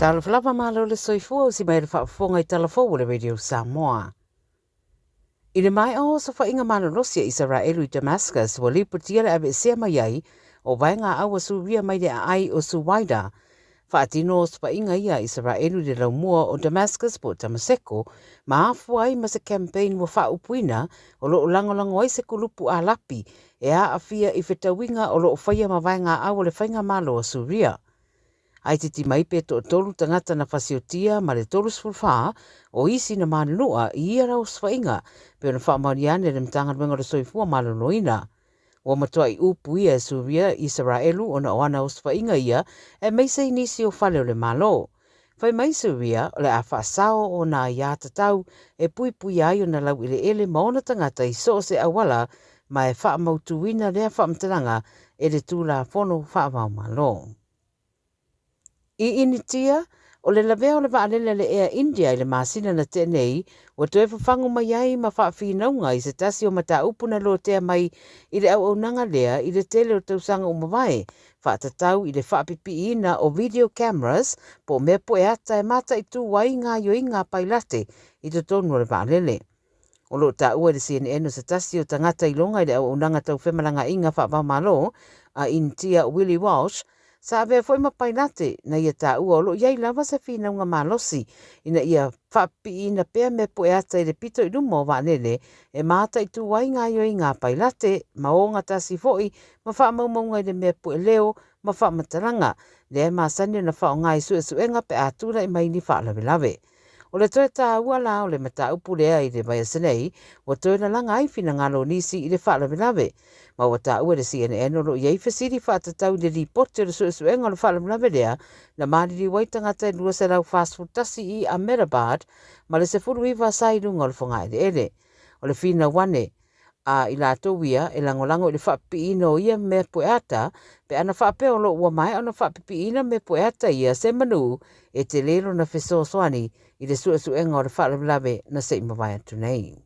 Talofa lava malo le soifua o si mai le faafofoga i tala fou o le Radio Samoa. I le maea o osofaiga malolosi a Isaraelu i Damascus, ua lipotia le aveesea mai ai o vaega au a Suria mai le aai o Suwaida. Faatino osofaiga ia a Isaraelu i le laumua o Damascus po o Tamaseko, ma afua ai ma se campaign ua faaupuina o lo o lagolago ai se kulupu Alapi e aafia i fetauiga o lo o faia ma vaega au a le faigamalo a Suria. Aititi mai pe toatolu tagata na fasiotia ma le 34 o isi na manunua i ia raosofaiga, pei ona faamaonia ane e le Matagaluega o le Soifua Maloloina. Ua matuai upu ia e Suria Isaraelu ona o ana osofaiga ia aemaise i nisi o fale o le Malo. Fai mai Suria o le a faasao ona aiatatau e puipuia ai ona laueleele ma ona tagata i so o se auala ma e faamautuina lea faamatalaga e le Tulafono Faavaomalo. I Initia, o le lavea o le vaalele a le Air India i le masina na tea nei, ua toe fafagu mai ai ma faafinauga i se tasi o mataupu na lotea mai i le auaunaga lea i le tele o tausaga ua mavae, faatatau i le faapipiiina o video cameras po o mea poe ata e mataitu ai gaoioiga a pailate i totonu o le vaalele. O lo o taua e le CNN o se tasi o tagata iloga i le auaunaga tau femalagaaiga faava-o-Malo a Initia Willie Walsh, sa avea foi ma pailate na ia taua o lo o i ai lava se finauga malosi ina ia faapipiiina pea mea pueata i le pito i luma o vaalele e mataitu ai gaoioiga a pailate ma ogatasi foi ma faamaumauga i le mea pueleo ma faamatalaga lea e masani ona faaaoga i suesuega pe a tulai mai ni faalavelave. O le toe taua la o le mataupu lea i le vaiaso nei, ua toe lalaga ai finagalo o nisi i le faalavelave. Ma ua taua e le CNN o lo o i ai fesili faatatau i le lipoti o le suesuega o le faalavelave lea na maliliu ai tagata e 241 i Ahmedabad ma le 19 sa i luga o le fogaeleele. O le finau ane, a i latou ia e lagolago i le faapipiiina o ia mea pueata, pe ana faapea o lo o ua maea ona faapipiiina mea pueata ia se manu e tele lona fesoasoani i le suesuega o le faalavelave na se i mavae atu nei.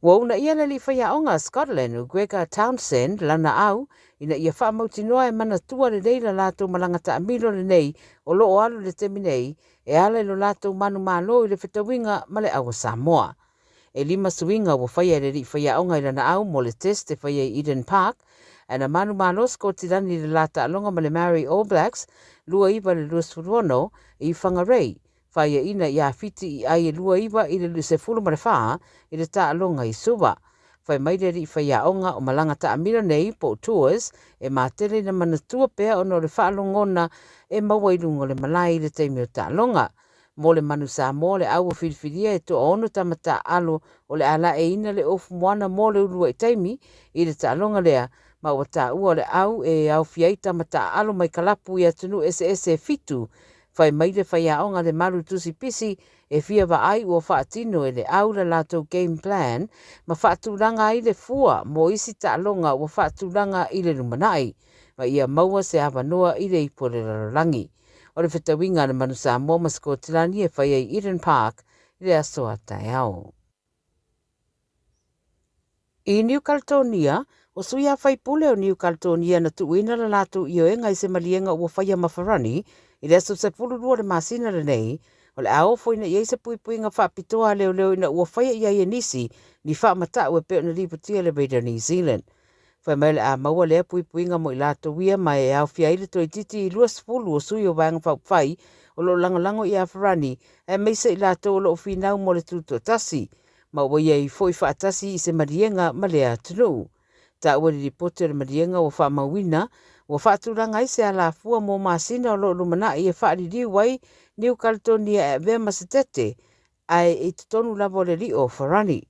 Ua uunaia le alii faiaoga a Scotland o Gregor Townsend lana au ina ia faamautinoa e manatua lelei la latou malaga taamilo lenei o lo o alu i le taimi nei e ala i lo latou manumalo i le fetauiga ma le au a Samoa. E lima suiga ua faia e le alii faiaoga i lana au mo le test e faia i Eden Park, ae na manumalo Sikotilani i le la taaloga ma le Maori All Blacks 29 i le 26 i Whangarei, faiaina ia Fiti i ai e 29 i le 14 i le taaloga i Suva. Fai mai le alii faiaoga o malaga taamilo nei po o tours e matele ina manatua pea ona o le faalogona e maua i luga o le malae i le taimi o taaloga. Mo le manu Samoa, le au ua filifilia e toaono tama taaalo o le a laeina le ofu moana mo le uluai taimi i le taaloga lea, ma ua taua o le au e aofia ai tama taaalo mai kalapu i atunuu eseese e fitu. Fai mai le faiaoga le malu tusi pisi e fia vaai ua faatino e le au la latou game plan ma faatulaga ai le fua mo isi taaloga ua faatulaga i le lumanai, ma ia maua se avanoa i le ipu o le lalolagi. O le fetauiga a le Manu Samoa ma Sikotilani e fai ai i Eden Park i le aso a taeao. I Niu Kaletonia, o sui a faipule o Niu Kaletonia na tuuina la latou ioega i se maliega ua faia ma Farani i le aso 12 o le masina lenei, o le a ofoina i ai se puipuiga faapitoa a leoleo ina ua faia i ai e nisi ni faamatau e pei ona lipotia e le Radio New Zealand. Fai mai o le a maua lea puipuiga mo i latou ia ma e aofia ai le toeitiiti i 20 o sui o Vaega Faaupufai o lo o lagolago i a Farani aemaise i latou o lo o finau mo le tutoatasi ma ua i ai foi faatasi i se maliega ma lea atunuu. Taua i le lipoti o le maliega ua faamauina, ua faatulaga ai se alafua mo masina o lo o lumanai e faaliliu ai Niu Kaletonia e avea ma se tete ae i totonu lava o le lio o Farani,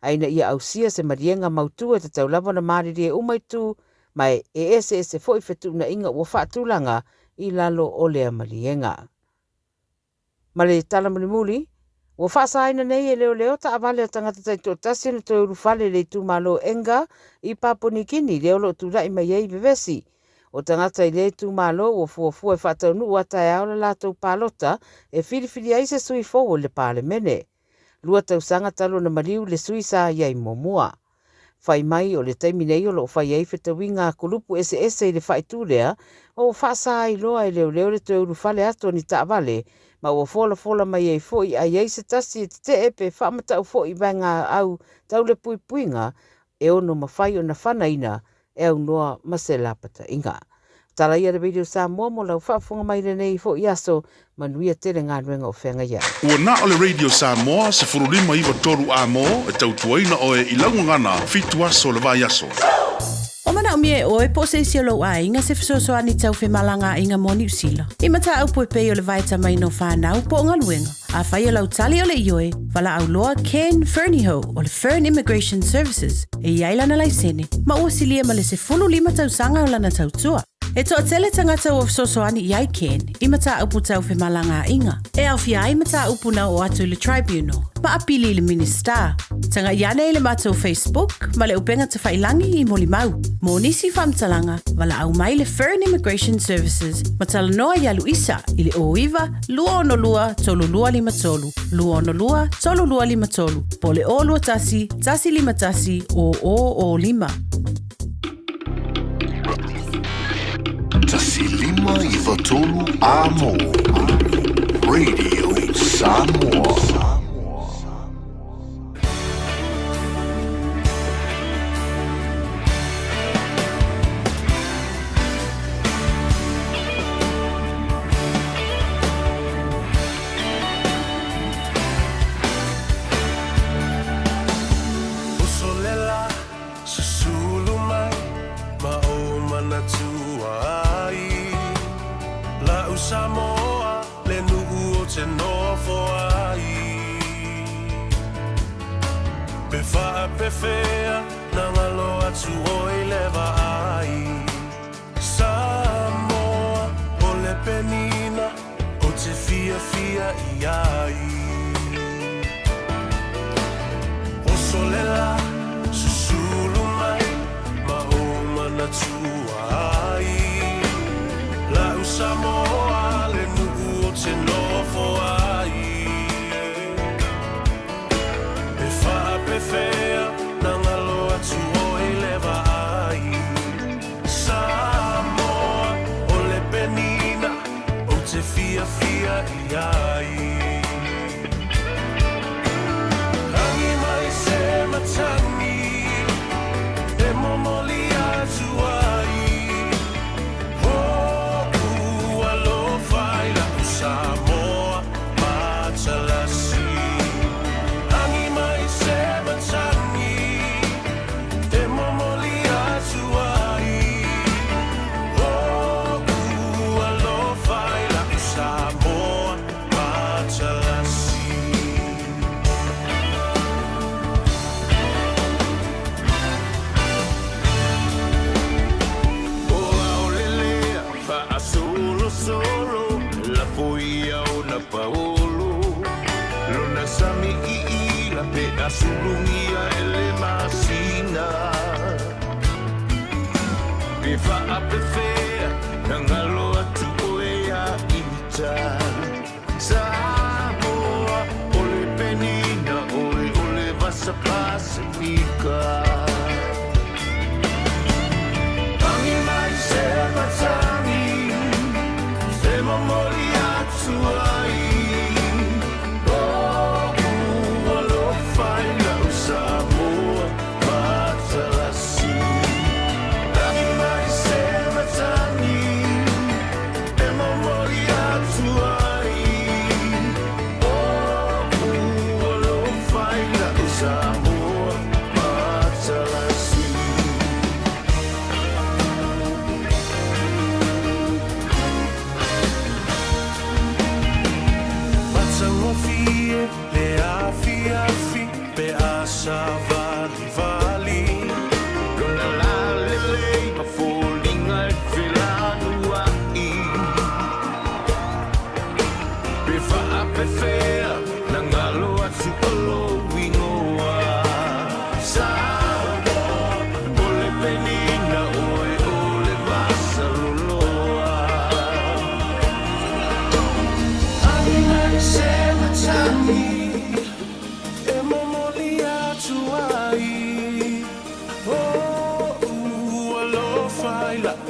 a ina ia ausia se maliega mautū e tatau lava ona malilie uma itu ma e eseese foi fetuunaiga ua faatulaga i lalo o lea maliega. Ma le tala mulimuli, ua faasaina nei e leoleo taavale a tagata taitoatasi ona toe ulufale i le itumalo Enga i Papua New Guinea lea o lo o tulai mai ai vevesi. O tagata i lea itumalo ua fuafua e faataunuu a taeao le latou palota e filifili ai se sui fou o le Palemene. Lua tausaga talu ona maliu le sui sa i ai muamua. Fai mai o le taimi nei o lo o fai ai fetauiga a kulupu eseese i le faaitu lea, ma ua faasa ai loa e leoleo le toe ulufale atu o ni taavale, ma ua folafola mai ai foi a i ai se tasi e tetee pe faamatau foi i vaega au tau le puipuiga e ono mafai ona fanaina e aunoa ma se lapataiga. Tala ia le Radio Samoa mo lau faafofoga mai lenei foi aso, manuia tele galuega o feagai ai. Ua na o le Radio Samoa 15 93 A mo e tautuaina oe i lau gagana 7 aso o le vaiaso. Ua manaomia e oe po o se isi o lou aiga se fesoasoani tau femalagaaiga mo Niu Sila. I mataupu e pei o le vaetamaina o fanau po o galuega. Afai o lau tali o le ioe, valaau loa Ken Fernihough o le Fern Immigration Services e i ai lana laisene ma ua silia ma le 15 tausaga o lana tautua. E toatele tagata ua fesoasoani i ai Ken i mataupu tau femalagaaiga, e aofia ai mataupu na oo atu i le Tribunal ma apili i le Minisita. Tagai ane i le matou Facebook ma le upega tafailangi i molimau. Mo nisi faamatalaga, valaau mai le Fern Immigration Services ma talanoa iā Luisa i le 09 262 3253, 262 3253, po o le 021 151 0005. 1593 A mo Radio Samoa. Uso le la, susulu mai ma ou manatua ai. La'u Samoa le nuu ou te nofo ai. Pe faapefea na galo atu oi le vaai. Samoa o le penina ou te fiafia i ai. Oso le la, susulu mai ma ou manatua ai. La'u Samoa le nuu ou te nofo ai. Pe faapefea na galo atu oi le vaai. Samoa o le penina ou te fiafia i ai. Agi mai se matagi e momoli atu ai. Ho'u alofa i la'u Samoa matalasi. Agi mai se matagi e momoli atu ai. Ho'u alofa i la'u Samoa matalasi. O aolelea faasolosolo lafo ia ona paolo lona sami iila pe asulugia e le masina pe faapefea na galo atu oe ia ita Samoa o le penina oe o le vasa Pasifika. Agi mai se matagi e momoli atu ai. O'u alofa i la'u Samoa matalasi. Agi mai se matagi.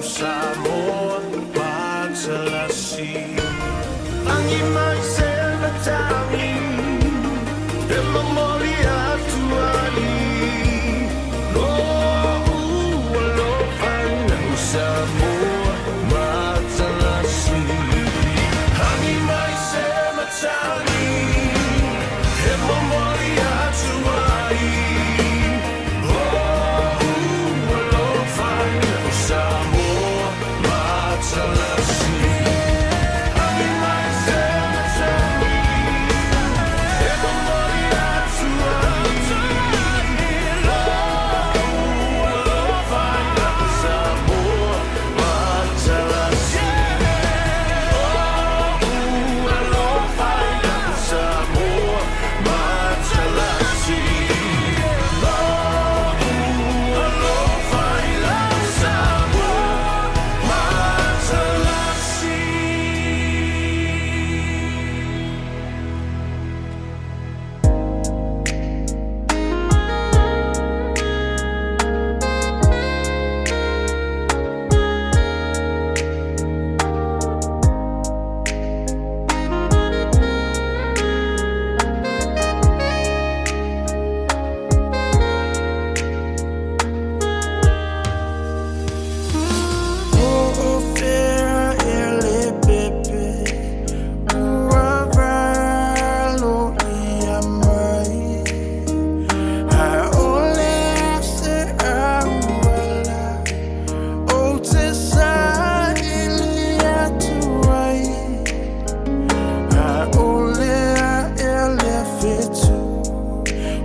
Samoa matalasi. Agi mai se matagi e momoli atu ai Lo'u alofa i lau Samoa matalasi. Agi mai se matagi e momoli atu ai Lo'u alofa i lau Samoa matalasi. Agi mai se matagi e momoli atu ai Lo'u alofa i lau Samoa matalasi. Lo'u alofa i lau Samoa matalasi. Lo'u alofa i lau Samoa matalasi. Ho'ofea e le pepe ua walo ia mai A'ole se auala ou te saili atu ai A'ole a'e le fetu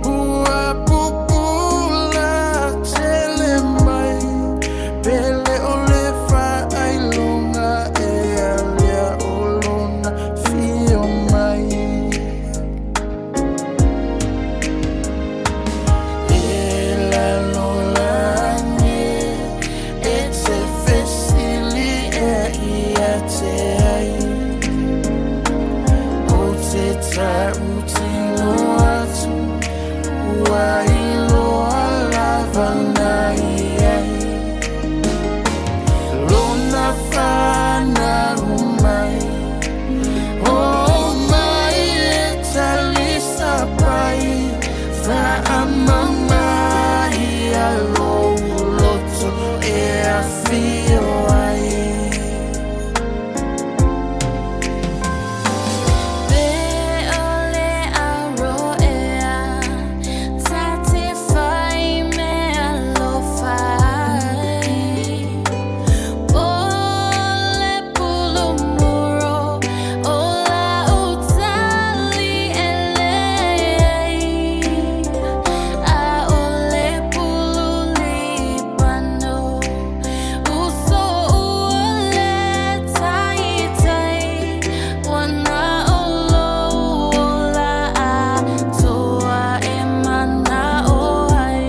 ua pupula tele mai Pele o le faailoga e alia o lona fio mai E lalolagi e te fesili e ia te ai O te tautino atu ua iloa lava na i ai Lona fanau mai O mai e talisapai Faamama ia lou loto e afio ai. Pe o le auroea ta te fai mea alofa ai Po le pulumuro o lau tali e leai A o le pulu lipano uso ua le taitai Ua na o lou ola atoa e mana'o ai.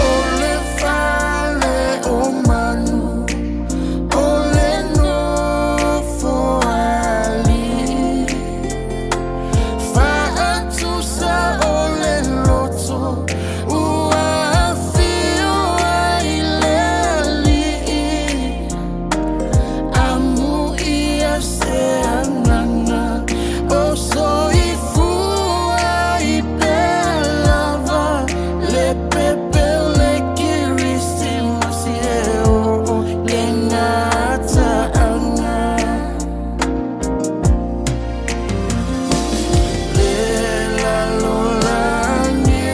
O le fale o manu O le nofo a alii Faatusa o le loto Ua afio ai le alii Amuia se agaga O soifua i pea lava Le pepe o le Kerisimasi e oo le gataaga Le lalolagi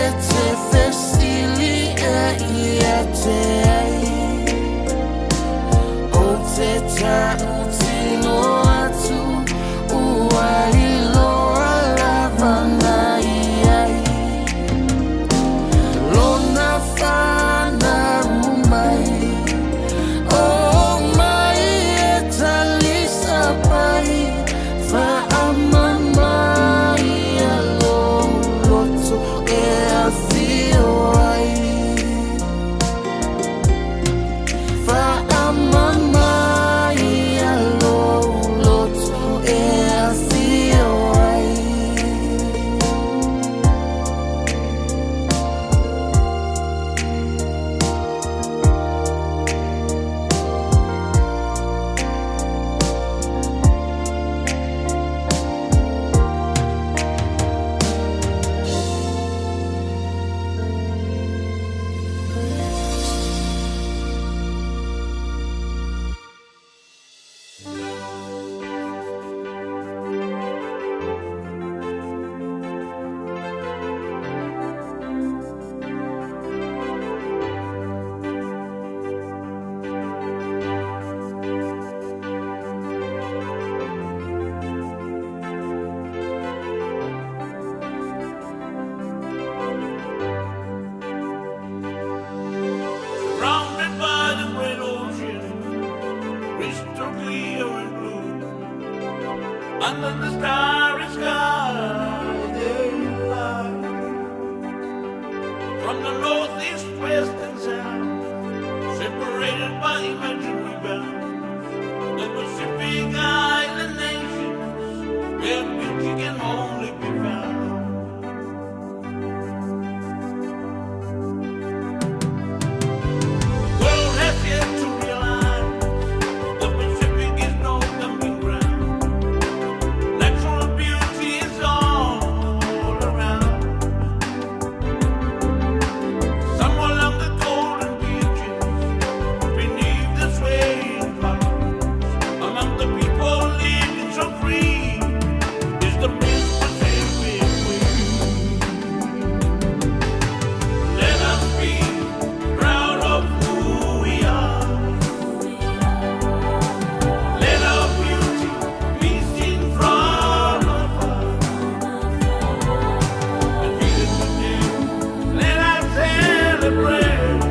e te fesili e ia te ai O te tautino atu ua iloa lava na i ai Lona fanau mai O Under the starry sky they lie. From the north, east, west, and south, separated by imaginary bounds. The Pacific Island nations, where beauty can only be found. World has yet to realize the Pacific is no dumping ground. Natural beauty is all around. Somewhere along the golden beaches, beneath the swaying palms, among the people living so free, is the Miss Pacific Queen. Let us be proud of who we are. Let our beauty be seen from afar. And here today, let us celebrate.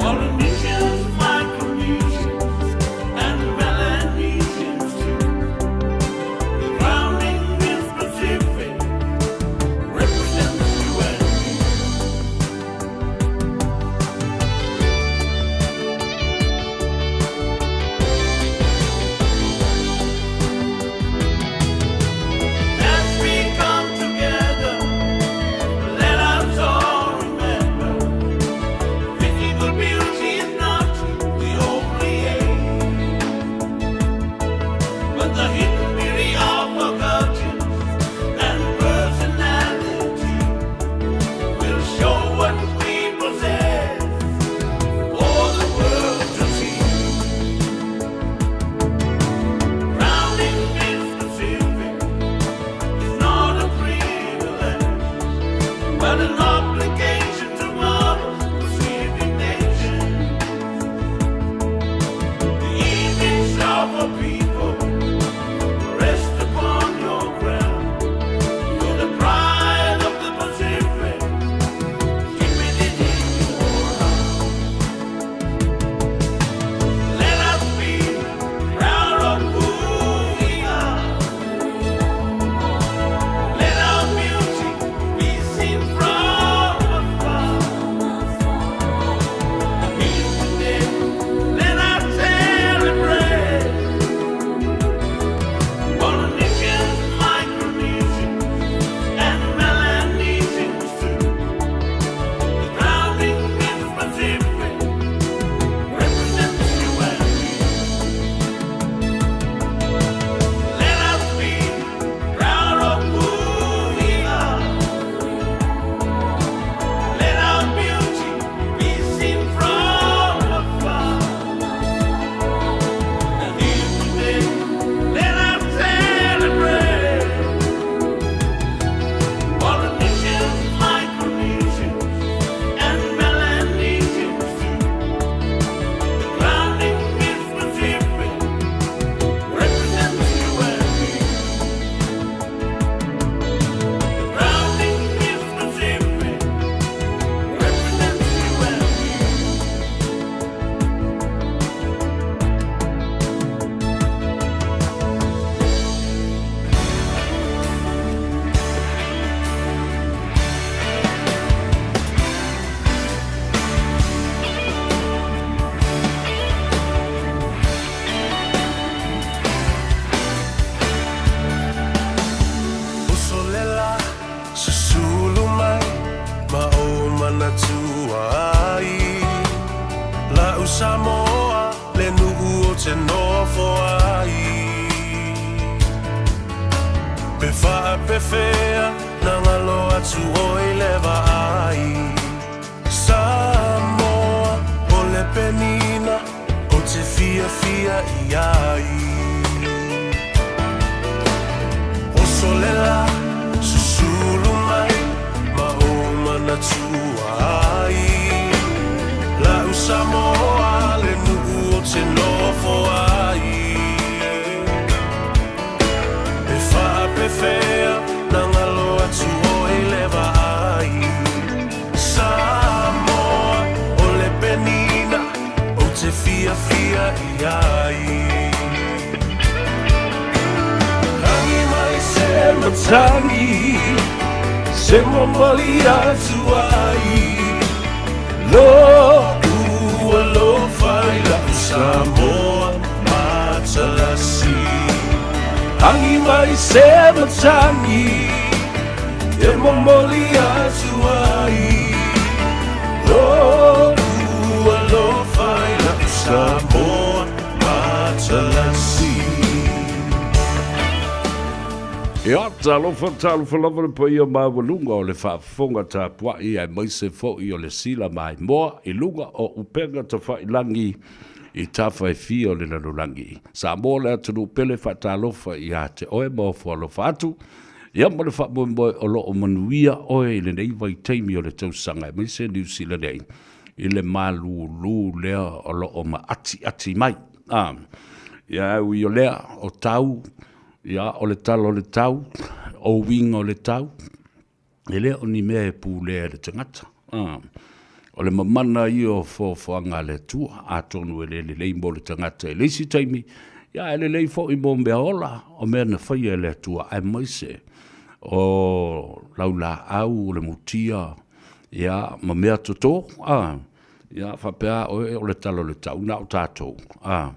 Polynesians, Micronesians, and Melanesians too. The crowning Miss Pacific represents you and me. As we come together, let us all remember physical beauty is not the only aim, but the hidden beauty of our cultures and personality will show what we possess for the world to see. Crowning Miss Pacific is not a privilege, but an obligation to model Pacific nation. The image of a people rests upon your crown. You're the pride of the Pacific. Keep it in your heart. Let us be proud of who we are. Let our beauty be seen from afar. And here today, let us celebrate. Polynesians, Micronesians, and Melanesians too. The crowning Miss Pacific represents you and me. Let us be proud of who we are. Let our beauty be seen from afar. And here today, let us celebrate. Polynesians, Micronesians, and Melanesians too. The crowning Miss Pacific represents you and me. The crowning Miss Pacific represents you and me. Usolela susulu mai ma o manatua ai La'u Samoa le nu'u o te nofo ai Pe faapefea na galo atu oi le vaai Samoa o le penina o te fiafia i ai Osolela susulu mai ma o manatua ai La'u Samoa le nu'u o te nofo ai E faapefea na galo atu oi le vaai Samoa o le penina o te fiafia i ai. matagi Se momoli atu ai Lo'u alofa i la'u Samoa matalasi Agi mai se matagi E momoli atu ai Lo'u alofa i la'u Samoa matalasi. Ia, talofa, talofa lava le paia maualuga o le faafofoga tapuai aemaise foi o le sila maimoa i luga o upega tafailagi i tafa e fia o le lalolagi. Samoa le atunuu pele faatalofa ia te oe ma ofo alofa atu, ia ma le faamoemoe o lo o manuia oe i lenei vaitaimi o le tausaga aemaise Niu Sila nei i le malūlū lea o lo o maatiati mai. A, ia, e ui o lea, o tau, ia, o le tala o le tau, o uiga o le tau, e le o ni mea e pulea e le tagata. A, o le mamana ia o foafoaga a le Atua, atonu e le lelei mo le tagata i le isi taimi, ia, e lelei foi mo mea ola, o mea na faia e le Atua, aemaise o laulaau, o le mutia, ia, ma mea toto, a, ia, faapea oe o le tala o le tau, na o tatou, a,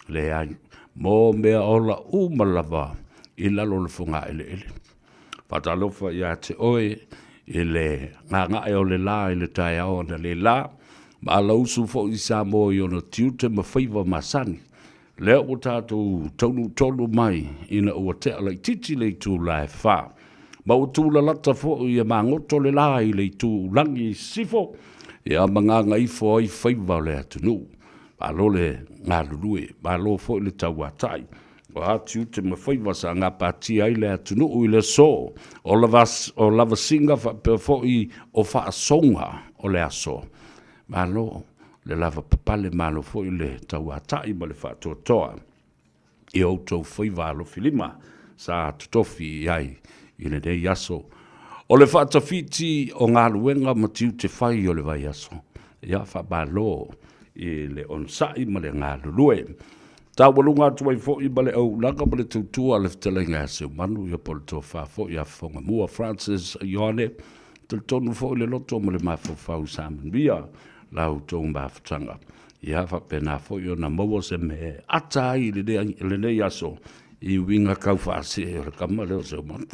leai, mo mea ola uma lava i lalo o le fogaeleele. Faatalofa ia te oe i le gagae o le la i le taeao analeila, ma alausu foi i Samoa i ona tiute ma faiva masani. Lea ua tatou taunuu tonu mai ina ua tea laitiiti le itula e fa, ma ua tulalata foi e magoto le la i le itulagi i sisifo, ia ma gagaifo ai faiva o le atunuu. Malo le galulue, malo foi le tauatai. O a tiute ma faiva sa gapatia ai le atunuu i le aso o o lavasiga faapea foi o faasoga o le aso. Malo le lavapapale, malo foi le tauatai ma le faatoatoa i outou faiva alofilima sa totofi i ai i lenei aso. O le faatafiti o galuega ma tiute fai o le vaiaso, ia faamalo i le onosai ma le galulue. Taualuga atu ai foi ma le auaunaga ma le tautua a le fetalaiga ia Seumanu, ia po o le tofa foi ia Fofogamua Francis Ioane, talitonu foi le loto ma le mafaufau sa manuia la outou mafutaga. Ia faapena foi ona maua se mea e ata ai i lenei aso i uiga kau faasee o le kama lea o Seumanu.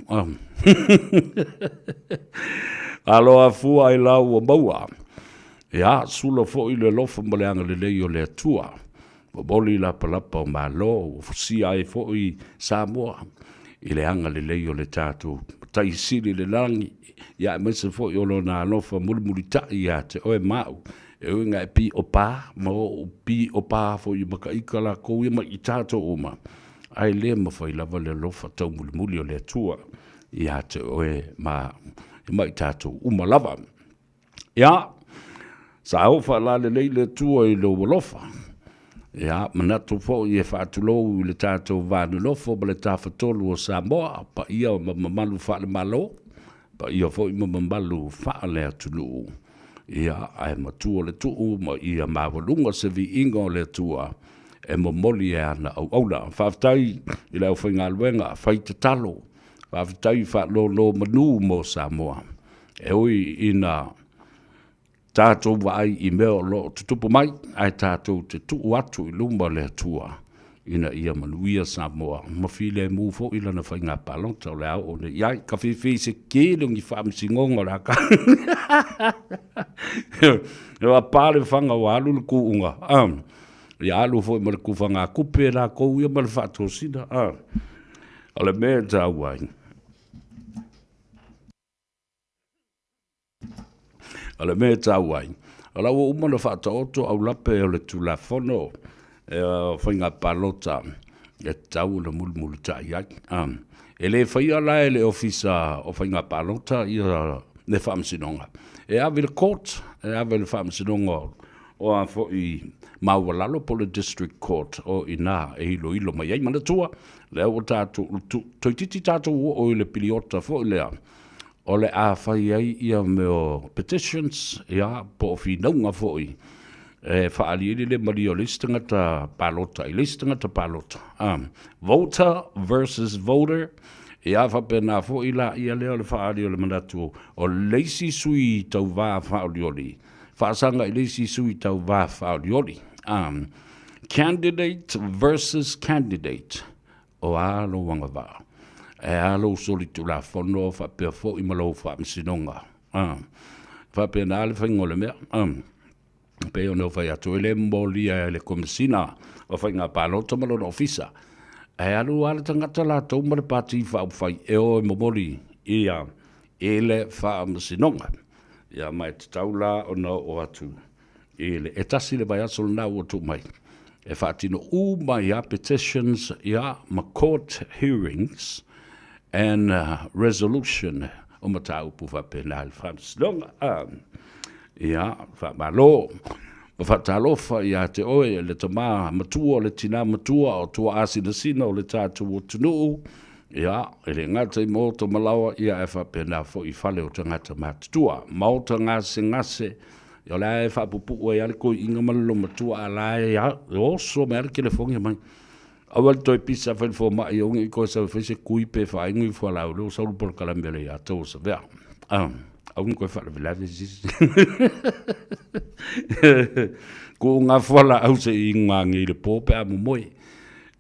Alo afua ai la ua maua. Ia, sula foi le alofa ma le agalelei o le Atua. Momoli lapalapa o Malo ua fusia ai foi Samoa i le agalelei o le tatou Matai Sili i le lagi, ia aemaise foi o Lona alofa mulimulitai ia te oe ma au, e ui ina e piopa ma ou piopa foi i makaika lakou ia ma i tatou uma, ae le mafai lava le alofa taumulimuli o le Atua ia te oe ma i tatou uma lava. Ia, sa oo faalalelei le Atua i lou alofa. Ia, manatu foi e faatulou i le tatou va nonofo ma le Tafatolu o Samoa, paia ma mamalu faale-Malo, paia foi ma mamalu faale-atunuu. Ia, ae matua le tuu ma ia maualuga se viiga o le Atua e momoli e ana auauna. Faafetai i le aufaigaluega fai tatalo, faafetai faanonomanu mo Samoa. E ui ina tatou vaai i mea o lo o tutupu mai, ae tatou te tuu atu i luma o le Atua ina ia manuia Samoa ma filemu foi lana faiga palota o le a oo nei i ai. Ka fiafia i se tele o ni faamasinoga o le a ka Ua pa le faga ua alu le kuuga, ia alu foi ma le kufagatupe latou ia ma le faatosina. O le mea e taua ai, O le mea e taua ai, o la ua uma ona faataoto aulape o le Tulafono o Faiga Palota e tatau ona mulimulitai ai. E le faia la e le Ofisa o Faiga Palota ia le Faamasinoga, e ave i le court, e ave i le Faamasinoga o a foi maualalo po o le District Court o i ina e iloilo mai ai. Manatua, lea ua tatou, toeitiiti tatou oo i le piliota foi lea, o le a fai ai ia mea o petitions, ia, po o finauga foi e faaaliali le malie o le isi tagata palota i le isi tagata palota. Voter versus voter. Ia faapena foi la ia lea o le faaali o le manatu o le isi sui tauva faaolioli faasaga i le isi sui tauva faaolioli. Candidate versus candidate. O a lou agavaa? E a lou solitulafono faapea foi ma lou faamasinoga? Faapena le faiga o le mea. E pei ona ou fai atu, e le momolia e le Komesina o Faiga Palota ma lona ofisa, ae alu lava le tagata latou ma le Pati Faaupufai e o e momoli ia i le faamasinoga. Ia ma e tatau la ona oo atu i le, e tasi le vaiaso lena ua tuu mai e faatino uma ai lava petitions ia ma court hearings and resolution o mataupu faapena i le faamasinoga. Ia, faamalo ma faatalofa ia te oe le tama matua, le tina matua o tuaasinasina o le tatou atunuu, ia, e le gata i maota ma laoa, ia ae faapena foi i fale o tagata matutua, maota gasegase, ia o la e faapupuu ai lava le toeaina ma le loomatua, a o la e oso mai lava le telefoni mai. Aua le toe pisa fai le fomai aua ne i toe sau e fai se tui pe faainu i fualaau lea ua sau le polokalame a le ia tou o Savea. Aua ne i toe faalavelave se isi. Tuu ngā fualaau se i inu ngā nei i le pō pe a momoe.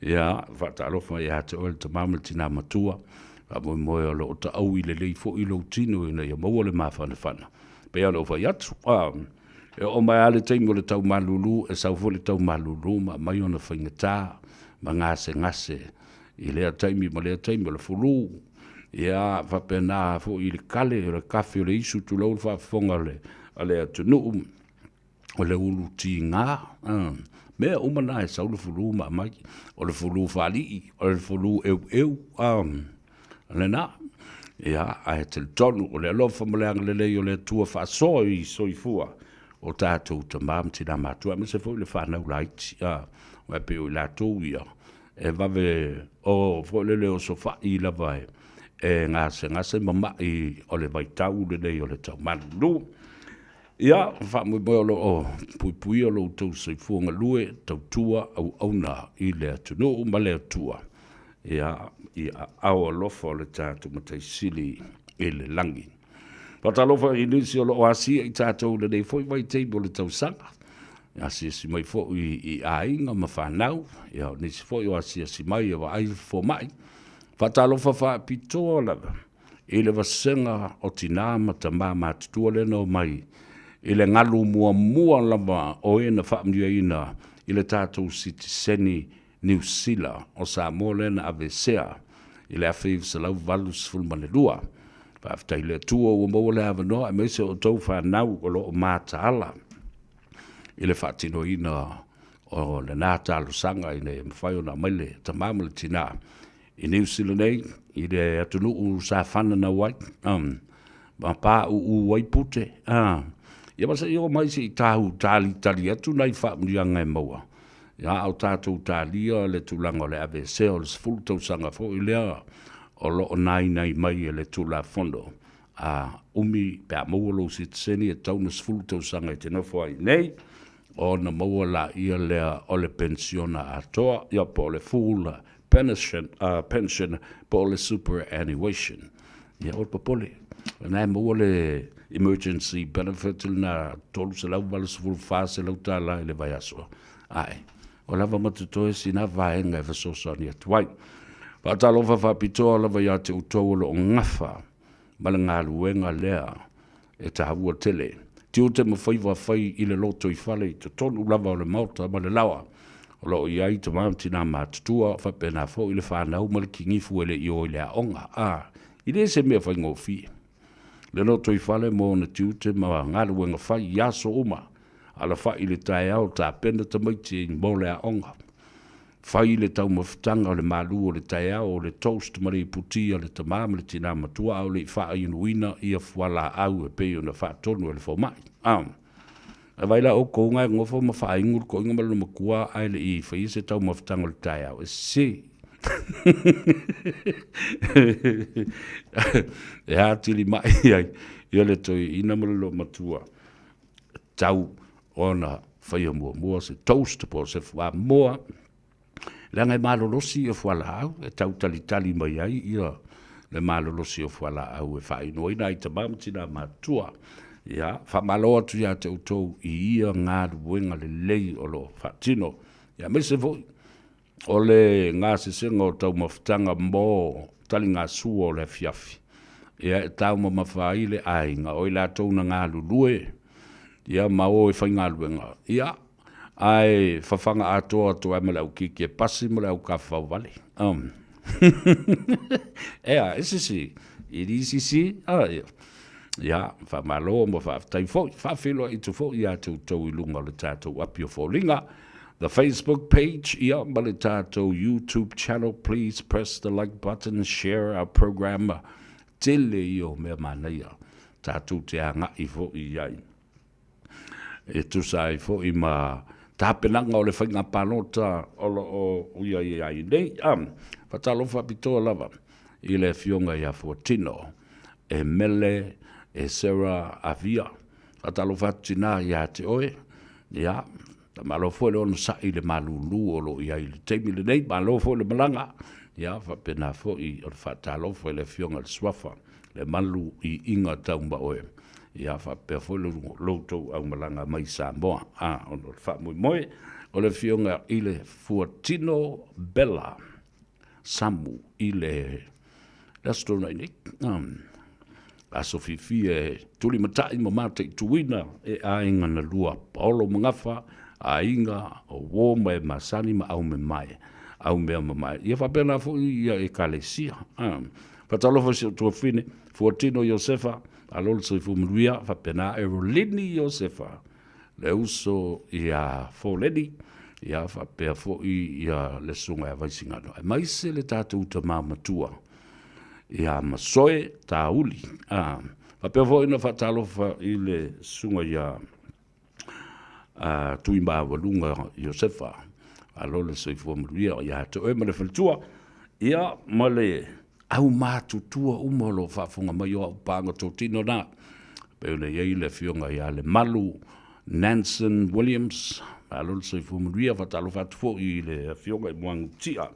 Ia, faatalofa ia te oe le tama ma le tinā matua. Faamoemoe o lo o taui lelei foi lou tino ina ia maua le mafanafana. Pei ona ou fai atu, E oo mai lava le taimi o le tau malulu, e sau foi le tau malulu ma aumai ona faigata ma gasegase i lea taimi ma lea taimi o le fulu. Ia faapena foi i le kale, o le kafe o le isu, tulou le faafofoga a le atunuu, o le ulu tiga, mea uma na e sau le fulu ma aumai. O le fulu faalii, o le fulu eueu, lena. Ia, ae talitonu o le alofa ma le agalelei o le Atua faasoa i soifua o tatou tama ma tina matutua, aemaise foi le fanau laiti, a, aua e pei o i latou ia, e vave o foi lele osofai lava e gasegase ma mai o le vaitau lenei o le taumalulu. Ia, faamoemoe o lo o puipuia lo outou soifua galue, tautua auauna i le atunuu ma le Atua, ia, i aao alofa o le tatou Matai Sili i le lagi. Faatalofa i nisi o lo o asia i tatou i lenei foi vaitaimi o le tausaga, asiasi mai foi i aiga ma fanau, ia, o nisi foi o asiasi mai e vaai le fomai. Faatalofa faapitoa lava i le vasega o tinā ma tamā matutua lea na omai i le galu muamua lava o e na faamanuiaina i le tatou sitiseni Niu Sila o Samoa lea na aveesea i le 1982. Faafetai i le Atua ua maua le avanoa aemaise o outou fanau o lo o mataala i le faatinoina o lena talosaga ina ia mafai ona aumai le tama ma le tinā I Niu Sila nei, i le atunuu sa fananau ai, ma pauu ai pute, ia ma se i oo mai se i tahu talitali atu nai faamanuiaga e maua, ia a o tatou talia le tulaga o le aveesea o le 10 tausaga foi lea o lo o nainai mai e le Tulafono, a umi pe a maua lou sitiseni e tatau ona 10 tausaga e te nofo ai i inei, ona maua laia lea o le penisiona atoa, ia po o le full pension, pension po o le superannuation. Ia aua le popole, o lena e maua le emergency benefit lena $384 $400 i le vaiaso, ae ua lava ma totoe sina vaega e fesoasoani atu ai. Faatalofa faapitoa lava ia te outou o lo o gafa ma le galuega lea e taua tele. Tiute ma faiva fai i le lotoifale i totonu lava o le Maota ma le laoa o lo o i ai tama ma tina matutua, faapena foi le fanau ma le kinifu e le i o i le aoga. A, e le se mea faigofie le lotoifale mo ona tiute ma galuega fai i aso uma, alafai i le taeao, tapena tamaiti mo le aoga. Fai le taumafataga o le malu o le taeao, o le toast ma le iputi a le tama ma le tina matua a o le i faainuina ia fualaau e pei ona faatonu e le fomai. A E vaai la outou na e nofo ma faainu le toeaina ma lona matua ae le i faia se taumafataga o le taeao, e sese. E atili mai ai ia le toeaina ma le loomatua tatau ona faia muamua se toast po o se fuamoa, leaga e malolosi ia fualaau e tau talitali mai ai ia le malolosi o fualaau e faainuaina ai tamā ma tinā matutua. Ia, faamalo atu ia te outou i ia galuega lelei o lo o faatino. Ia, aemaise foi o le gasesega o taumafataga mo taligasua o le afiafi. Ia, e taumamafa ai le aiga o i latou na galulue, ia ma o e faigaluega, ia, ae fafaga atoa atu ai ma le aukiki e pasi ma le aukafauvale. Um. Ea, e sisi, i li sisi, a, ia. Ia, faamalo ma faafetai foi, faafeiloai atu foi ia te outou i luga o le tatou api o foliga, the Facebook page, ia, ma le tatou YouTube channel, please press the like button, share our program, tele ia o mea manaia, tatou te agai foi i ai. E tusa ai foi ma tapenaga o le faiga palota o lo o uia i ai nei. A, faatalofa faapitoa lava i le Afioga ia Fuatino e Mele e Sarah Avia. Faatalofa atu tinā ia te oe. Ia, malo foi le onosai i le malūlū o lo o i ai i le taimi lenei. Malo foi le malaga. Ia, faapena foi o le faatalofa i le Afioga i le Suafa, le malu i iga tau ma oe. Ia, faapea foi lo outou aumalaga mai Samoa. A, ona o le faamoemoe o le Afioga i le Fuatino Bella Samu i le aso Toonai nei. Aso fiafia e tulimatai ma mataituina e aiga na lua, Paolo Magafa, aiga o uo ma e masani ma aumemae, aumea mamae. Ia faapena foi ia Ekalesia. Faatalofa i si ou tuafafine, Fuatino Iosefa, malo le soifua manuia, faapena Erolini Iosefa, le uso ia Foleni, ia faapea foi ia le susuga ia Vaisigano, aemaise le tatou tama matua ia Masoe Tauli. A, faapea foi ona faatalofa i le susuga ia Tuimaualuga Iosefa, malo le soifua manuia ia te oe ma le faletua, ia ma le aumatutua uma o lo o faafofoga mai o au paaga totino na. Pei ona i ai le afioga ia Lemalu Nansen Williams, malo le soifua manuia, faatalofa atu foi i le afioga i Muagututia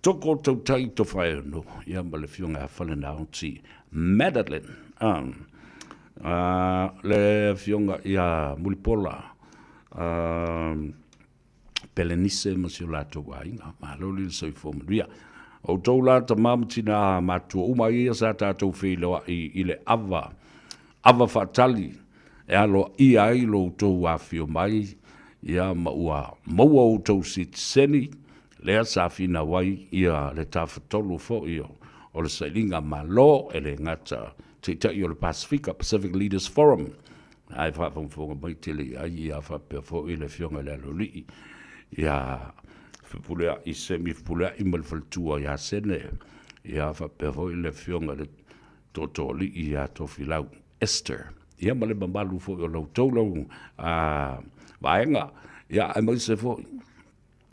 Toko Tautai Tofaeono, ia ma le afioga ia Falenaoti Madeline. Le afioga ia Mulipola Pelenise ma si o latou aiga. Malo le soifua manuia. O outou la tama ma tina matua uma ia sa tatou feiloai i le ava, ava faatali e aloaia ai lo outou afio mai, ia ma ua maua outou sitiseni, lea sa finau ai ia le tafatolu foi o le sailiga Malo, e le gata Taitai o le Pasefika, Pacific Leaders Forum, ae faafogafoga mai tele i ai ia faapea foi le Afioga i le Aloalii ia Fepuleai Semi Fepuleai ma le faletua ia Sene, ia faapea foi le Afioga i le Tootooalii ia Tofilau Esther, ia ma le mamalu foi o la outou lau vaega, ia aemaise foi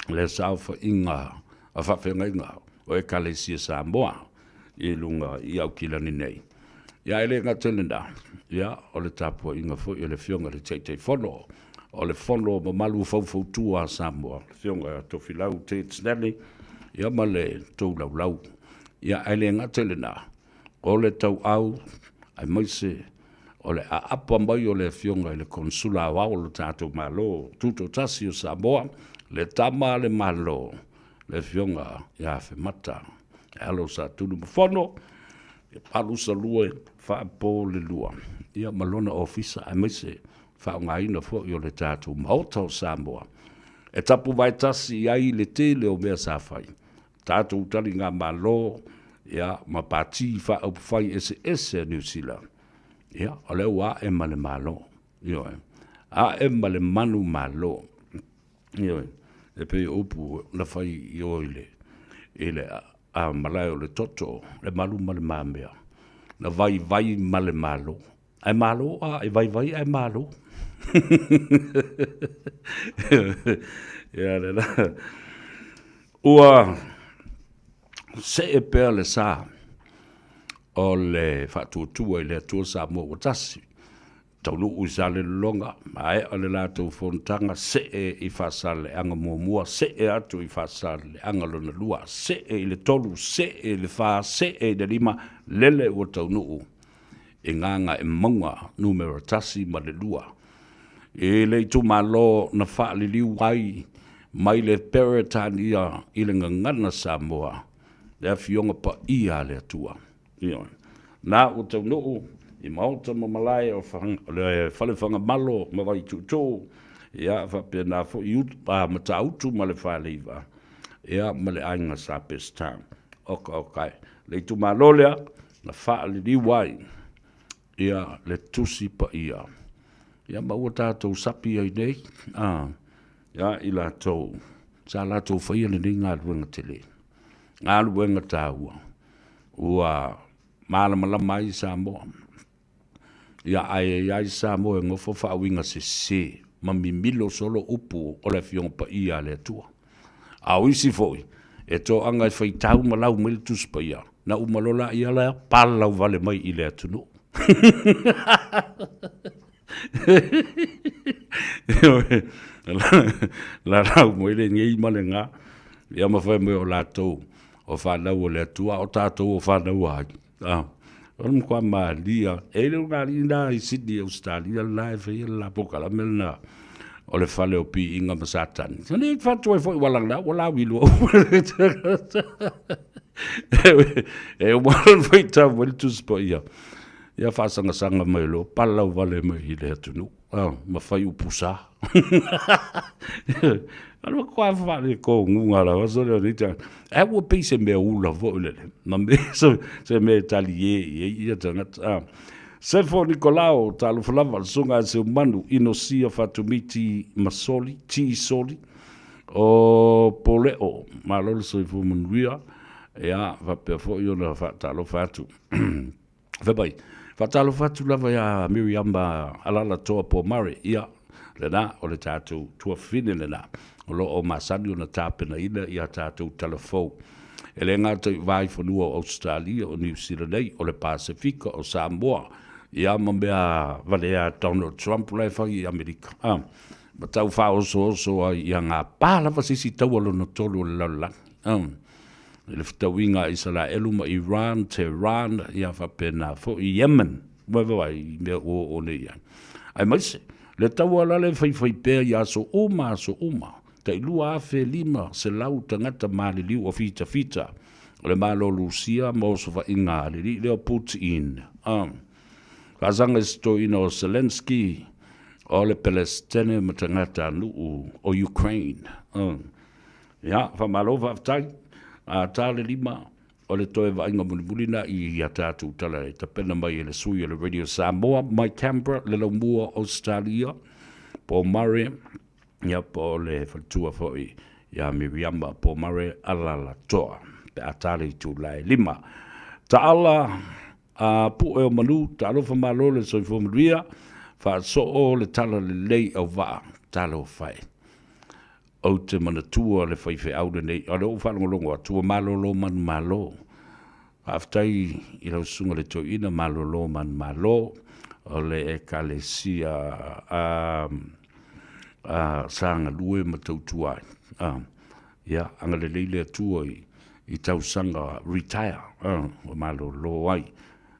le saofaiga a faafeagaiga o Ekalesia Samoa i luga i Aukilani nei. Ia e le gata i lena, ia o le tapuaiga foi a le Afioga i le Taitaifono o le Fono Mamalu Faufautua a Samoa, le Afioga ia Tofilau Ted Stanley, ia ma le tou laulau. Ia ae le gata i lena, o le tauau aemaise o le aapa mai o le Afioga i le Konesula Aoao o lo tatou Malo Tutoatasi o Samoa, le Tama a le Malo, le Afioga ia Afemata e alo sa Tunumafono, e palu sa lua faapo le lua, ia ma lona ofisa aemaise faaaogaina foi o le tatou Maota o Samoa e tapuvae tasi i ai le tele o mea sa fai tatou taligamalo ia ma Pati Faaupufai eseese a Niu Sila, ia o lea ua ae ma le Malo, ioe, ae ma le manu Malo, ioe, e pei o upu na fai i o i le, i le a malae o le toto, le malu ma le mamea, na vaivai ma le Malo. Ae malo a, e vaivai ae malo. Ia le la. Ua see pea le sa o le faatuatua i le Atua Samoa ua tasi. Taunuu i Salelologa, maea le latou fonotaga, see i Faasaleleaga muamua, see atu i Faasaleleaga lona lua, see i le tolu, see i le fa, see i le lima, lele ua taunuu i Gagaemauga numera 1 ma le 2. I le itumalo na faaliliu ai mai le Peretania i le gagana Samoa, le Afioga Paia a le Atua. Ioe. Na ua taunuu i maota ma malae o le Fale Fagamalo ma Vaituutuu, ia faapena foi i Matautu ma le Faleiva, ia ma le aiga Sa Peseta. Oka oka e. Le itumalo lea na faaliliu ai ia le Tusi Paia. Ia ma ua tatou sapi ai nei, a, ia i latou sa latou faia lenei galuega tele, galuega taua ua malamalama ai Samoa. Ia ae i ai Samoa e nofo faauiga sese ma mimilo solo upu o le Afioga Paia a le Atua. A o isi foi, e toaga e faitau ma lau mai le Tusi Paia, na uma loa la ia lea palau vale mai i le atunuu. Lalau mai lenei ma lena, ia ma fai mai o latou o fanau a le Atua, a o tatou o fanau a ai? A, o le matua malia. E i ai le ulugalii lena i Sydney, Ausetalia le la e faia le la polokalame lena o le fale o piiga ma Satani. Sa nei fatu ai foi ua lagona ua lauiloa uma. E uma ona faitau mai le Tusi Paia. Ia faasagasanga mai loa, palau vale mai i le atunuu, ma fai upu sa. O le matua faalekoguga lava sole o nei tagata. Ae ua pei se mea ula foi lele, ma me se mea e talie i ai ia tagata. Sefo Nikolao, talofa lava, le susuga a Seumanu, Inosia Fatumiti Masoli, T Soli, o Poleo, malo le soifua manuia, ia faapea foi ona faatalofa atu. Fai mai, faatalofa atu lava iā Miriama Alalatoa Pomare, ia, lena, o le tatou tuafafine lena, o lo o masani ona tapenaina ia tatou talafou. E le gata i vaifanua o Ausetalia, o Niu Sila nei, o le Pasefika, o Samoa, ia ma mea valea a Donald Trump la e fai i Amerika, a, ma tau faaosooso ai ia gapa lava se isi taua lona tolu o le lalolagi, a. I le fetauiga a Isaraelu ma Iran, Tehran, ia faapena foi Yemen, vaivai i mea ua oo nei i ai. Aemaise, le taua la le faifai pea i aso uma aso uma, tai 2,500 tagata maliliu o fitafita o le Malo Lusia ma osofaiga a le alii lea o Putin. Faasaga i se toeaina o Zelensky o le Pelesitene ma tagatanuu o Ukraine. Ia, faamalo faafetai. A ta le lima, o le toe vaaiga mulimuli na i a tatou tala e tapena mai e le sui o le Radio Samoa mai Canberra, le laumua o Australia, Pomare, ia po o le faletua foi ia Miriama Pomare Alalatoa, pe a ta le itula e 5. Taala a pue o manu, talofa malo le soifua manuia, faasoo le tala lelei au vaa, talofa e. Ou te manatua le faifeau lenei, o lea ua ou faalogologo atu, ua malolo manumalo. Faafetai i lau susuga le toeaina, malolo manumalo o le ekalesia a, a sa galue ma tautua ai. A, ia, agalelei le Atua i, i tausaga retire, a, ua malolo ai.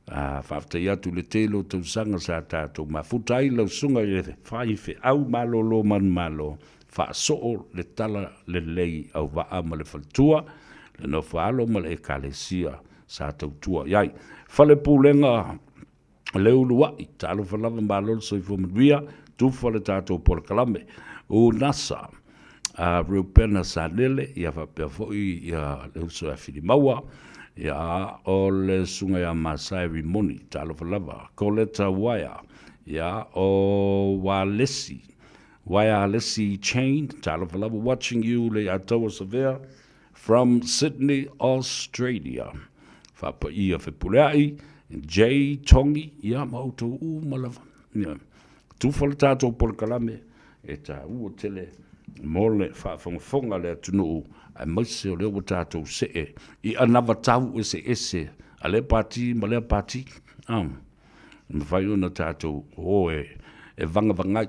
A, faafetai atu i le tele o tausaga sa tatou mafuta ai lau susuga i le faifeau malolo manumalo, faasoo le tala lelei auvaa ma le faletua, le nofoaalo ma le ekalesia sa tautua i ai. Fale Pulega le uluai, talofa lava malo le soifua manuia, tufa le tatou polokalame. UNASA, a Reupena Sanele, ia faapea foi ia le uso ia Filimaua, ia o le susuga ia Masai Rimoni, talofa lava, Coleta Waia, ia o Walesi, Waia Alesi Chain, talofa lava, watching you Leiataua Savea from Sydney, Australia. Faapaia Fepuleai, Jay Tongi, ia ma outou uma lava. Ia. Tufa le tatou polokalame e taua tele mo le faafogafoga a le atunuu aemaise o lea ua tatou see i anavatau eseese a lea pati ma lea pati. Mafai ona tatou o e vagavagai,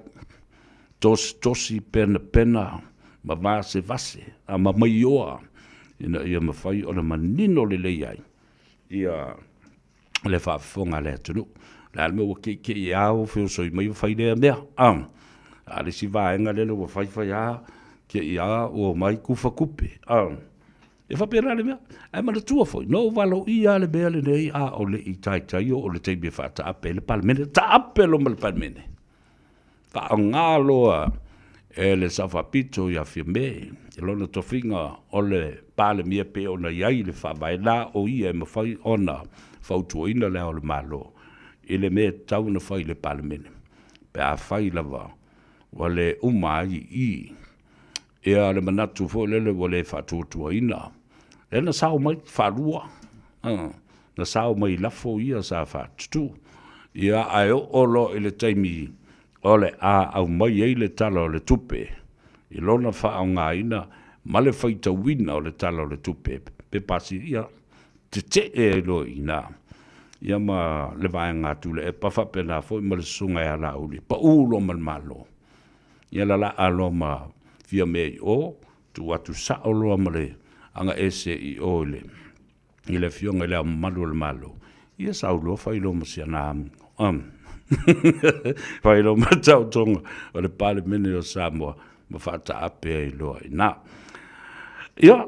tositosi, penapena ma vasevase a ma maioa ina ia mafai ona manino lelei ai ia le faafofoga a le atunuu. O le a le mea ua keikei e ao feosoi mai ua fai lea mea. A o le isi vaega lele ua fai fai lava, te i lava ua omai tufa tupe. E faapena le mea. Ae manatua foi, na ou valoia lava le mea lenei a o le i taitai oo i le taimi e faataape ai le Palemene. Taape loa ma le Palemene, faaaoga loa e le Sao Faapito ia Fiame i lona tofiga o le Palemia pei ona i ai le Faavae, na o ia e mafai ona fautuaina Le Ao o le Malo i le mea e tatau ona fai i le Palemene pe afai lava ua le uma ai i i Ia le manatu foi lele ua le faatuatuaina, lea na sao mai faalua, na sao mai i lafo ia sa faatutu. Ia ae oo loa i le taimi o le a aumai ai le Tala o le Tupe i lona faaaogaina ma le faitauina o le Tala o le Tupe pe pasi, ia tetee ai loa i ina ia ma le vaega a Tuilaepa faapena foi ma le Susuga ia Laauli, pau loa ma le Malo. Ia lalaa loa ma Fiame i o, tuu atu sao loa ma le agaese i o i le, i le Afioga i Le Ao Mamalu o le Malo, ia sau loa fai loa ma si ana amigo. Um. Fai loa ma taotoga o le Palemene o Samoa ma faataape ai loa i ina. Ia,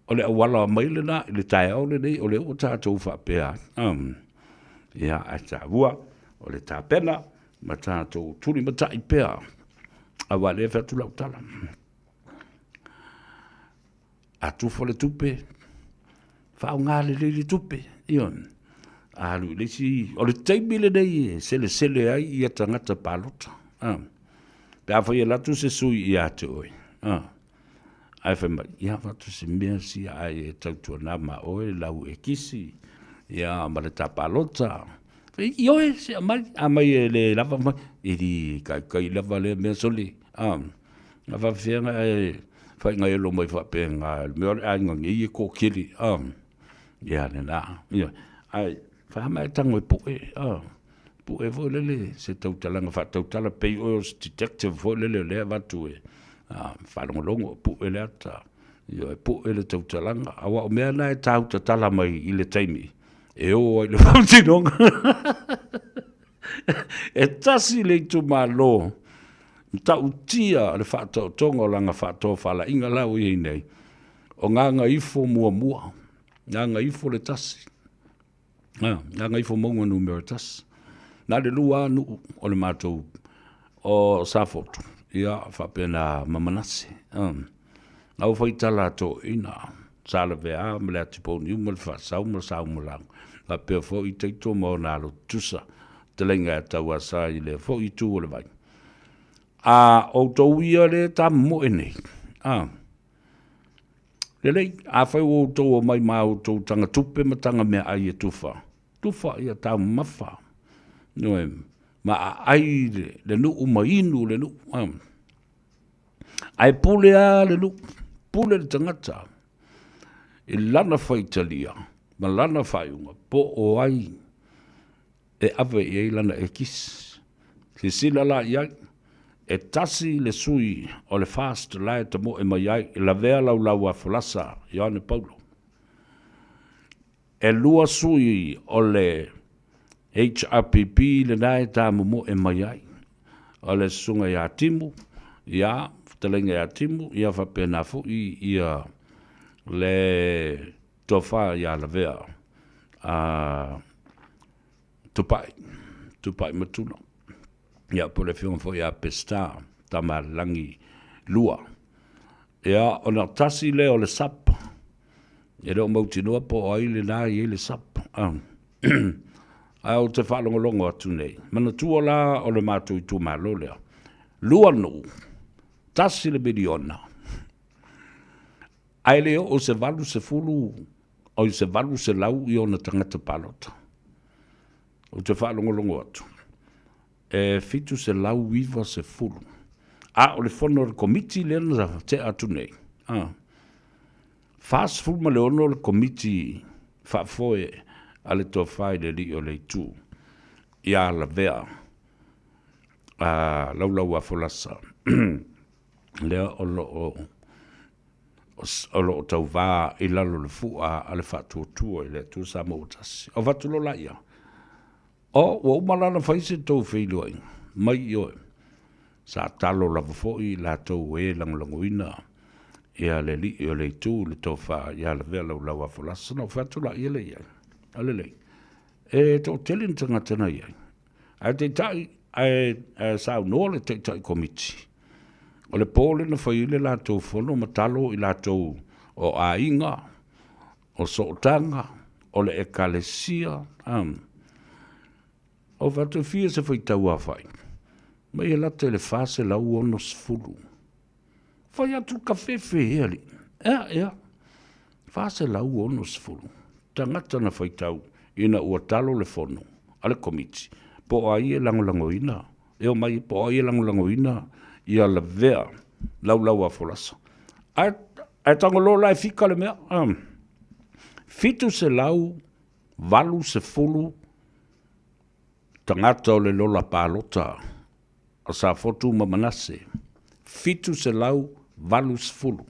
o le auala mai lena i le taeao lenei, o lea ua tatou faapea ai. Um. Ia, ae taua, o le tapena, ma tatou tulimatai pea, aua o lea e fai atu lau tala, a tufa le tupe, faaaoga lelei le tupe, ioe. A alu i le isi, o le taimi lenei e selesele ai ia tagata palota, a. Pe afai e alu atu se sui ia te oe, a, Ae fai mai, ia avatu se mea sia ai e tautuana ma oe lau ekisi, ia ma le ta palota. Fai, ioe, se aumai, amai e le lava mai, e li kaikai lava lea mea sole. A, na faafefea e faigaelo mai faapena, le mea o le aiga nei e toatele, a, ia lena, ioe. Ae fai ma e tago e pue, a, pue foi lele se tautalaga faatautala pei oe o se detective foi lele o lea e avatu e faalogologo, pue le ata, ioe, pue le tautalaga, aua o mea na e tautatala mai i le taimi e o ai i le faamasinoga. E tasi le itumalo matautia le faataotoga o lana faatofalaiga la ua i ai nei, o Gagaifo muamua, Gagaifo le tasi. Gagaifomauga 1. Na o le lua lava nuu o le matou o Safotu, ia faapena ma Manase. Na ua fai tala a toeaiina, sa lavea ma le Atipouniu ma le Faasau ma le Saumalaga, faapea foi Taito ma ona alo tutusa, fetalaiga ia Tauasa i lea foi itu o le vai. A outou ia lea e tamomoe nei, a, Lelei, afai ua outou omai ma a outou taga tupe ma taga meaai e tufa, tufa ia taumamafa, ioe, ma aai le nuu ma inu le nuu. Ae pule lava le nuu, pule le tagata i lana faitalia ma lana faaiuga po o ai e ave i ai lana ekisi. Silasila la i ai, e tasi le sui o le FAST la e tamoe mai ai, lavea laulau a folasa Ioane Paulo. E lua sui o le HRPP lena e tamomoe mai ai, o le susuga ia Timu, ia, fetalaiga ia Timu, ia faapena foi ia le tofa ia Lavea a Tupai, Tupai Matula, ia po o le afioga foi ia Peseta Tamalelagi 2. Ia, ona tasi lea o le SUP, e le o mautinoa po o ai lena e i ai le SUP. Ae ou te faalogologo atu nei, manatua la o le matou itumalo lea, lua nuu, tasi le miliona, ae le oo se 80 oi se 800 i ona tagata palota. Ou te faalogologo atu, e 790, a o le fono a le Komiti lea na tea atu nei, a, 46 le Komiti faafoe a le Tofa i le Alii o le Itu. Ia Lavea a Laulau a Folasa lea o lo o o lo o tauvā i lalo o le fu'a a le Faatuatua i le Atua Samoa ua Tasi. O avatu loa laia, O, ua uma la ona fai se tou feiloaiga mai i oe. Sa talo lava foi i latou e lagolagoina ia le alii o le itu i le tofa ia Lavea Laulau a Folasa. Na ou fai atu laia lea i ai, A lelei, e toatele ni tagata na i ai, ae taitai, ae, ae saunoa le taitai komiti, o le po lea na fai ai le latou fono ma talo i latou o aiga, o sootaga, o le ekalesia, O fai atu e fia se faitau aofai, mai e lata i le 460. Fai atu ka fefe e alii. Ea, ea, 460 tagata na faitau ina ua talo le fono a le komiti po o ai e lagolagoina e omai po o ai e lagolagoina ia lavea laulau a folasa. Ae, ae tago loa la e fika le mea. 780 tagata o le lola palota a Safotu ma Manase, 780.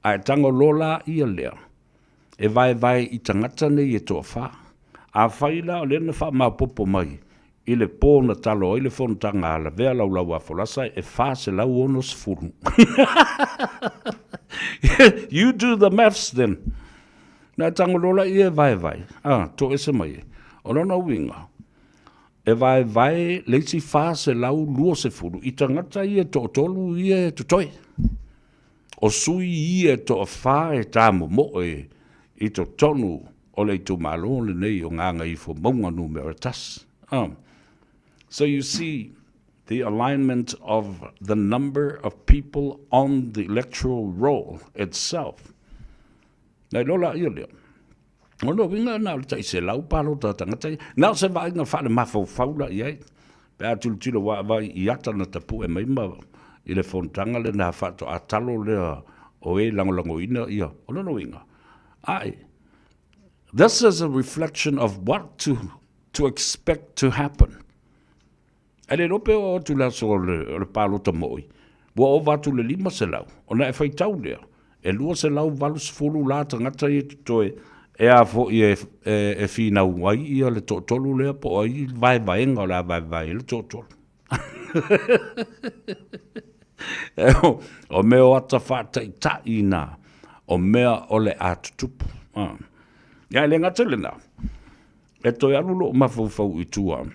Ae tago loa la ia lea e vaevae i tagata nei e toafa. Afai la o lea na faamaopoopo mai i le po na talo ai le fonotaga a Lavea Laulau a Folasa e 460. You do the maths then. Na e tago loa la ia e vaevae, a, toese mai ai. O lona uiga, e vaevae le isi 420 i tagata ia e toatolu ia e totoe. O sui ia e toafa e tamomoe i totonu o le itumalo lenei o Gagaifomauga Numera 1. So you see the alignment of the number of people on the electoral roll itself. Na iloa la ia lea. O lona uiga na o le tai 100 palota a tagata ia. Na o se vaaiga faalemafaufau la i ai. Pe a tilotilo vaavaai i ata na tapue mai ma i le fonotaga lena faatoa talo lea o e lagolagoina ia. O lona uiga, ae, this is a reflection of what to, to expect to happen. Ae le iloa pe oo atu i le aso o le, o le palota moi, ua ova atu le 500, ona e faitau lea, e 280 la tagata ia totoe e a foi e, e, e finau ai ia le toatolu lea po o ai vaevaega o le a vaevae ai le toatolu. o mea o ata faataitai na, o mea o le a tutupu. Ah. Ia e le gata i lena, e toe alu lou mafaufau i tua,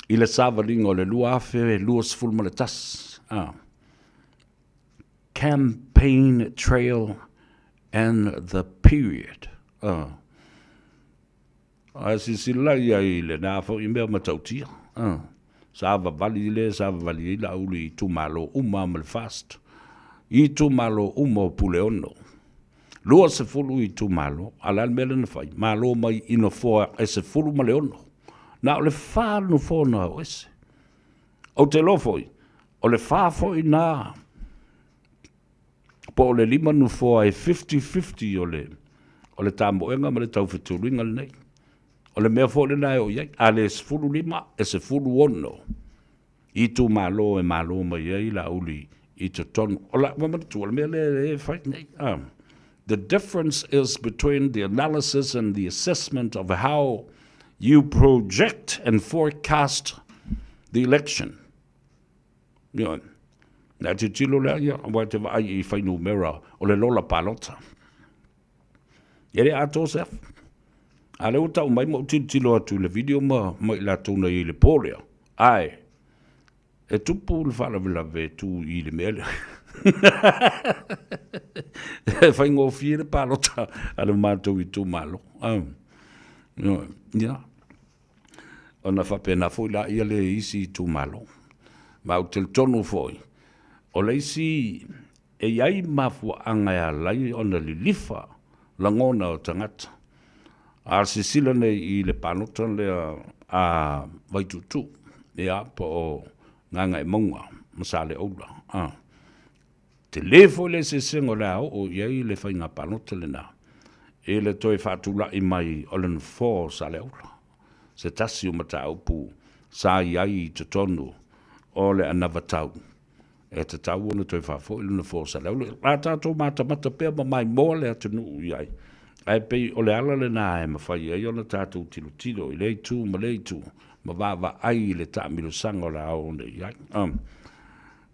i le savaliga o le 2021, a, Campaign Trail and the Period. A, a silasila i ai i lena foi mea matautia. A, savavali lea savavali ai Laauli i itumalo uma ma le FAST, i itumalo uma o Puleono. 20 itumalo, a o le a le mea lea na fai? Malo mai i nofoa e 16. Na o le fa nofoa na o ese. Ou te iloa foi, o le fa foi na po o le lima nofoa e 50-50 o le, o le tamoega ma le taufetuluiga lenei. O le mea foi lena e oo i ai, a le 15, e 16. Itumalo e malo mai ai Laauli i totonu o la, ua manatua o le mea lea e fai nei. The difference is between the analysis and the assessment of how you project and forecast the election. Ioe. Na tilotilo lea ia, aua e te vaai i fuainumera o le lola palota. E le atoa se afu. A lea ua tau mai ma ou tilotilo atu i le video ma, ma i latou na i ai i le po lea. Ae, e tupu le faalavelave e tu i le mea lea. E faigofie le palota a le matou itumalo. Ia, ona faapena foi laia lea i isi itumalo. Ma ou te talitonu foi, o le isi E i ai mafuaaga e ala ai ona lilifa lagona o tagata. A silasila nei i le palota lea a Vaituutuu, ia, po o Gagaemauga ma Saleaula, a, tele foi le eseesega o le a oo i ai le faiga palota lena i le toe faatulai mai o le nofoa o Saleaula. se tasi o mataupu sa i ai i totonu o le anavatau e tatau ona toe faafoi lona fosalaule. O le a tatou matamata pea ma maimoa le atunuu i ai, ae pei o le ala lena e mafai ai ona tatou tilotilo i lea itu ma lea itu ma vaavaai i le taamilosaga o le a oo nei i ai. Um,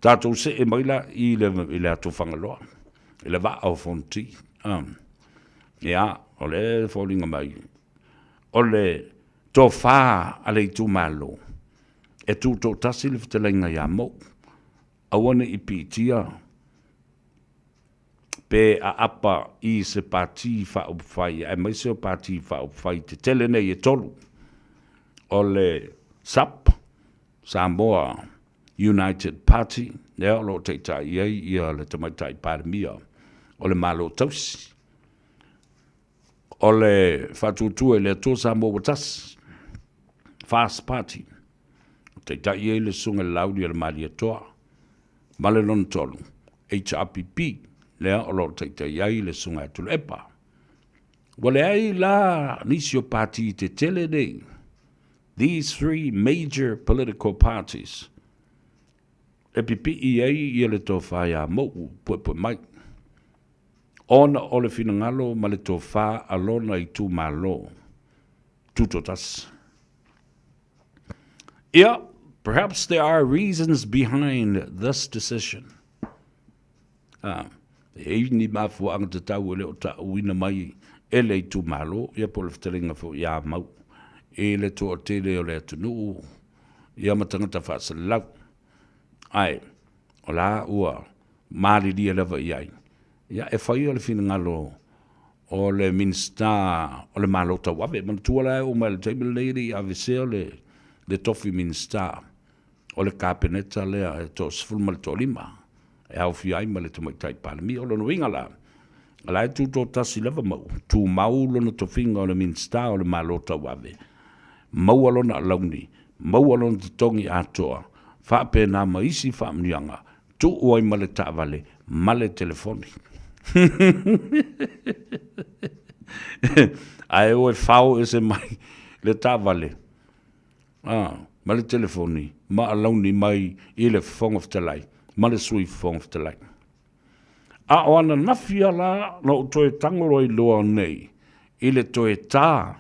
tatou see mai la i le, i le atu Fagaloa, i le vaa o Fonoti. Um, ia, o le foliga mai, o le tofa a le itumalo, e tutoatasi le fetalaiga ia Mou, aua ne i piitia pe aapa i se pati faaupufai, aemaise o pati faaupufai tetele nei e tolu, o le SUPP, Samoa United Party, lea o lo o taitai ai ia le Tamaitai Palemia o le Malo Tausi, o le Faatuatua i le Atua Samoa Ua Tasi, FAST Party, taitai ai le Susuga i le Laauli a le Malietoa, ma le lona tolu, HRPP, lea o lo o taitai ai le Susuga ia Tuilaepa. Ua leai la nisi o pati tetele nei, these three major political parties, e pipii ai ia le tofa ia Mou Puepue mai, ona o le finagalo ma le tofa a lona itumalo tutoatasi. Ia, perhaps there are reasons behind this decision. Ah, e i ai ni mafuaaga tatau e le o taauina mai e le itumalo, ia po o le fetalaiga foi ia Mau i le toatele o le atunuu, ia ma tagata faasalalau. Ae, o la ua malilie lava i ai, ia e faia le finagalo o le Minisita o le Malo Tauave. Manatua la e oo mai i le taimi lenei e le i aveesea le, le tofi Minisita o le Kapeneta lea e 15 e aofia ai ma le Tamaitai Palemia. O lona uiga la, o la e tutoatasi lava ma ua tumau lona tofiga o le Minisita o le Malo Tauave, maua lona alauni, maua lona totogi atoa, faapena ma isi faamanuiaga tuu ai ma le taavale ma le telefoni. Ae o e fao ese mai le taavale ah, ma le telefoni ma alauni mai i le Fofoga Fetalai ma le Sui Fofoga Fetalai. A o ananafi a la na ou toe tagolo ai loa nei i le toe tā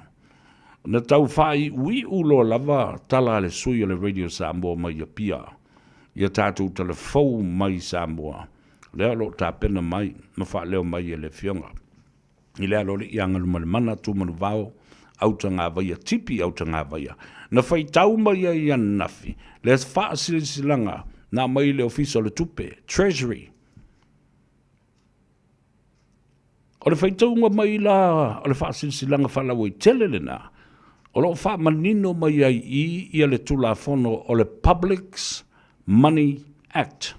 na tau faaiuiu loa lava tala a le sui o le Radio Samoa mai Apia ia tatou tala fou mai Samoa lea o lo o tapena mai ma faaleo mai e le Afioga i le aloalii ia Galumalemana Tumanuvao Autagavaia Tipi Autagavaia na faitau mai ai ananafi le faasilasilaga na aumai i le Ofisa o le Tupe, Treasury. O le faitauga mai la o le faasilasilaga faalauaitele lena, o lo o faamanino mai ai i i le Tulafono o le Public Money Act.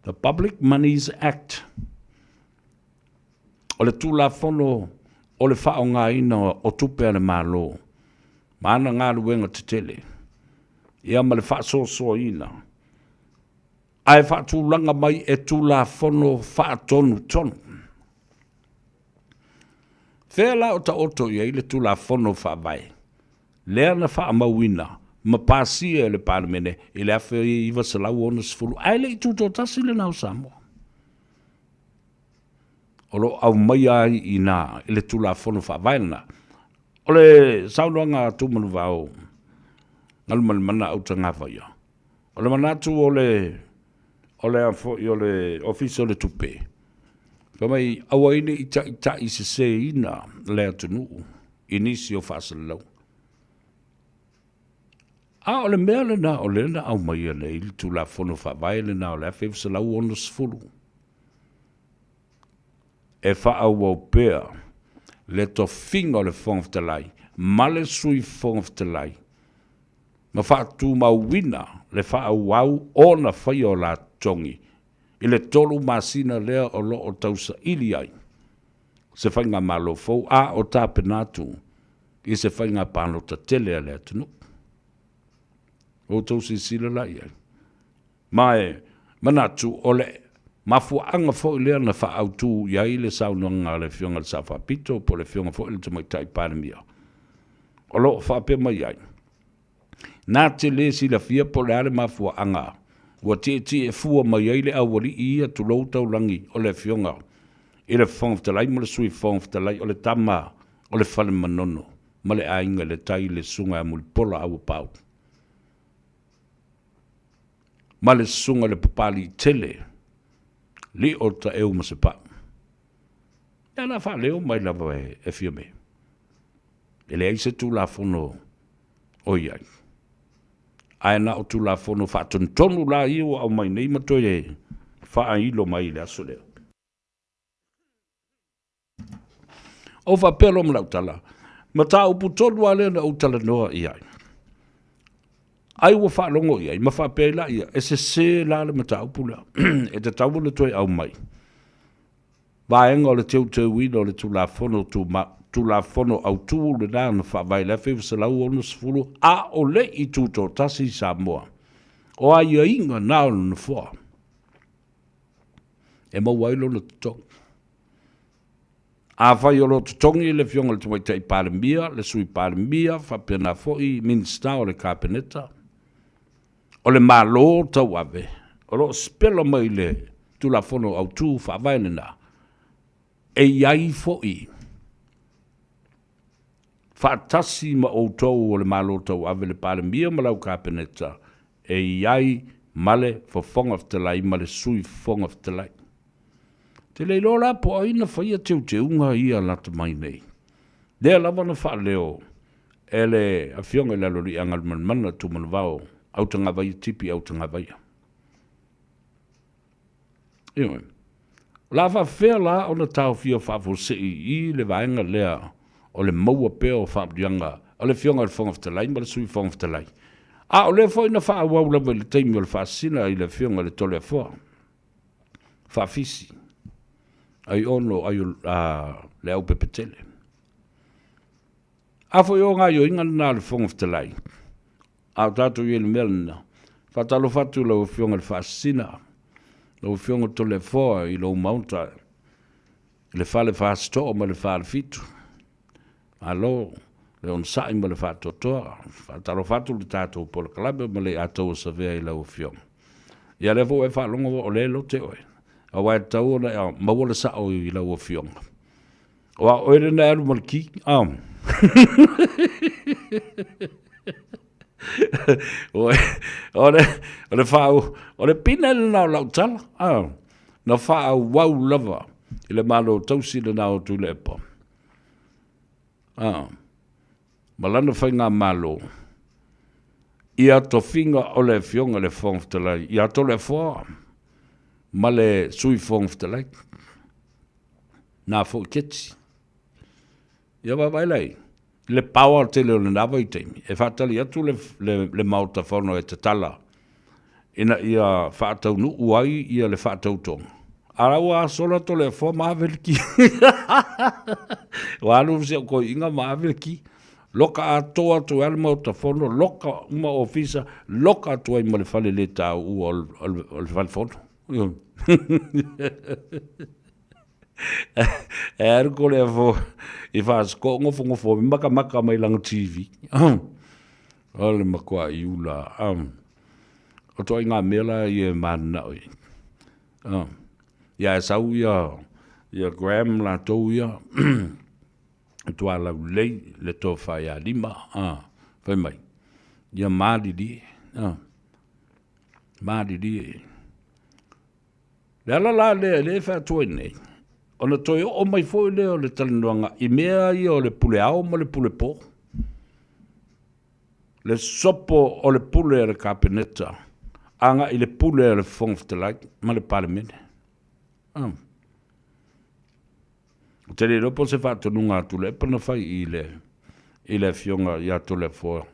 The Public Monies Act. O le Tulafono o le faaaogaina o tupe a le Malo ma ana galuega tetele, ia ma le faasoasoaina ae faatulaga mai e Tulafono faatonutonu. Fea la o taoto i ai le Tulafono Faavae lea na faamauina ma pasia e le Palemene i le 1960 ae le i tutoatasi lena o Samoa? O lo o aumaia ai i ina i le Tulafono Faavae lena. O le saunoaga a Tumanuvao Galumalemana Autagavaia, O le manatu o le, o le a foi o le Ofisa o le Tupe, fai mai, aua ai ne i taitaiseseina le atunuu i nisi o faasalalauga. A o le mea lena o lea na aumaia nei le Tulafono Faavae lena o le 1960, e faaauau pea le tofiga o le Fofoga Fetalai ma le Sui Fofoga Fetalai ma faatumauina le faaauau ona faia o la totogi i le tolu masina lea o lo o tausaili ai se faigamalo fou a o tapena atu i se faiga palota tele a le atunuu. Ua outou silasila la i ai? Ma e manatu o le Mafuaaga foi lea na faaautu i ai le saunoaga a le Afioga i le Sao Faapito po o le Afioga foi i le Tamaitai Palemia, o lo o faapea mai ai, Na te le silafia po o le a le mafuaaga ua tietie fua mai ai le aualii ia tulou taulagi o le Afioga i le Fofoga Fetalai ma le Sui Fofoga Fetalai o le tama o le Fale Manono ma le Aiga i le Tai le Susuga ia Mulipola Auuapaau ma le Susuga i le Papaliitele Lio Taeu Masepau. Ia na faaleo mai lava e Fiame. E leai se Tulafono o i ai. Ae na o Tulafono faatonutonu la ia ua aumai nei ma toe faailo mai i le aso lea. Ou faapea loa ma lau tala, mataupu tonu lava lea na ou talanoa i ai. Ai ua faalogo i ai ma faapea ai laia, e sese la le mataupu lea. E tatau ona toe aumai. Vaega o le teuteuina o le Tulafono Tumau, Tulafono Autu lena na faavae i le 1960 a o le i tutoatasi Samoa. O aiaiga na o le Nofoa e maua ai lona totogi. Afai o lo o totogi le Afioga i le Tamaitai Palemia, le Sui Palemia, faapena foi Minisita o le Kapeneta, o le Malo tauave o lo o sipela mai i le Tulafono Autu Faavae lena, e i ai foi faatasi ma outou o le Malo tauave le Palemia ma lau Kapeneta, e i ai ma le Fofoga Fetalai ma le Sui Fofoga Fetalai. Ou te le iloa la po o ai na faia teuteuga ia lata mai nei. Lea lava na faaleo e le Afioga i le Aloalii Agalumalemana Tumanavao Autagavaia Tipi Autagavaia. Ioe. O le a faafefea la ona taofia faafuasei i i le vaega lea o le maua pea o faamanuiaga a le Afioga i le Fofoga Fetalai ma le Sui Fofoga Fetalai, a o lea foi na faaauau lava i le taimi o le faasina i le Afioga i le Toleafoa Faafisi Aiono Aio, a, Leaupepetele. A foi o gaoioiga lena a le Fofoga Fetalai, a o tatou i ai i le mea lena, faatalofa atu i lau Afioga i le Faasisina, lau Afioga Toleafoa i lou maota i le fale Fasitoo ma le Falefitu. Malo le onosai ma le faatoatoa. Faatalofa atu i le tatou polokalame ma le Atoa Savea i lau Afioga. Ia lea foi ua e faalogo o lea e lote oe, aua e tatau ona e maua le sao i lau Afioga. Aua o oe lena e alu ma le ki. Oh. O le, o le faaau, o le pine lena o lau tala. Oh. Na faaauau lava i le Malo tausi lena o Tuilaepa. Ah. Ma lana faigamalo ia tofiga o le Afioga i le Fofoga Fetalai ia Toleafoa ma le Sui Fofoga Fetalai. Na foi keti. Ia vaavaai la i le power tele o lena vaitaimi e faatali atu le, le, le Maota Fono e tatala ina ia faataunuu ai ia le faatautoga. A la ua sola Toleafoa ma ave le ki. Ua alu si au toeaina ma ave le ki. Loka atoa atu ai le Maota Fono, loka uma ofisa, loka atu ai ma le fale le taua o le fale fono. E alu Toleafoa i Fasitoouta nofonofo makamaka mai lana TV. O le matuai ula. O ituaiga mea la ia e mananao i ai. Ia e sau ia, ia Graham latou ia, matua laulelei le tofa ia Lima, fai mai, ia malilie, malilie. Le ala la lea e le fai atu ai nei, ona toe oo mai foi lea o le talanoaga i mea ia o le pule ao ma le pule po. Le sopo o le pule a le Kapeneta agai i le pule a le Fofoga Fetalai ma le Palemene. Ah. Ou te le iloa po o se faatonuga a Tuilaepa na fai i le, i le afioga ia Toleafoa.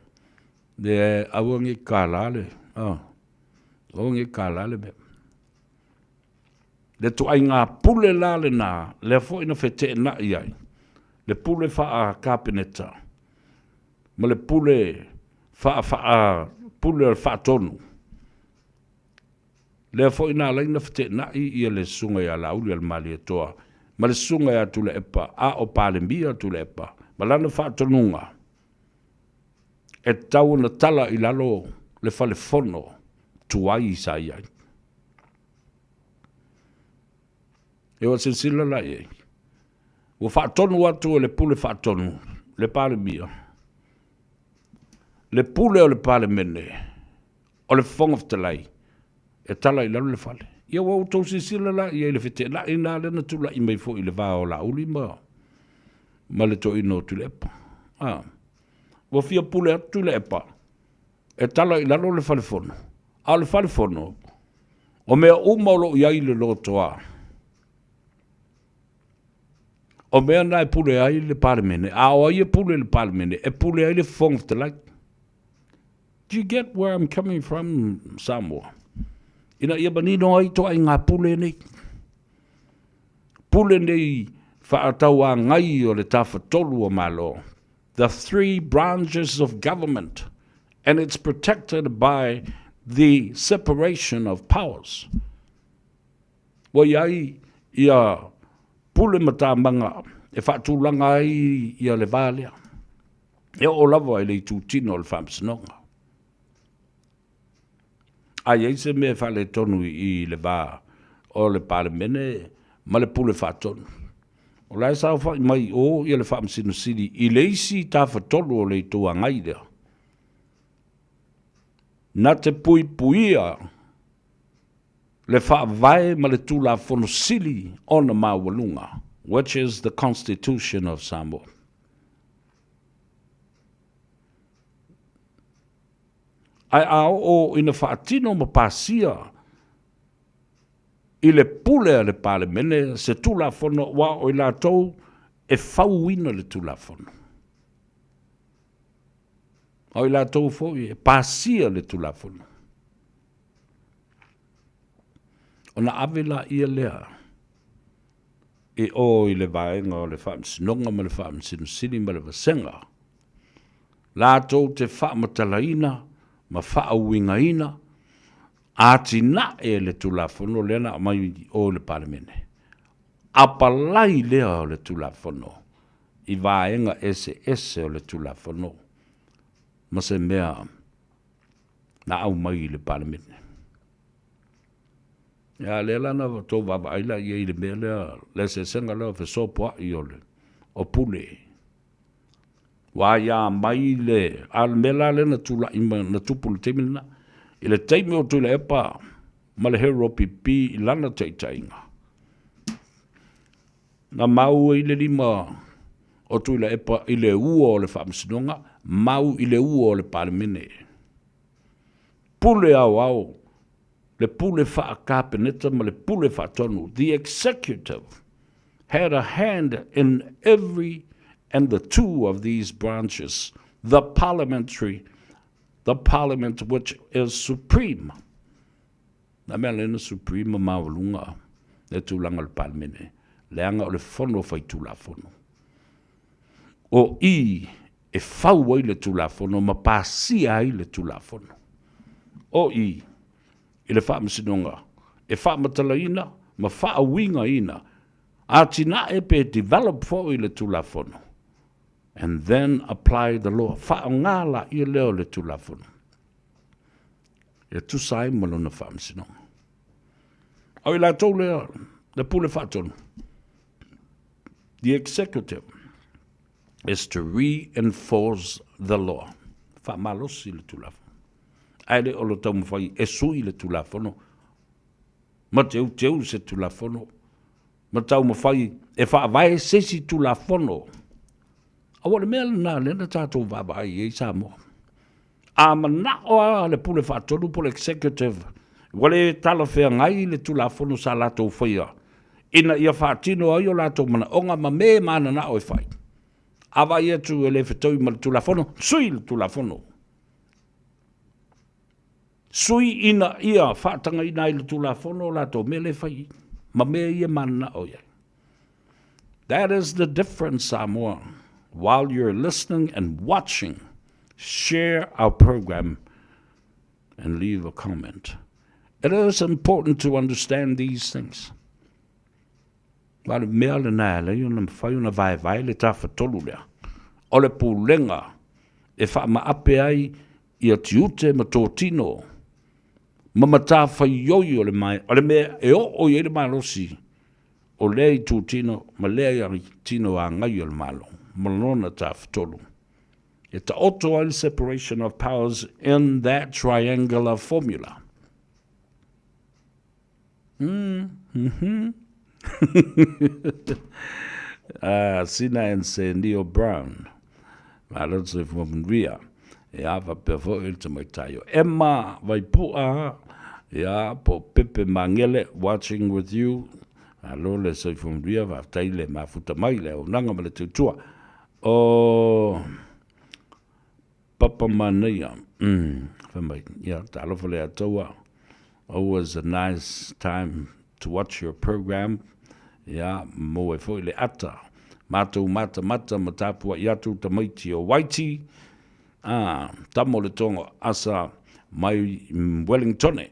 Le aua ne i kālā le, ah, aua ne i kālā le mea. Le ituaiga pule la lena, lea foi na feteenai ai le pule faa-Kapeneta ma le pule faa-faa pule o le faatonu. Lea foi na ala ai ona feteenai ia le Susuga ia Laaulialemalietoa ma le Susuga ia Tuilaepa, a o Palemia Tuilaepa, ma lana faatonuga e tatau ona tala i lalo le fale fono tuai sa i ai. Ia ua silasila la i ai, ua faatonu atu e le Pule Faatonu le Palemia, le pule o le Palemene, o le Fofoga Fetalai, e tala i lalo le fale. Ia ua outou silasila la i ai i le feteenai lena lea na tulai mai foi i le va o Laauli ma, ma le toeaina o Tuilaepa. A, ua fia pule atu Tuilaepa e tala i lalo le fale fono, a o le fale fono, o mea uma o lo o i ai i le lotoa, o mea na e pule ai le Palemene, a o ai e pule i le Palemene? E pule ai le Fofoga Fetalai. Do you get where I'm coming from, Samoa? Ina ia manino ai ituaiga pule nei. Pule nei faatauagai o le Tafatolu o Malo, the three branches of government, and it's protected by the separation of powers. Ua i ai ia pule ma tamaga e faatulaga ai ia le va lea, e oo lava i le itutino o le Faamasinoga. A i ai se mea e faaletonu i le va o le Palemene ma le Pule Faatonu, o la e saofai mai i o ia le Faamasino Sili i le isi Tafatolu o le Itu Agai lea, na te puipuia le Faavae ma le Tulafono Sili ona maualuga, which is the Constitution of Samoa. Ae a oo ina faatino ma pasia i le pule a le Palemene se Tulafono aua o i latou e fauina le Tulafono. A o i latou foi e pasia le Tulafono. Ona ave laia lea i o i le vaega o le Faamasinoga ma le Faamasino Sili ma le Vasega, latou te faamatalaina ma faauigaina atinae le Tulafono lea na aumai i o i le Palemene. Apalai lea o le Tulafono i vaega eseese o le Tulafono ma se mea na aumai i le Palemene. Ia, lea la na outou vaavaai la i ai i le mea lea, le eseesega lea o fesopoai o le o pule. Ua aia mai le, a o le mea la lea na tulai mai, na tupu i le taimi lena, i le taimi o Tuilaepa ma le Harold PP i lana taitaiga, Na mau ai le lima o Tuilaepa i le ua o le Faamasinoga, mau i le ua o le Palemene. Pule aoao, le pule faa-Kapeneta ma le pule faatonu, the executive had a hand in every and the two of these branches, the parliamentary, the parliament which is supreme. Na mea lena Supreme maualuga le tulaga o le Palemene, leaga o le Fono Faitulafono. O i e fau ai le Tulafono ma pasia ai le Tulafono. O i i le Faamasinoga e faamatalaina ma faauigaina atinae pe develop foi le Tulafono and then apply the law. Faaaoga laia lea o le Tulafono. e tusa ai ma lona faamasinoga. A o i latou lea, le pule faatonu, the executive is to reinforce the law. Faamalosi le Tulafono. Ae le o lo taumafai e sui le Tulafono ma teuteu se Tulafono ma taumafai e faavae se isi Tulafono. Aua o le mea lena lea na tatou vaavaai i ai Samoa. A manao lava le Pule Faatonu po o le Executive ua le talafeagai le Tulafono sa latou faia ina ia faatino ai o latou manaoga ma me mananao e fai, a vaai atu e le fetaui ma le Tulafono, sui le Tulafono. Sui ina ia faatagaina ai le Tulafono o latou mea lea e fai ma mea ia e mananao i ai. That is the difference, Samoa. While you're listening and watching, share our program and leave a comment. It is important to understand these things. Ma le mea lena e ala ai ona mafai ona vaevae le tafatolu lea, o le pulega e faamaape ai ia tiute ma totino ma matafaioi o le, o le mea e oo i ai le malosi o lea itutino ma lea tino agai o le Malo ma lona tafatolu. E taoto ai le separation of powers in that triangular formula. Mm -hmm. Sina and Sir Neil Brown. Malo le soifua manuia. Ia, faapea foi le tamaitai o Emma Vaipua, ia, po o Pepe Magele, watching with you. Malo le soifua manuia, faafetai le mafuta mai le auaunaga ma le tautua. O Papa Manaia, fai mai, ia, talofa le Ataua, always a nice time to watch your program, ia, maua ai foi le ata, matou matamata ma tapuai atu tamaiti o Waiti, a, tama o le Tonga Asa mai Wellingtone,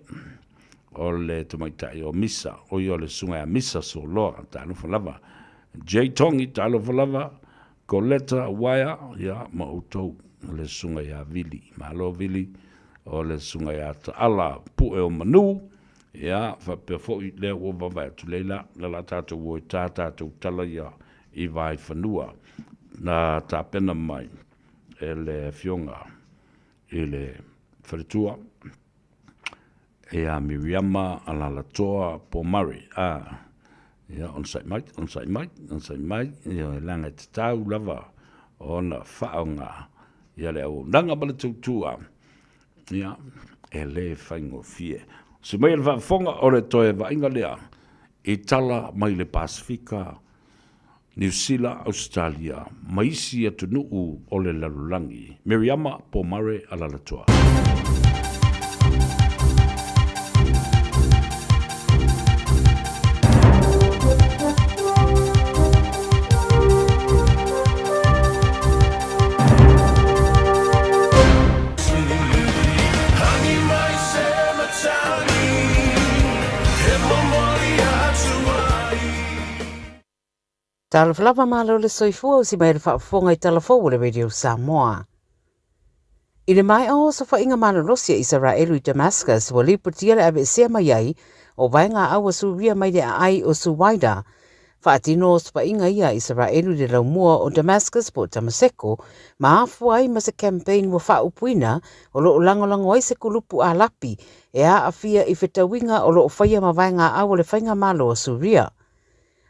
o le tamaitai o Misa, o ia o le susuga ia Misa Soloa, talofa lava. Jay Tongi, talofa lava. Coletta Waea, ia, ma outou, o le susuga ia Vili. Malo Vili, o le susuga ia Taala Pue o Manu, ia, faapea foi lea ua vaavaai atu Leila, le la tatou o i tā tatou tala ia i Vaifanua, na tapena mai e le Afioga i le Faletua, ia Miriama Alalatoa Pomare, a, ia, onosai mai, onosai mai, onosai mai, ia, leaga e tatau lava ona faaaoga ia le auaunaga ma le tautua, ia, e le faigofie. Se mai le faafofoga o le toe vaaiga lea i tala mai le Pasefika, Niu Sila, Ausetalia ma isi atunuu o le lalolagi. Miriama Pomare Alalatoa. Talofa lava malo le soifua o si mai le faafofoga i tala fou o le Radio Samoa. I le maea o osofaiga malolosi a Isaraelu i Damascus, ua lipotia le aveesea mai ai o vaega aua Suria mai le aai o Suwaida. Faatino osofaiga ia a Isaraelu i le laumua o Damascus po o Tamaseko, ma afua ai ma se campaign ua faaupuina o lo o lagolago ai se kulupu ālapi e aafia i fetauiga o lo o faia ma vaega aua le faigamalo a Suria.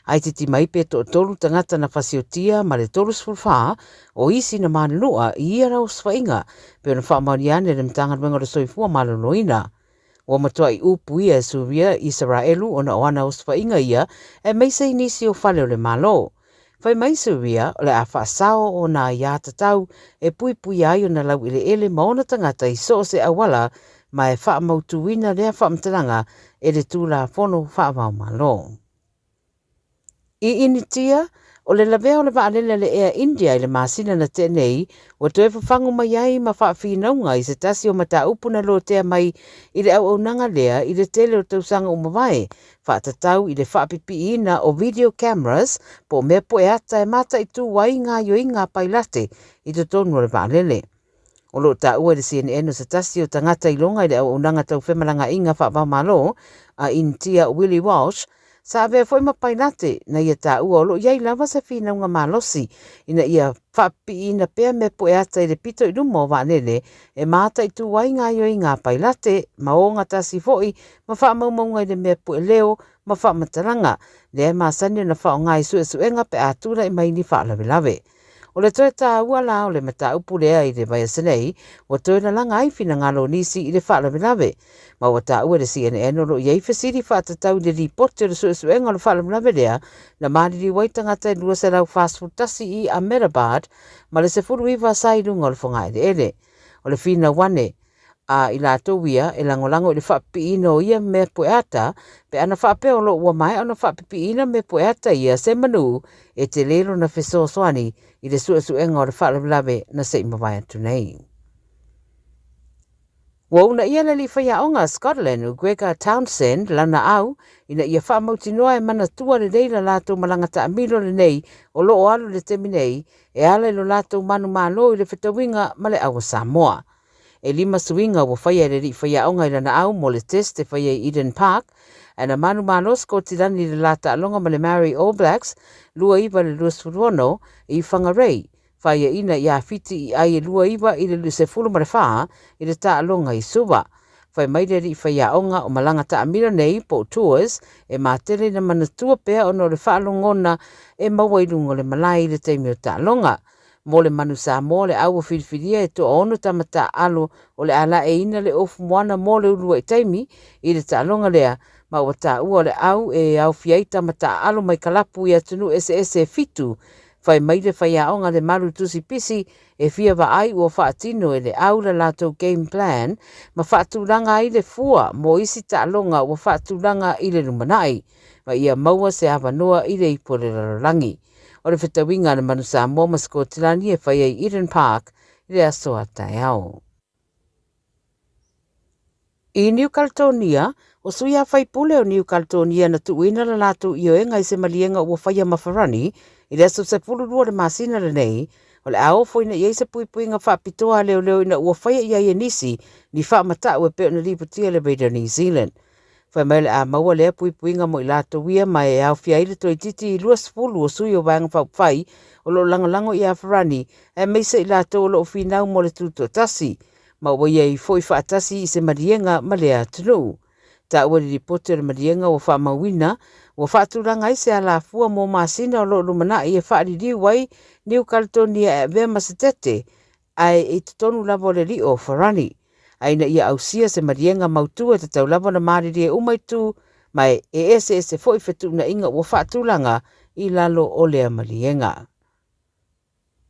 Aititi mai pe toatolu tagata na fasiotia ma le 34 o isi na manunua i ia raosofaiga, pei ona faamaonia ane e le Matagaluega o le Soifua Maloloina. Ua matuai upu ia e Suria Isaraelu ona o ana osofaiga ia aemaise i nisi o fale o le Malo. Fai mai Suria o le a faasao ona aiātatau e puipuia ai ona laueleele ma ona tagata i so o se auala ma e faamautuina lea faamatalaga e le Tulafono Faavaomalo. I Initia, o le lavea o le vaalele a le Air India i le masina na tea nei, ua toe fafagu mai ai ma faafinauga i se tasi o mataupu na lotea mai i le auaunaga lea i le tele o tausaga ua mavae, faatatau i le faapipiiina o video cameras po o mea pueata e mataitu ai gaoioiga a pailate i totonu o le vaalele. O lo o taua i le CNN o se tasi o tagata iloga i le auaunaga tau femalagaaiga faava-o-Malo a Initia Willie Walsh, sa avea foi ma pailate na ia taua o lo o i ai lava se finauga malosi ina ia faapipiiina pea mea pueata i le pito i luma o vaalele e mataitu ai gaoioiga a pailate ma ogatasi foi ma faamaumauga i le mea pueleo ma faamatalaga lea e masani ona faaaoga i suesuega pe a tulai mai ni faalavelave. O le toe tāua la o le mataupu lea i le vaiaso nei, ua toe lalaga ai finagalo o nisi i le faalavelave. Ma ua taua e le CNN o lo o i ai fesili faatatau i le lipoti o le suesuega o le faalavelave lea na maliliu ai tagata e 241 i Ahmedabad ma le 19 sa i luga o le fogaeleele. O le finau ane, a i latou ia e lagolago i le faapipiina o ia mea pueata, pe ana faapea o lo o ua maea ona faapipiina mea pueata ia se manu e tele lona fesoasoani i le suesuega o le faalavelave na se i mavae atu nei. Ua uunaia le alii faiaoga a Scotland o Gregor Townsend lana au ina ia faamautinoa e manatua lelei la latou malaga taamilo lenei o lo o alu i le taimi nei e ala i lo latou manumalo i le fetauiga ma le au a Samoa. E lima suiga ua faia e le alii faiaoga i lana au mo le test e faia i Eden Park, ae na manumalo Sikotilani i le la taaloga ma le Maori All Blacks 29 i le 26 i Whangarei, faiaina ia Fiti i ai e 29 i le 14 i le taaloga i Suva. Fai mai le alii faiaoga o malaga taamilo nei po o tours e matele ina manatua pea ona o le faalogona e maua i luga o le malae i le taimi o taaloga. Mo le Manu Samoa le au ua filifilia e toaono tama taaalo o le a laeina le ofu moana mo le uluai taimi i le taaloga lea ma ua taua o le au e aofia ai tama taaalo mai kalapu i atunuu eseese e fitu. Fai mai le faiaoga le malu tusi pisi e fia vaai ua faatino e le au la latou game plan ma faatulaga ai le fua mo isi taaloga ua faatulaga i le lumanai ma ia maua se avanoa i le ipu o le lalolagi. O le fetauiga a le Manu Samoa ma Sikotilani e fai ai i Eden Park i le aso a taeao. I Niu Kaletonia, o sui a faipule o Niu Kaletonia na tuuina la latou ioega i se maliega ua faia ma Farani i le aso 12 o le masina lenei, o le a ofo ina i ai se puipuiga faapitoa a leoleo ina ua faia i ai e nisi ni faamatau e pei ona lipotia e le Radio New Zealand. Fai mai o le a maua lea puipuiga mo i latou ia ma e aofia ai le toeitiiti 20 o sui o Vaega Faaupufai o lo o lagolago ia Farani aemaise i latou o lo o finau mo le tutoatasi ma ua i ai foi faatasi i se maliega ma lea atunuu. Taua i le lipoti o le maliega ua faamauina, ua faatulaga ai se alafua mo masina o lo o lumanai e faaliliu ai Niu Kaletonia e avea ma se tete ae i totonu lava o le lio o Farani. A ina ia ausia se maliega mautu e tatau lava ona malilie uma itu ma e eseese foi fetuunaiga ua faatulaga i lalo o lea maliega.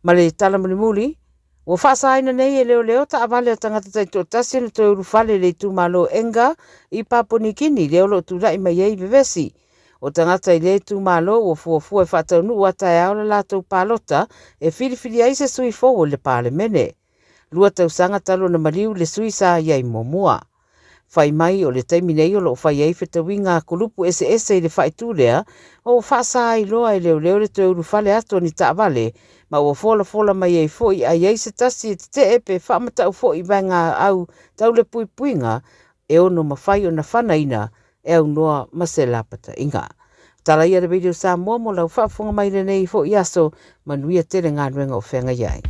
Ma le tala mulimuli, ua faasaina nei e leoleo taavale a tagata taitoatasi ona toe ulufale i le itumalo Enga i Papua New Guinea lea o lo o tulai mai ai vevesi. O tagata i lea itumalo ua fuafua e faataunuu a taeao le latou palota e filifili ai se sui fou o le Palemene. Lua tausaga talu ona maliu le sui sa i ai muamua. Fai mai o le taimi nei o lo o fai ai fetauiga a kulupu eseese i le faaitu lea, ma ua faasa ai loa e leoleo le toe ulufale atu o ni taavale, ma ua folafola mai ai foi a i ai se tasi e tetee pe faamatau foi i vaega au tau le puipuiga e ono mafai ona fanaina e aunoa ma se lapataiga. Tala ia le Radio Samoa mo lau faafofoga mai lenei foi aso, manuia tele galuega o feagai ai.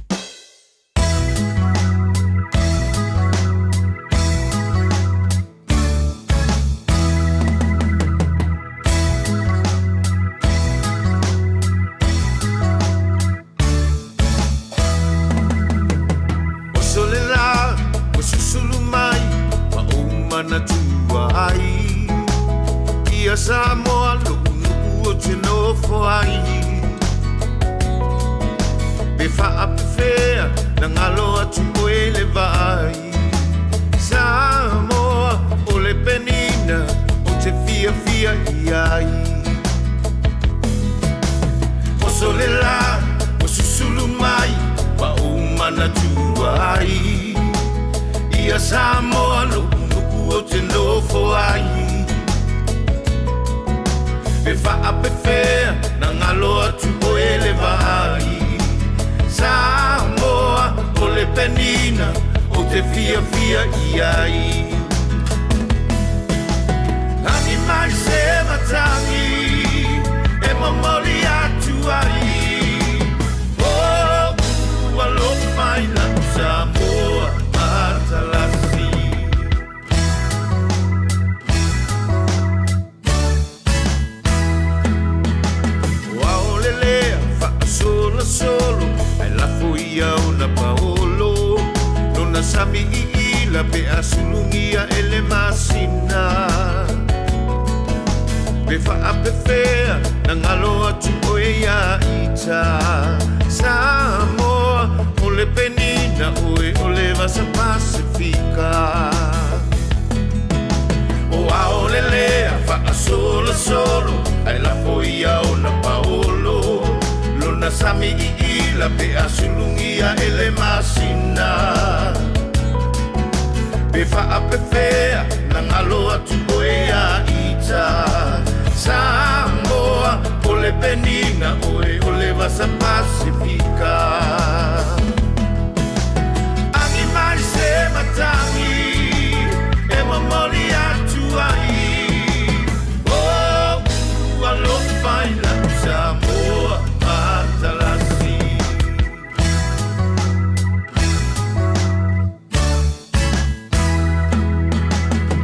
Oso le la, ua susulu mai, ma ou manatua ai. Ia Samoa lo'u nuu ou te nofo ai. Pe faapefea na galo atu oe le vaai. Samoa o le penina ou te fiafia i ai. Oso le la ua susulu mai ma ou manatua ai. Ia Samoa lo'u nuu ou te nofo ai. Pe faapefea na galo atu oe le vaai. Samoa o le penina ou te fiafia i ai. Lagi mai se matagi e momoli atu ai. Oh, alofa i lau Samoa matalasi. O aolelea faasolosolo ae lafo ia ona paolo lona sami iila pe a sulugia e le masina pe faapefea na galo atu oe ia ita Samoa o le penina oe o le vasa Pasifika. O aolelea faasolosolo ae lafo ia ona paolo lona sami iila pe a sulugia e le masina. Pe faapefea na galo atu oe ia ita Samoa o le penina oe o le vasa Pasifika Agi mai se matagi e momoli atu ai Oh, alofa i lau Samoa matalasi.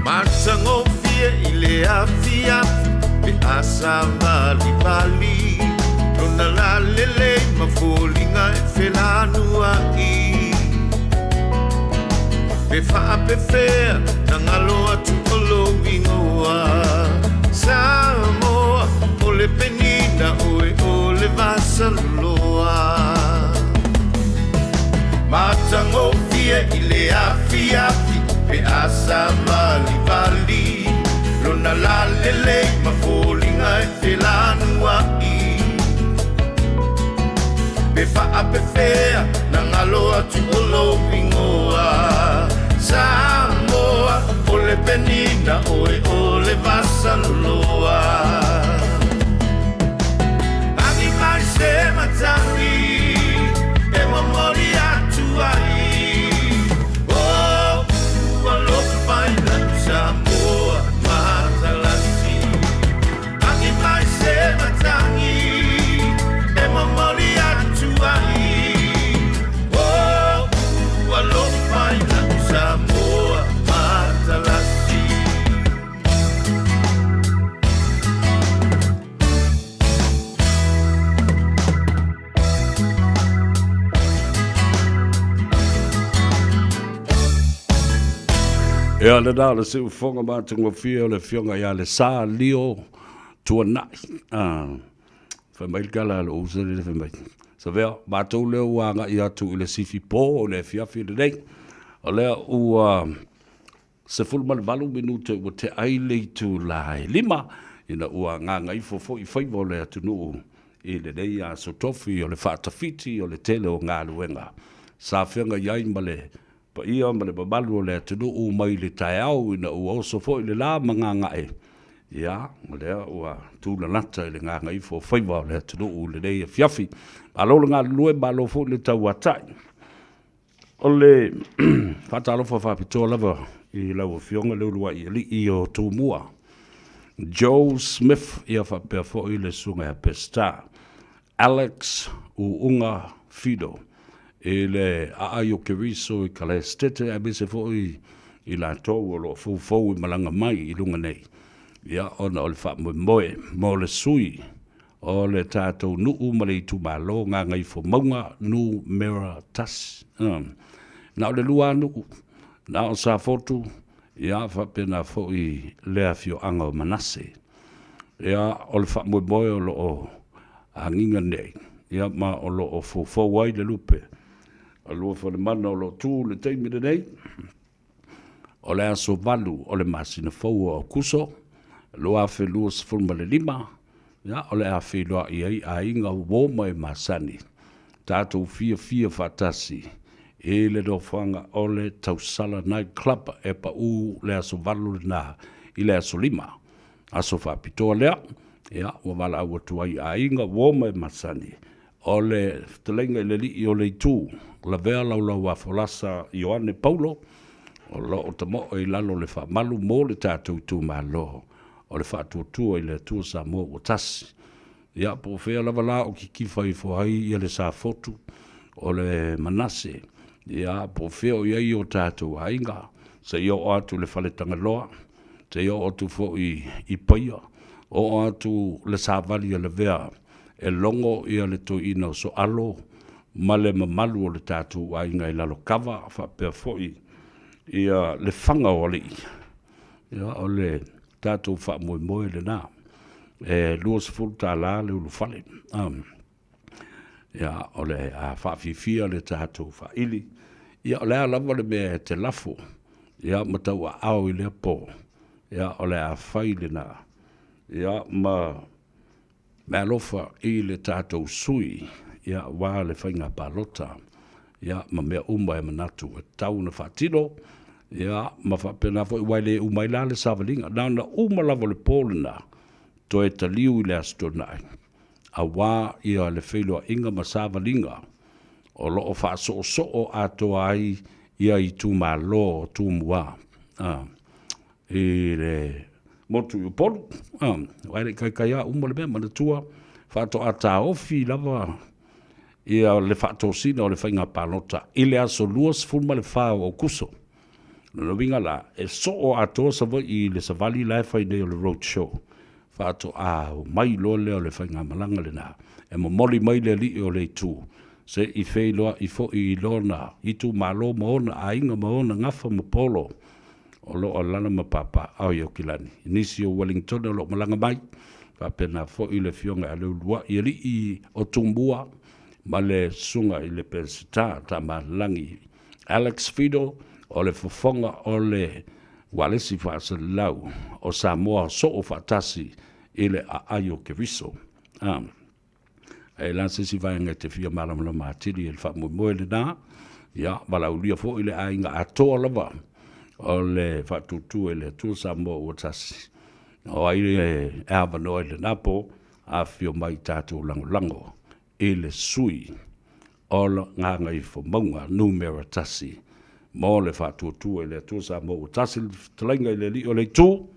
Matagofie i le afiafi pe a savalivali Lona lalelei ma foliga e felanuai Pe faapefea na galo atu o lou igoa Samoa o le penina oe o le vasaloloa Matagofie i le afiafi pe a savalivali Lona lalelei ma foliga e felanuai Pe faapefea na galo atu o lou igoa Samoa o le penina oe o le vasaloloa Agi mai se matagi e momoli atu ai Oh, alofa i lau Samoa matalasi Agi mai se matagi e momoli atu ai Oh, alofa i lau Samoa matalasi. Ia lena o le siufofoga matagofie o le Afioga ia Lesa Lio Tuanai. Ah, fai mai le tala a lou uso lele fai mai, Savea, matou lea ua agai atu i le sifi po o le afiafi lenei. O lea ua 18 minute ua tea ai le itula e 5, ina ua gagaifo foi faiva o le atunuu i lenei aso tofi o le faatafiti o le tele o galuega sa feagai ai ma le paia ma le mamalu o le atunuu mai le taeao ina ua oso foi le la ma gagae, ia, o lea ua tulalata i le gagaifo o faiva o le atunuu i lenei afiafi. Malo le galulue, malo foi le tauatai. O le faatalofa faapitoa lava i lau Afioga le uluai alii o Tumua, Joe Smith, ia faapea foi le Susuga ia Peseta Alex Uunga Fido i le aai o Keriso i Kalaestete aemaise foi i latou o lo o foufou i malaga mai i luga nei, ia ona o le faamoemoe mo le sui o le tatou nuu ma le itumalo Gagaifomauga Numera 1. Na o le 2 nuu, na o Safotu, ia faapena foi le afioaga o Manase. Ia, o le faamoemoe o lo o agiga nei, ia ma o lo o foufou ai le lupe a Luafalemana o lo o tu i le taimi lenei, o le aso 8 o le masina fou o Aokuso 2025, ia, o le a feiloai ai aiga uo ma e masani, tatou fiafia faatasi i le nofoaga o le Tausala Night Club e pau le aso 8 lena i le aso 5. Aso faapitoa lea, ia, ua valaau atu ai aiga uo ma e masani, O le fetalaiga i le alii o le itu, lavea Laulauafolasa Ioane Paulo, o lo o tamoe i lalo o le faamalu mo le tatou itumalo o le Faatuatua i le Atua Samoa ua Tasi. Ia, po o fea lava la o kikifa ifo ai ia le Safotu o le Manase, ia, po o fea o i ai o tatou aiga, seia oo atu i le Faletagaloa, seia oo atu foi i Paia, oo atu le savali a Lavea e logo ia le toeaina o Soalo ma le mamalu o le tatou aiga i Lalokava faapea foi ia le faga o alii. Ia, o le tatou faamoemoe lena. E $20 le ulufale. Ia, o le a faafiafia le tatou faaili. Ia, o le a lava le mea e te lafo, ia, ma tauaao i lea po, ia, o le a fai lena. Ia, ma Meaalofa i le tatou sui ia aua le faiga palota ia ma mea uma e manatu e tatau ona faatino. Ia, ma faapena foi aua e le uma ai la le savaliga. Na ona uma lava o le po lena, toe taliu i le Aso Toonai, aua ia le feiloaiga ma savaliga o lo o faasoosoo atoa ai ia itumalo o Tumua a, i le motu i Upolu. A, aua e le i taitai lava uma le mea, manatua faatoa taofi lava ia le faatosina o le faiga palota i le aso 24 o Aokuso. O lona uiga la, e soo atoa Savaii i le savali la e fai nei o le road show, faatoa omai loa lea o le faigamalaga lena, e momoli mai le alii o le itu, se i feiloai foi i lona itumalo ma ona aiga ma ona gafa ma polo o lo o alaala ma papaaao i Aukilani. I nisi o Uelintone o lo o malaga mai, faapena foi le Afioga ia Leuluai Alii o Tumua ma le Susuga i le Peseta Tamalagi Alex Fido, o le fofoga o le ualesi faaselelau o Samoa soo faatasi i le aai o Keriso. A, e la se isi vaega e te fia malamalama atili i le faamoemoe lena, ia, valaaulia foi le aiga atoa lava o le faatuatua i le Atua Samoa ua tasi. O ai e avanoa i lena po, afifio mai tatou lagolago i le sui o le Gagaifomauga Numera 1 mo le faatuatua i le Atua Samoa ua tasi le fetalaiga i le Alii o le Itu,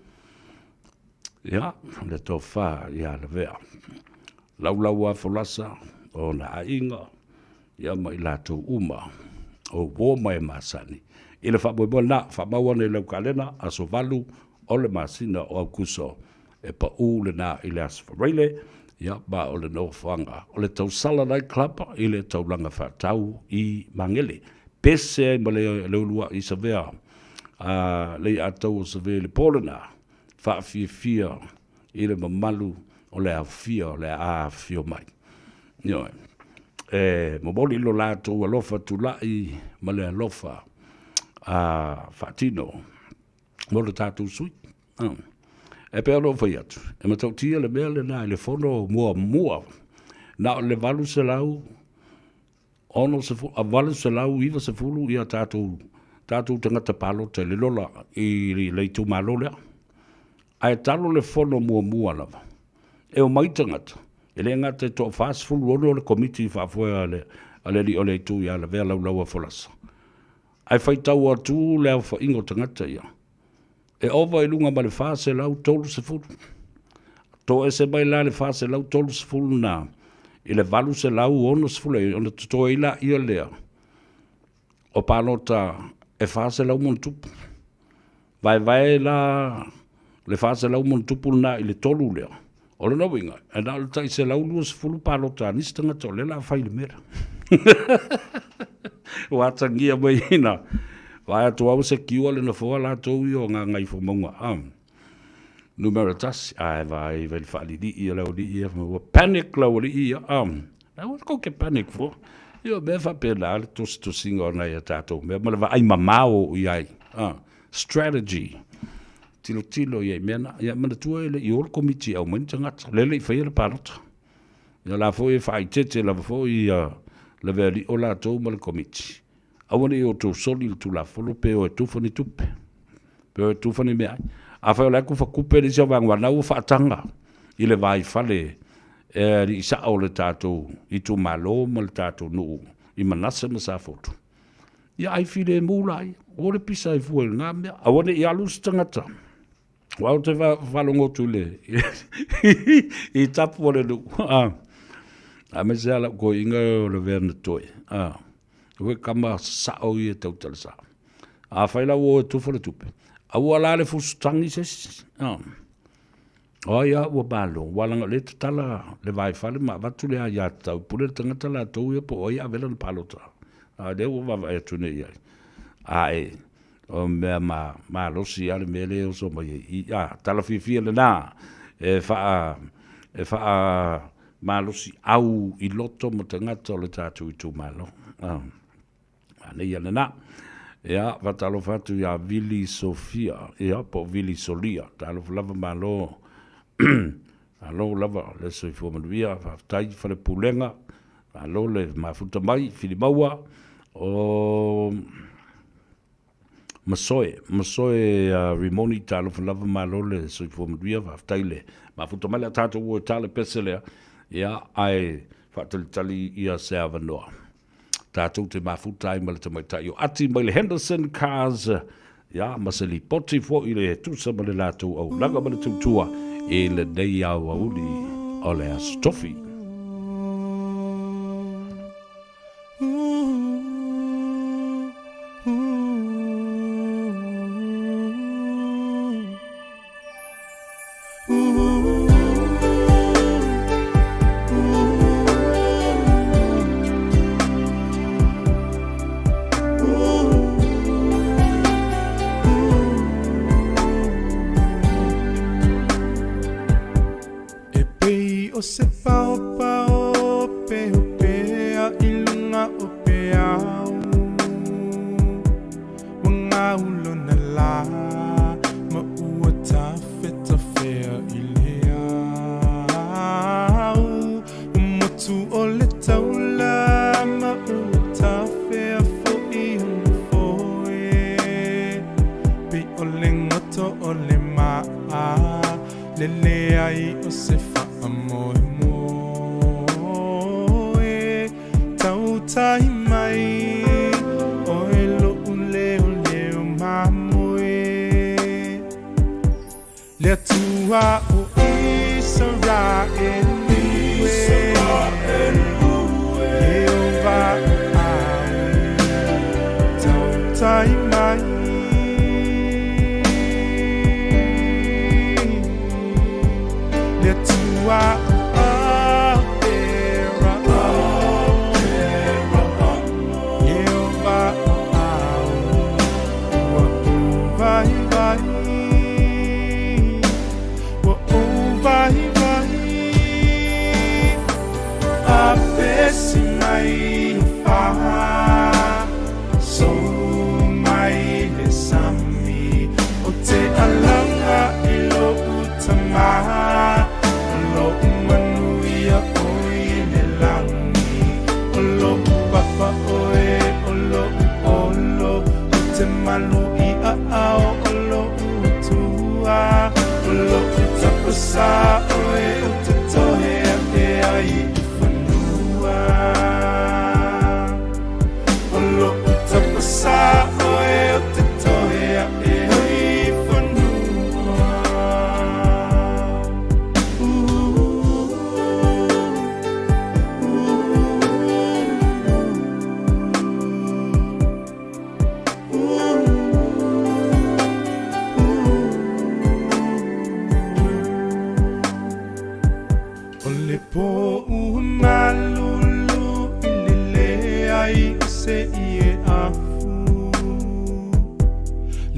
ia, le tofa ia Lavea. Laulau a folasa o ona aiga, ia ma i latou uma o uo ma e masani. I le faamoemoe lena, faamau ane i lau kalena, aso 8 o le masina o Aukuso E pau lena i le Aso Faraile, ia, ma o le nofoaga o le Tausala Night Club i le taulaga faatau i Magele. Pese ai ma le Leuluai i Savea, a le Aiatatau o Savea i le po lena, faafiafia i le mamalu o le aofia o le a afifio mai. Ioe. E momoli lo latou alofa tulai ma le alofa a faatino mo le tatou sui. E pei ona ou fai atu, e matautia le mea lena i le fono muamua, na o le 860, 890 ia tatou, tatou tagata palota i le lola i le itumalo lea. Ae talo le fono muamua lava, e omai tagata, e le gata e toa 46 o le komiti faafoe a le alii o le itu ia Lavea Laulauafolasa. Ae faitau atu le aofaiga o tagata ia, e ova i luga ma le 430. Toese mai la le 430 lena i le 860 ona totoe ai laia lea o palota e 400 ma ona tupu. Vaevae la le 400 ma ona tupu lena i le tolu lea. O lona uiga, e na o le tai 120 palota a nisi tagata o lea o le a fai i le mea lea. Ua atagia mai ina vaai atu au secure le nofoa latou ia o Gagaifomauga a numera 1, ae vaai vai le faalilii a le aualii ia, ua panic le aualii ia a. Aua tou te panic fua. Ia o mea faapena le tusitusiga o nai a tatou mea ma le vaai mamao i ai. A, strategy. Tilotilo i ai mea na. Ia manatua e le i o le komiti e aumai ni tagata. O lea e le i faia le palota. Ia o la foi e faaeteete lava foi ia Lavealii o latou ma le komiti. Aua ne i outou soli le Tulafono pe o e tufa ni tupe, pe o e tufa ni meaai. Afai o la e tufa tupe le isi au vaega, aua o lena ua faataga i le vaifale e alii sao o le tatou itumalo ma le tatou nuu i Manase ma Safotu. Ia ai filemu laia, aua le pisa ai fua i lena mea. Aua ne i alu se tagata Aua ou te faalogo atu i le i tapu o le nuu, a, aemaise lava lau toeaina o le Veanatoe, a, o tama sao ia e tautala sao. Afai la ua o e tufa le tupe, aua la le fusutagi se isi, a. O ai lava ua malo, aua leaga o lea e tatala le vaifale ma avatu le aiatatau, pule le tagata latou ia po o ai e ave lana palota. A o lea ua vaavaai atu nei i ai. Ae o mea ma malosi lava le mea lea e oso mai ai i i. A, tala fiafia lena e faa e faa malosi au i loto ma tagata o le tatou itumalo. A, manaia lena. Ia, faatalofa atu ia Vili Sofia, ia, po o Vili Solia. Talofa lava malo, malo lava le soifua manuia. Faafetai fale pulega, malo le mafuta mai, Filimaua. O... Masoe, Masoe Rimoni, talofa lava malo le soifua manuia, faafetai le mafuta mai le a tatou o e ta le pese lea, ia, ae faatalitali ia se avanoa. Tatou te mafuta ai ma le tamaitai o Ati mai le Henderson Cars, ia, ma se lipoti foi le tusa ma le latou auaunaga ma le tautua i lenei aoauli o le Aso Tofi. E pei o se paopao pehopea i luga o peau Ua gaulona lā ma ua tafetafea i le au Ua motu o le taula ma ua tafea foi ona foe Pei o le goto o le maa Le leai o se faamoemoe Tautai mai oe lo'u leoleo mamoe Le Atua o Isaraelu e Ieova o au Tautai mai Le Atua o Aperahama Ieova o au Ua ou vaivai Ua ou vaivai A pesi mai fa So mai le sami O te alaga i lo'u tama O lo'u manuia ʻoe i le lagi O lo'u papa ʻoe o lo'u olo O te malu i aao o lo'u Atua O lo'u tapasā ʻoe o te tohe aʻe ai i fanua O lo'u tapasā ʻoe o te tohe aʻe ai i fanua O le pō ua malulu i le leai o se ie afu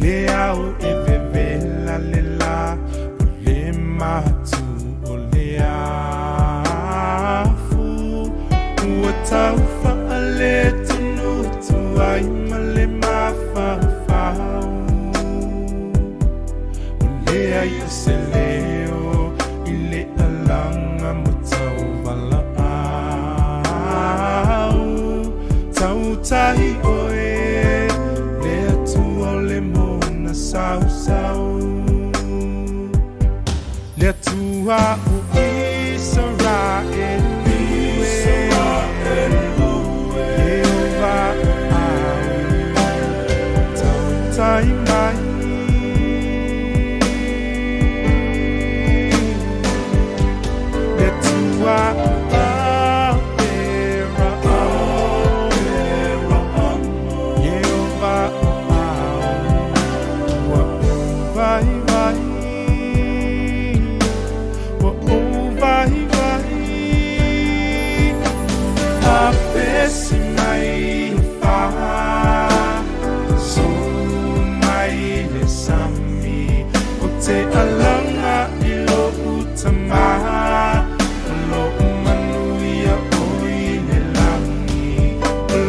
Le ao e vevela le lā o le matu o le afu Ua tau faaletonu atu ai ma le mafaufau O leai o se leo i le alaga ma tauvalaau Tautai oe le Atua o le moana sausau Le Atua o Isaraelu e Ieova o au Tautai mai Le Atua o Aperahama Ieova o au Ua ou vaivai Ua ou vaivai A pesi mai fa So mai le sami O te alaga i lo'u tama O lo'u manuia ʻoe i le lagi O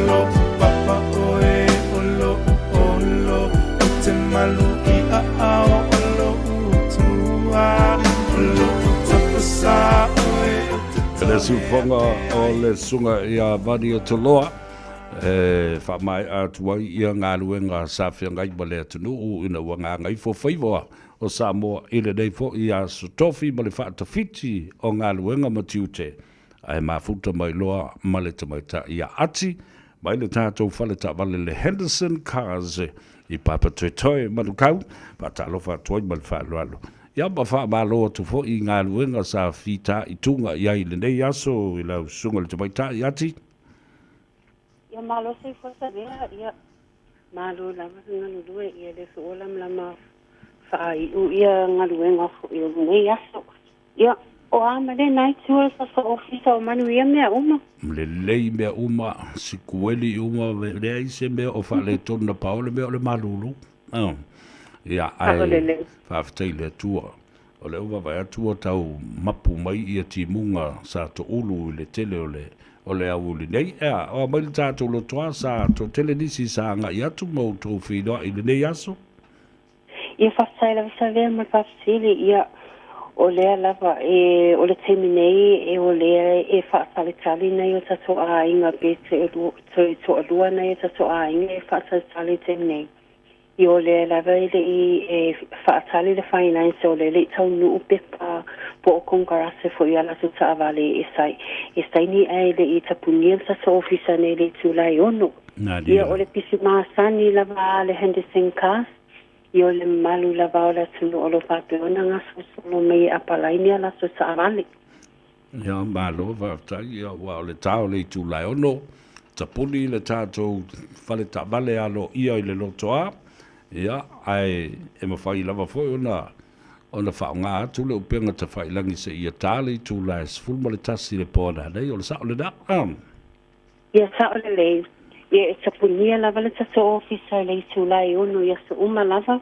lo'u papa ʻoe o lo'u olo O te malu i aao o lo'u Atua O lo'u tapasā ʻoe o te Le siufoga o le susuga ia Varia Toloa. E faamaea atu ai ia galuega sa feagai ma le atunuu ina ua gagaifo faiva o Samoa i lenei foi aso tofi ma le faatafiti o galuega ma tiute ae mafuta mai loa ma le tamaitai ia Ati mai le tatou fale taavale le Henderson Cars i Papatoetoe, Manukau. Faatalofa atu ai ma le faaaloalo. Ia ma faamalo atu foi i galuega sa fitaituga i ai i lenei aso i lau susuga i le tamaitai Ati. Ia malo soifua Savea, ia malo lava le galulue, ia lea foi ua lamalama faaiu ia galuega foi o lenei aso. Ia, o a ma lena itu o le tatou ofisa o manuia mea uma. Lelei mea uma, sikueli uma, leai se mea o faaletonu na pau le mea o le malulu. Ia, ae faafetai i le Atua. O lea ua vaavaai atu ua tau mapu mai ia timuga sa toulu i le tele o le o le aoauli nei. Ea, o a mai le tatou lotoa sa toatele nisi sa agai atu ma outou feiloai i lenei aso? Ia faafetai lava Savea mo le faafesili. Ia, o lea lava e, o le taimi nei e o lea e faatalitali nai o tatou aiga pe toe toalua nai o tatou aiga e faatalitali i le taimi nei. Ia o lea lava e le i e faatali le finance o lea e le i taunuu pepa po o konekarase foi i a latou taavale e sai e saini ae le i tapunia le tatou ofisa nei i le itula e 6. Ia o le pisi masani lava a le Henderson Cars, ia o le mamalu lava o le atunuu o lo o faapea ona gasolosolo mai e apalaini a latou taavale. Ia, malo faafetai. Ia, aua o le ta o le itula e 6, tapuni le tatou fale taavale aloaia i le lotoa, ia, ae e mafai lava foi ona ona faaaoga atu le upega tafailagi seia ta le itula e 11 i le po ananei. O le sao lena? Ia sao lelei. Ia e tapunia lava le tatou ofisa i le itula e 6 i aso uma lava.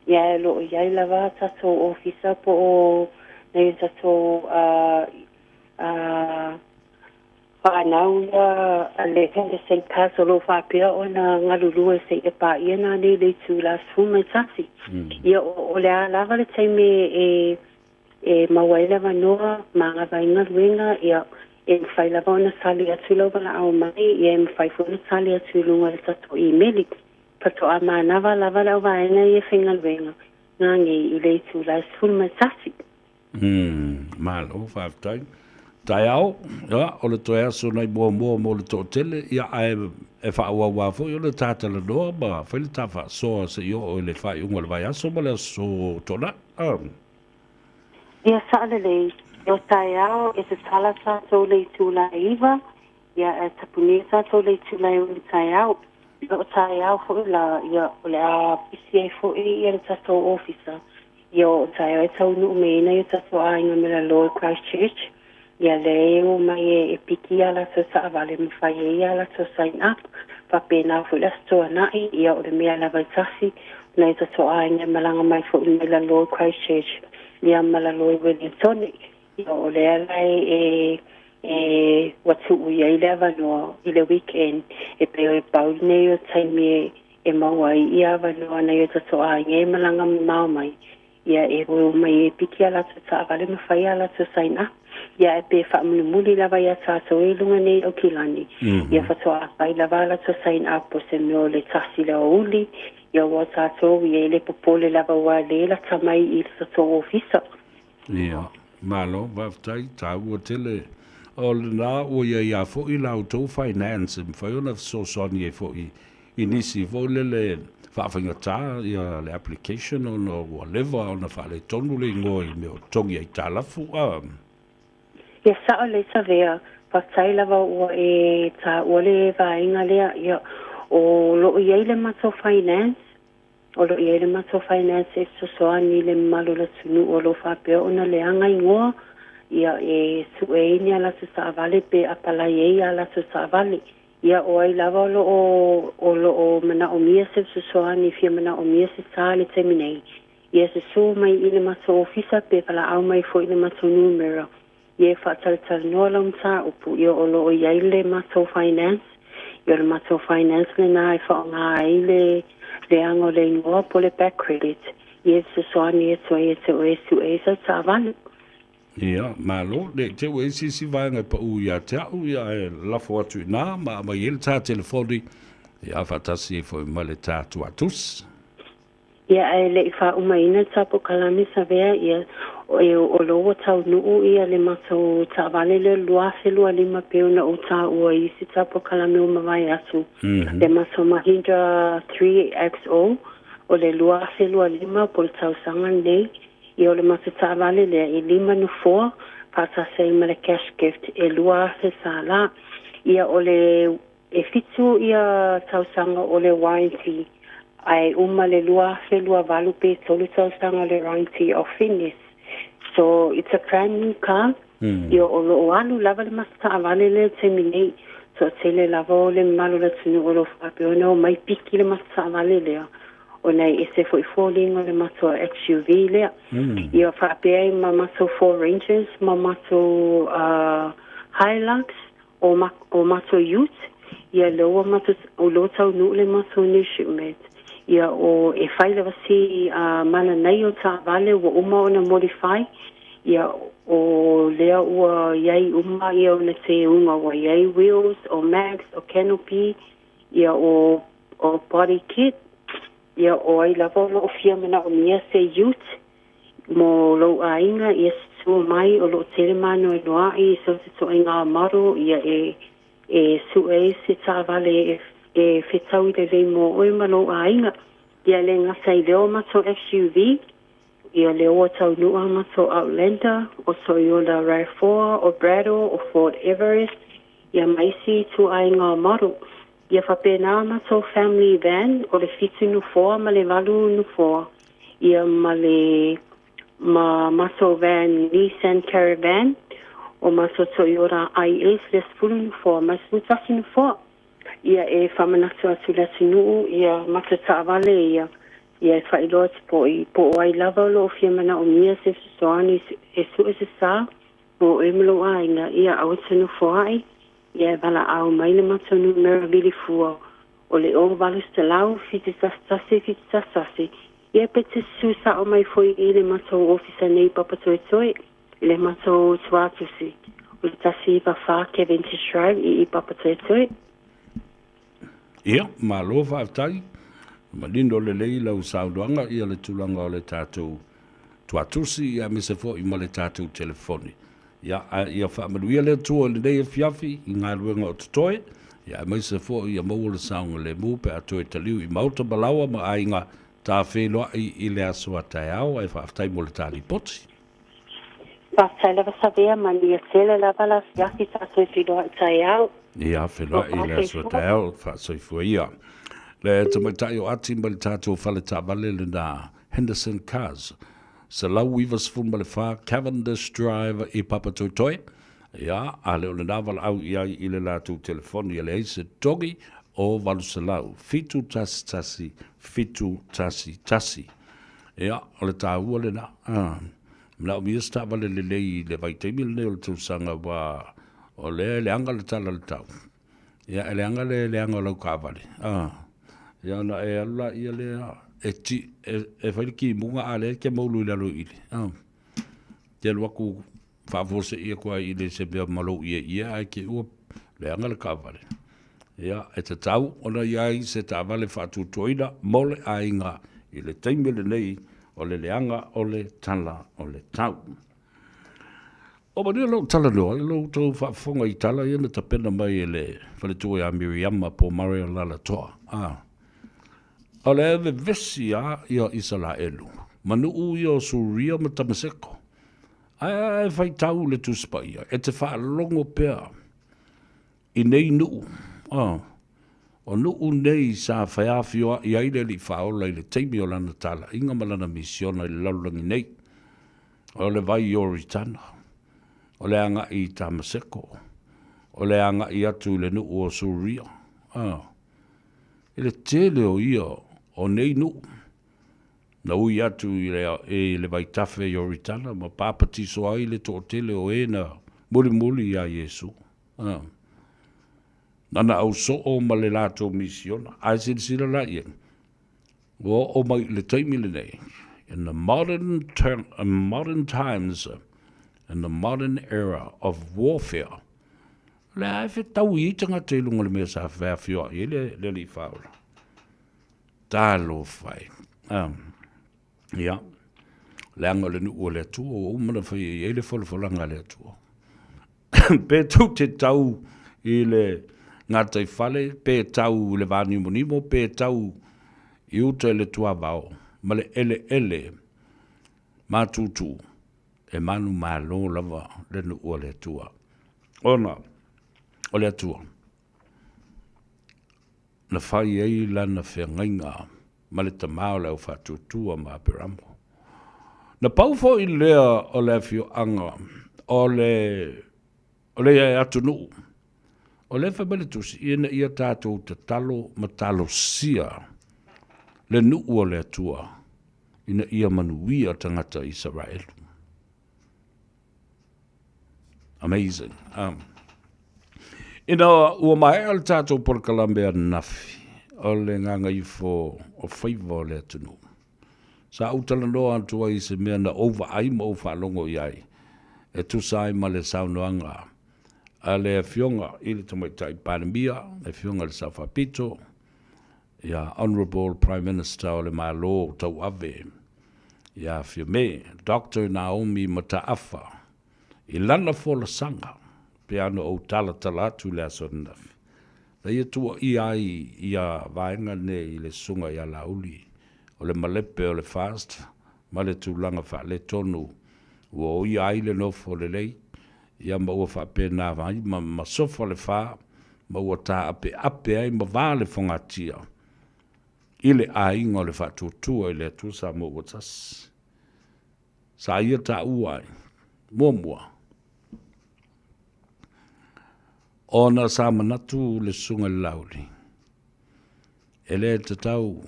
Ia e o lo o i ai lava tatou ofisa po o nai o tatou fanau ia a le Henderson Cars o lo o faapea ona galulue seia paia nanei i le itula 11. Ia o le a lava le taimi e e maua ai le avanoa ma agava ai galuega, ia, e mafai lava ona tali atu i lau valaau mai, ia, e mafai foi ona tali atu i luga o le tatou imeli. Faatoa manava lava le auvaega ia e faigaluega gagei i le itula e 11. Malo faafetai. Taeao, ia, o le toe aso nai muamua mo le toatele, ia, ae e faaauau lava foi ona ta talanoa ma fai le ta faasoa se i oo i le faaiuga o le vaiaso ma le aso Toonai. Ia sao lelei, o taeao e tatala tatou le itula e 9, ia ae tapunia tatou le itula e 6 taeao. Ia o taeao foi la, ia o le a pisi ai foi ia le tatou ofisa. Ia o taeao e taunuu mai ai nai o tatou aiga mai lalo i Christchurch, ia lea e o mai e piki a latou taavale ma fai ai a latou sign up. Faapena foi le Aso Toonai, ia o le mea lava e tasi, nai o tatou aiga e malaga mai foi mai lalo i Christchurch, ia ma lalo i Wellington. Ia o lea la e e ua tuu i ai le avanoa i le weekend, e pei o e pau lenei o taimi e maua ai ia avanoa nai o tatou aiga e malaga mamao mai, ia e o mai e piki a latou taavale ma fai a latou sign up. Ia ae pe faamulimuli lava iā tatou e i luga nei Aukilani, ia faatoa fai lava a latou sign up o se mea o le 1 i le aoauli, ia ua tatou ia e le popole lava ua le lata mai i le tatou ofisa. Ia, malo, faafetai, taua tele. O lena ua i ai lava foi la outou finance e mafai ona fesoasoani ai foi i nisi foi lele faafaigata ia le application ona ua leva ona faaletonu le igoa i mea o totogi aitalafu. A. Ia sao lelei Savea, faafetai lava ua e taua le vaega lea. Ia, o lo o i ai le matou finance, O lo o i ai le matou finance e fesoasoani i le mamalu o le atunuu o lo o faapea ona leaga igoa, ia, e sue ai ni a latou taavale pe apalai ai a latou taavale. Ia, o ai lava o lo o, o lo o manaomia se fesoasoani, fia manaomia se sa i le taimi nei, ia susu mai i le matou ofisa pe valaau mai foi i le matou numera Ia e faatalatalanoa lau mataupu, ia o lo o i ai le matou finance, ia o le matou finance lena e faaaoga ai le leaga o le igoa po o le back credit, ia e fesoasoani atu ai ia te oe e sue ai sau taavale. Ia, malo, ne i te ua i se isi vaega e paʻu ia te a'u, ia ae lafo atu i ina ma aumai ai le tā telefoni, ia faatasi ai foi ma le tā tuatusi. Ia ae le i faaumaina le tapokalames avea ia e o lo ua taunuu ia le matou taavale lea 2025 pei ona ou taua i isi tapokalame ua mavae atu le matou Mahindra 3XO o le 2025 po o le tausaga lenei. Ia o le matou taavale lea e lima nofoa faatasi ai ma le cash gift e 2000 sala. Ia o le E fitu ia tausaga o le warranty ae uma le 2028 pe tolu tausaga o le warranty of fitness. So it's a brand new car. Ia o lo o alu lava le matou taavale lea i le taimi nei. Toatele lava o le mamalu o le atunuu o lo o faapea ona omai piki le matou taavale lea ona e ese foi foliga o le matou XUV lea. Ia faapea ai ma matou Ford Rangers ma matou Hilux O ma, o matou ute, ia lea ua matou, o lea ua taunuu le matou new shipment, ia o e fai lava si a mananaia o taavale ua uma ona modify, ia o lea ua i ai uma ia ona teuga ua i ai wheels, o mags, o canopy, ia o, o body kit, ia o ai lava o lo o fia manaomia se ute, Mo lou aiga, ia sua mai o loo tele maanoanoaʻi i so o se toaiga model ia e e sue ai se taavale e e fetaui lelei mo oe ma lou aiga. Ia le gata i lea o matou SUV, ia lea ua taunuu a matou Outlander, o Toyota Rav4, o Bradle, o Ford Everest, ia ma isi ituaiga model. Ia faapena a matou family van o le fitu nofoa ma le valu nofoa, ia ma le ma matou van Nissan Caravan, o matou Toyota IS le 10 nofoa ma le 11 nofoa. Ia e faamanatu atu i le atunuu ia matou taavale ia, ia e faailoa atu foi po o ai lava o lo o fia manaomia se fesoasoani e sue se sa mo oe ma lou aiga, ia aua te nofoai. Ia e valaau mai le matou numera vili fua o le 0800 711 711, ia pe te susu sao mai foi i le matou ofisa nei i Papatoetoe, i le matou tuatusi o le 194 Cavendish Drive i i Papatoetoe. Ia, malo faafetai. Manino lelei lau saunoaga ia le tulaga o le tatou tuatusi ia aemaise foi ma le tatou telefoni. Ia, a ia faamanuia le Atua i lenei afiafi i galuega o totoe, ia aemaise foi ia maua le saogalemu pe a toe taliu i maota ma laoa ma aiga ta feiloai i le aso a taeao, ae faafetai mo le ta lipoti. Faafetai lava Savea, manuia tele lava le afiafi ta toe feiloai taeao. Ia, feiloai i le aso a taeao, faasoifua ia. Le tamaitai o Ati mai le tatou fale taavale lena Henderson Cars, 194 Cavendish Drive i Papatoetoe. Ia, a le o lena valaau i ai i le latou telefoni e leai se togi o 800 711 711. Ia, o le taua lena. Ah, manaomia se taavale lelei i le vaitaimi lenei o le tausaga ua o lea e leaga le tala o le tau. Ia, e leaga le leaga o lau taavale, a, ia ona e alu laia lea e ti, e, e fai le timuga a lea e te moulu i lalo i ili, a. Te alu atu faafuasei atu ai i le se mea ma lou ieie ae te ua leaga le taavale. Ia, e tatau ona i ai se taavale faatuatuaina mo le aiga i le taimi lenei o le leaga o le tala o le tau. Ua manuia lou talanoa i lo outou faafofoga i tala ia na tapena mai e le faletua ia Miriama po o Maria Lalatoa. A. O le vevesi a ia Isalaelu, ma nuu ia o Suria ma Tamaseko. Ae a e faitau le Tusi Paia, e te faalogo pea i nei nuu, a. O nuu nei sa feafioai ai le Alii Faaola i le taimi o lana talaiga ma lana misiona i le lalolagi nei. O le vai Ioritana, o le agai i Tamaseko, o le agai atu i le nuu o Suria, a, i le tele o ia o nei nuu, na ui atu i le, i le vaitafe Ioritana ma papatiso ai le toatele o e na mulimuli iā Iesu. A, nana ausoo ma le latou misiona. Ae silasila la i ai, Ua oo mai i le taimi lenei, in the modern, term, modern times, In the modern era of warfare. O le a e fetaui ai tagata i luga o le mea sa feafioai ai le, le alii faaola. Talofa e. Um, ia, leaga o le nuu o le Atua, ua uma ona faia i ai le folafolaga a le Atua. Pe tou te tau i le gataifale, pe tau i le vānimonimo, pe tau i uta i le tuavao ma le eleele matutu, e manumalo lava le nuu a le Atua. Ona o le Atua na fai ai lana feagaiga ma le tama o le aufaatuatua ma Aperamo. Na pau foi lea o le afioaga o le, o le atunuu, o lea e fai mai le Tusi, ina ia tatou tatalo ma talosia le nuu o le Atua ina ia manuia tagata Isaraelu. Amazing. Um, ina ua maea le tatou polokalame ananafi o le gagaifo o faiva o le atunuu. Sa ou talanoa atu ai i se mea na ou vaai ma ou faalogo i ai e tusa ai ma le saunoaga a le Afioga i le Tamaitai Palemia, le Afioga i le Sao Faapito, ia Honourable Prime Minister o le Malo Tauave, ia Fiame Doctor Naomi Mataafa, i lana folasaga, pe a na ou talatala atu i le aso ananafi, na ia tuuaia ai ia vaega nei i le Susuga ia Laauli, o le malepe o le FAST ma le tulaga faaletonu ua oia ai le nofo lelei, ia ma ua faapena ai ma masofa le fa ma ua taapeape ai ma va le fogatia i le aiga o le Faatuatua i le Atua Samoa ua Tasi. Sa ia taua ai, muamua, ona sa manatu le Susuga i le Laauli, e le tatau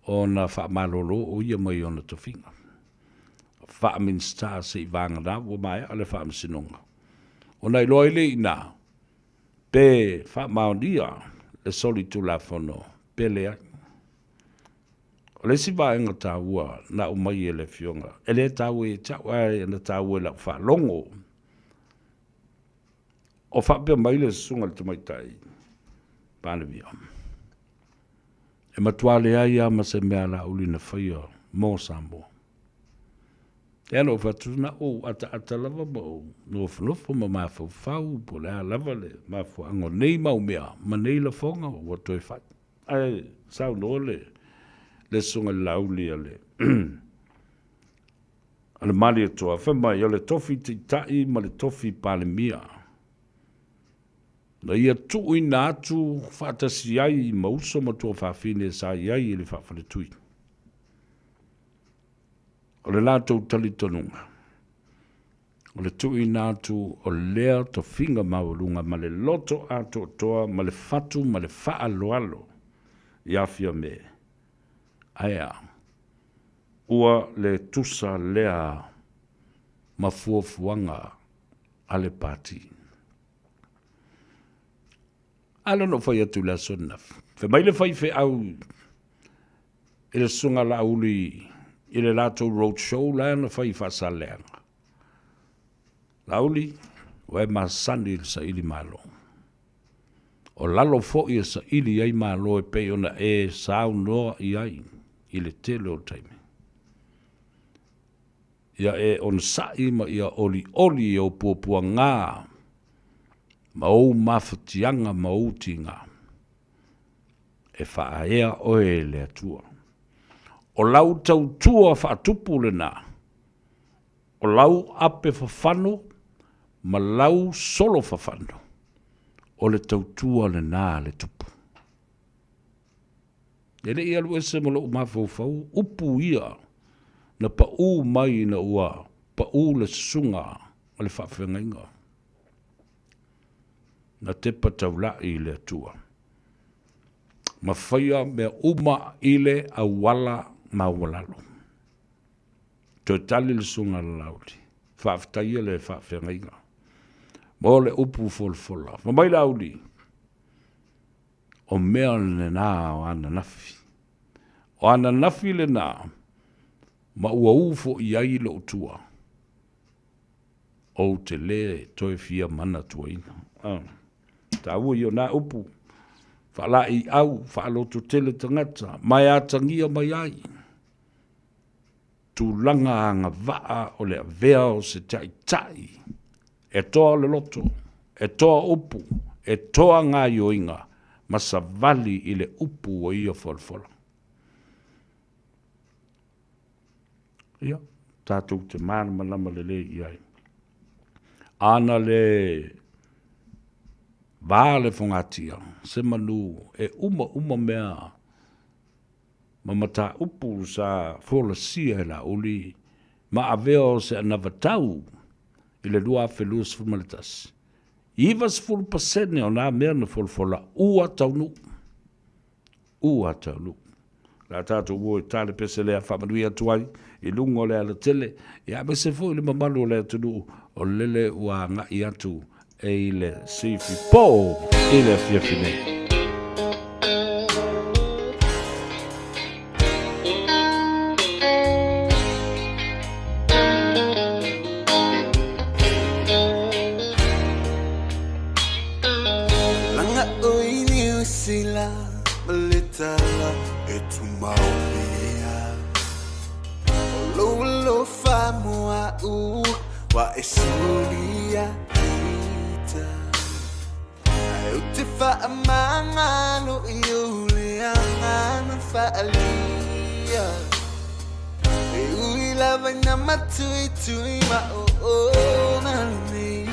ona faamalolo o ia mai ona tofiga faa-Minisita se i vagana ua maea le faamasinoga. Ona iloa ai lea i ina pe faamaonia le solitulafono pe leai. O le isi vaega taua na aumai e le Afioga, e le taua ia te au, ae na taua i lau faalogo, o faapea mai le Susuga i le Tamaitai Palemia, e matua leai lava ma se mea a Laauli na faia mo Samoa. Lea na ou fai atu, na ou ataata lava ma ou nofonofo ma mafaufau po o le a lava le mafuaaga o nei mau mea ma nei lafoga ua toe fai. Ae saunoa le le Susuga i le Laauli a le a le Malietoa, fai mai, o le tofi Taitai ma le tofi Palemia na ia tuuina atu faatasi ai ma uso ma tuafafine sa i ai i le faafaletui. O le latou talitonuga, o le tuuina atu o lea tofiga maualuga ma le loto atoatoa ma le fatu ma le faaaloalo iā Fiame, ae a? Ua le tusa lea ma fuafuaga a le Pati. A lea na ou fai atu i le aso ananafi, fai mai le faifeau i le Susuga Laauli i le latou road show la na fai i Faasaleleaga. Laauli, ua e masani i le saili malo. O lalo foi e saili ai malo e pei ona e saunoa i ai i le tele o taimi. Ia e onosai ma ia olioli i ou puapuagā ma ou mafatiaga ma ou tiga, e faaea oe e le Atua. O lau tautua faatupu lena, o lau ape fafano ma lau solo fafano, o le tautua lena a le tupu. E le i alu ese ma lou mafaufau upu ia na pau mai ina ua pau le susuga o le faafeagaiga. Na tepa taulai i le Atua ma faia mea uma i le auala maualalo. Toe tali le susuga a le Laauli, faafetaia le faafeagaiga mo le upu folafola. Fai mai Laauli, O mea lena o ananafi. O ananafi lena ma ua u foi i ai lou tua. Ou te lē toe fia manatuaina. Taua ia o nā upu, faalaeiau, faalototele tagata, ma e atagia mai ai tulaga agavaa o le avea o se taitai e toa o le loto, e toa upu, e toa gaoioiga ma savali i le upu ua ia folafola. Ia, tatou te malamalama lelei i ai. Ana le va le fogatia, se manu e uma uma mea ma mataupu sa folasia e Laauli ma avea o se anavatau i le 2021, 90% o nā mea na folafola ua taunuu. Ua taunuu. O le a tatou o e ta le pese lea faamanuia atu ai i luga o le alatele, ia aemaise foi le mamalu o le atunuu o lele ua agai atu e i le sifi po i le afiafi nei. Laga oi Niu Sila ma le tala e tumau pea. O lou alofa mo a'u ua e sulia ita. Ae ou te faamagalo i ou leaga na faaalia. E ui lava ina matuitui ma oona nei.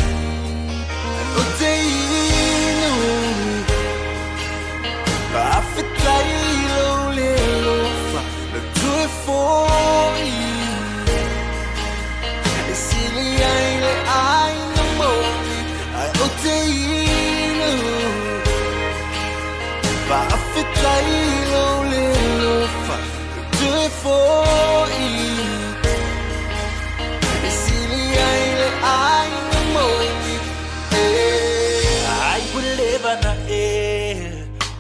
Ae ou te inu, faafetai i lou le alofa na toe fo'i. E sili ai le ʻāina moni, ae ou te inu. Faafetai i lou le alofa na toe fo'i. E sili ai le ʻāina moni, Ai ua leva na e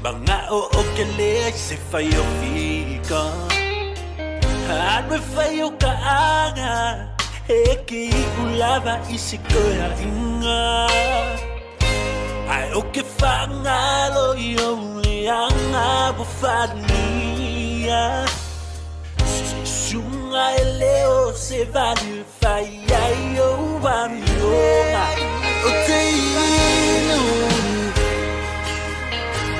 mana'o o ke leai se fai o fika. Alu e fai o ka aga e ke iʻu lava i se koeaʻiga. Ae o ke faagalo i ou leaga ua falia. Susuga e le o se vali e fai ai ou amioga. Ou te inu,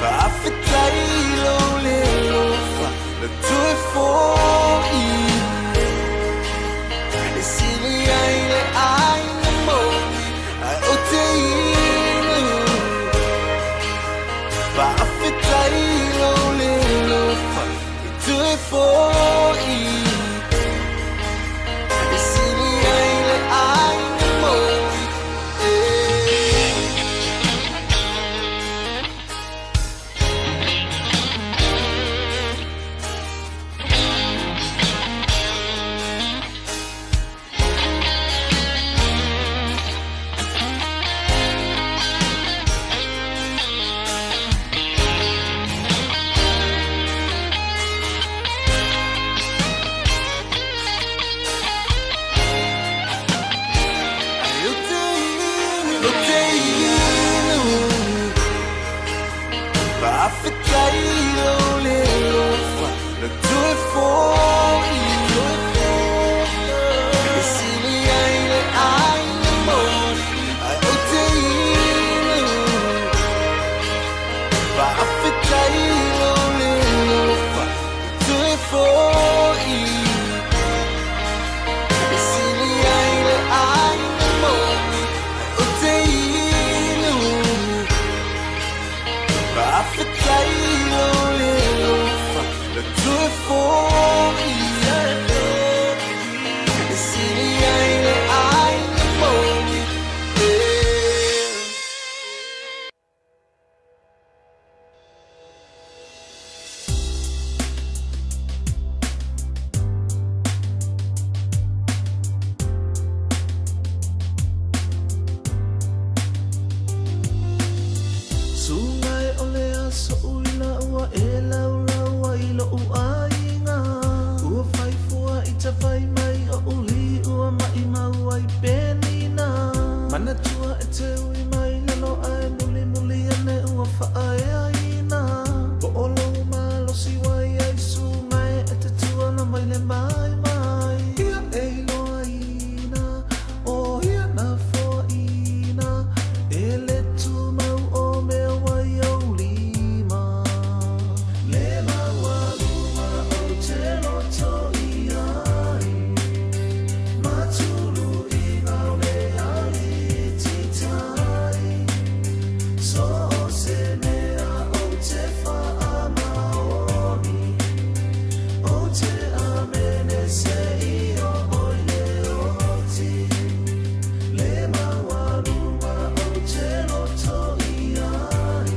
faafetai i lou le alofa na toe fo'i. E sili ai le ʻāina moni, ae ou te inu. Faafetai i lou le alofa na toe fo'i. E sili ai le ʻāina moni, e. Ae ou te inu, ou te inu. Faafetai i lou le alofa na toe fo'i. E sili ai le ʻāina moni, ae ou te inu. Faafetai i lou le alofa na toe fo'i. E sili ai le ʻāina moni, ae ou te inu. Faafetai i lou le alofa na toe fo'i. Manatua e te ui mai lalo ae mulimuli ane ua faaeaina. Po o lou malosi ua i ai su mai e te tuala mai le maimai. Ia e iloaina, o ia na foaina, e le tumau o mea ua i ou lima. Le maualuga ou te loto i ai, matuluina o le alititai. So o se mea ou te faamaoni, ou te amene se i oo i le oti. Le maualuga ou te loto i ai,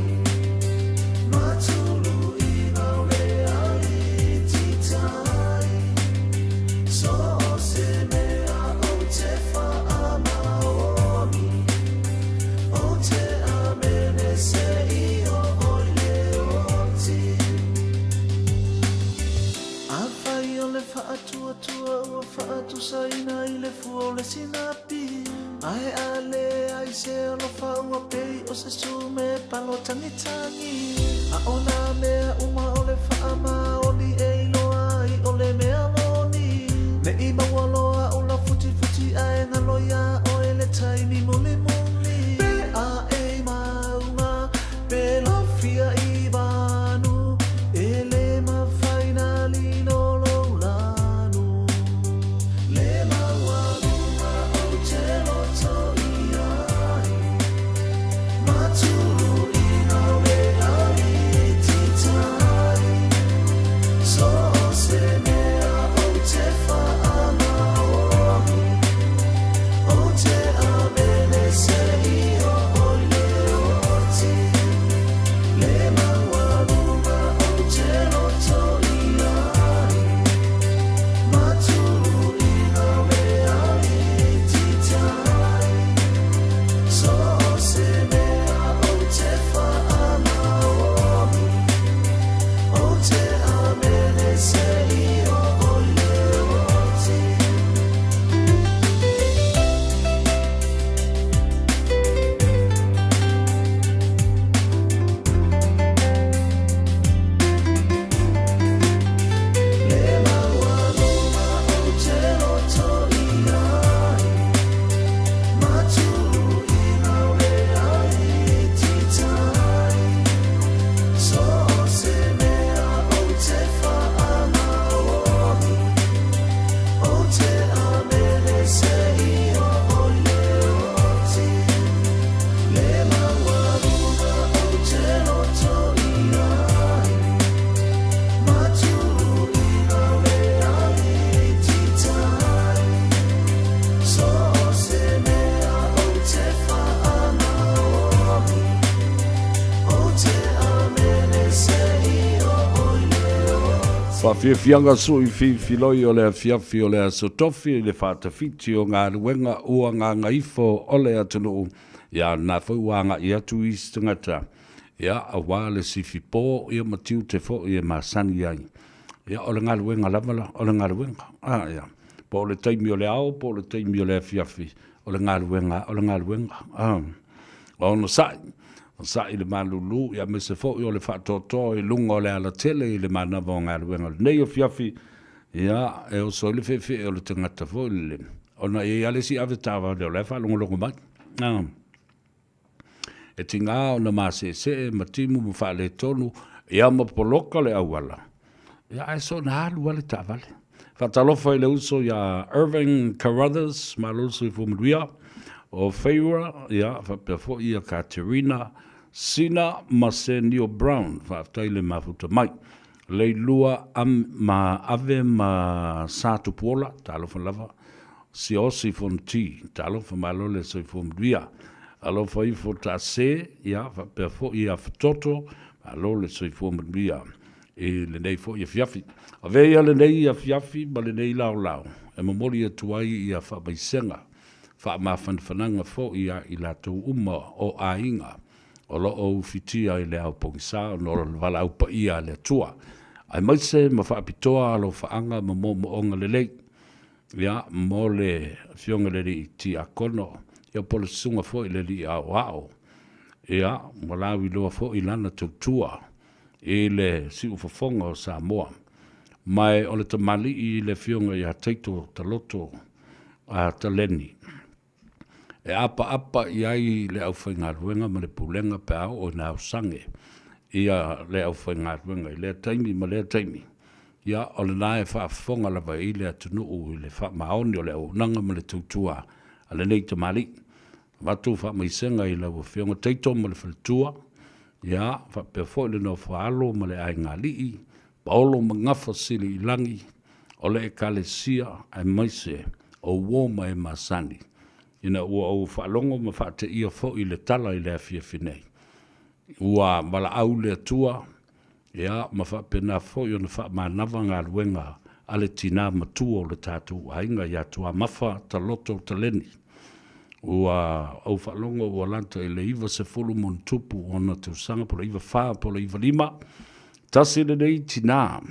matuluina o le alititai. So o se mea ou te faamaoni, ou te amene se i oo i le oti. Afai o le faatuatua ua faatusaina i le fua o le sinapi, ae a leai se alofa ua pei o se sume palo tagitagi. A o nā mea uma o le faamaoni e iloa ai o le mea moni. Ne i maua loa o lau futifuti ae galo iā oe le taimi mulimuli. Pe ae i mauga, pe lofia i vanu, e le mafai na lilo lou lanu. Le maualuga ou te loto i ai, matuluina o le alititai. So o se mea ou te faamaoni, ou te amene se i oo i le oti. Le maualuga ou te loto i ai, matuluina o le alititai. So o se mea ou te faamaoni, ou te amene se i oo i le oti. Le maualuga ou te loto i ai, matuluina o le alititai. So o se mea ou te faamaoni, ou te amene se i oo i le oti. Le maualuga ou te loto i ai, matuluina o le alititai. So o se mea ou te faamaoni, ou te amene se i oo i le oti. Faafiafiaga sui filifiloi o le afiafi o le Aso Tofi i le faatafiti o galuega ua gagaifo o le atunuu, ia na foi ua agai atu isi tagata, ia aua le sifipo ia ma tiute foi e masani ai. Ia o le galuega lava la, o le galuega. A ia, po o le taimi o le ao po o le taimi o le afiafi, o le galuega, o le galuega. A onosai, onosai le malulu, ia aemaise foi o le faatoatoa i luga o le alatele i le manava o galuega. O lenei afiafi, ia, e oso ai le feefee o le tagata foi lele, ona e i ai lava le isi ave taavale o la e faalogologo mai. A. E tiga ona maseesee ma timu ma faaletonu, ia ma poloka le auala, ia ae soona alu lava le taavale. Faatalofa i le uso ia Irving Carruthers, malo le soifua manuia, o Feira, ia faapea foi ia Katerina, Sina ma Senio Brown, faafetai le mafuta mai. Leilua am, ma Ave ma Sa Tupuola, talofa lava. Siaosi Fonoti, talofa malo le soifua manuia. Alofa ifo Tase, ia faapea foi ia Fatoto, malo le soifua manuia i lenei foi afiafi. Avea ia lenei afiafi ma lenei laolao e momoli atu ai ia faamaisega, faamafanafanaga foi ia i latou uma o aiga o lo o ufitia i le ao pogisa ona o le valaau paia a le Atua, aemaise ma faapitoa alofaaga ma moomooga lelei Ia, mo le Afioga i le Alii Tiakono, Ia po o le susuga foi i le alii aoao, ia, ua lauiloa foi lana tautua i le siufofoga o Samoa. Ma o le tamalii i le afioga ia Taito Taloto a Taleni, e apaapa i ai le aufaigaluega ma le pulega pe a oo ina aosaga ia le aufaigaluega i lea taimi ma lea taimi. Ia, o lena e faafofoga lava i ai le atunuu i le faamaoni o le auaunaga ma le tautua a lenei tamalii. Avatu faamaisega i lau Afioga Taito ma le faletua, ia, faapea foi le nofo a alo ma le aigaalii, Paolo ma Gafa Siliilagi o le Ekalesia aemaise o uo ma e masani, ina ua ou faalogo ma faateia foi i le tala i le afiafi nei, ua valaau le Atua, ia, ma faapena foi ona faamanava galuega a le tina matua o le tatou aiga ia Tuamafa Taloto Taleni. Ua ou faalogo ua lata i le 90+ ona tausaga, po o le 94 po o le 95, tasi lenei tina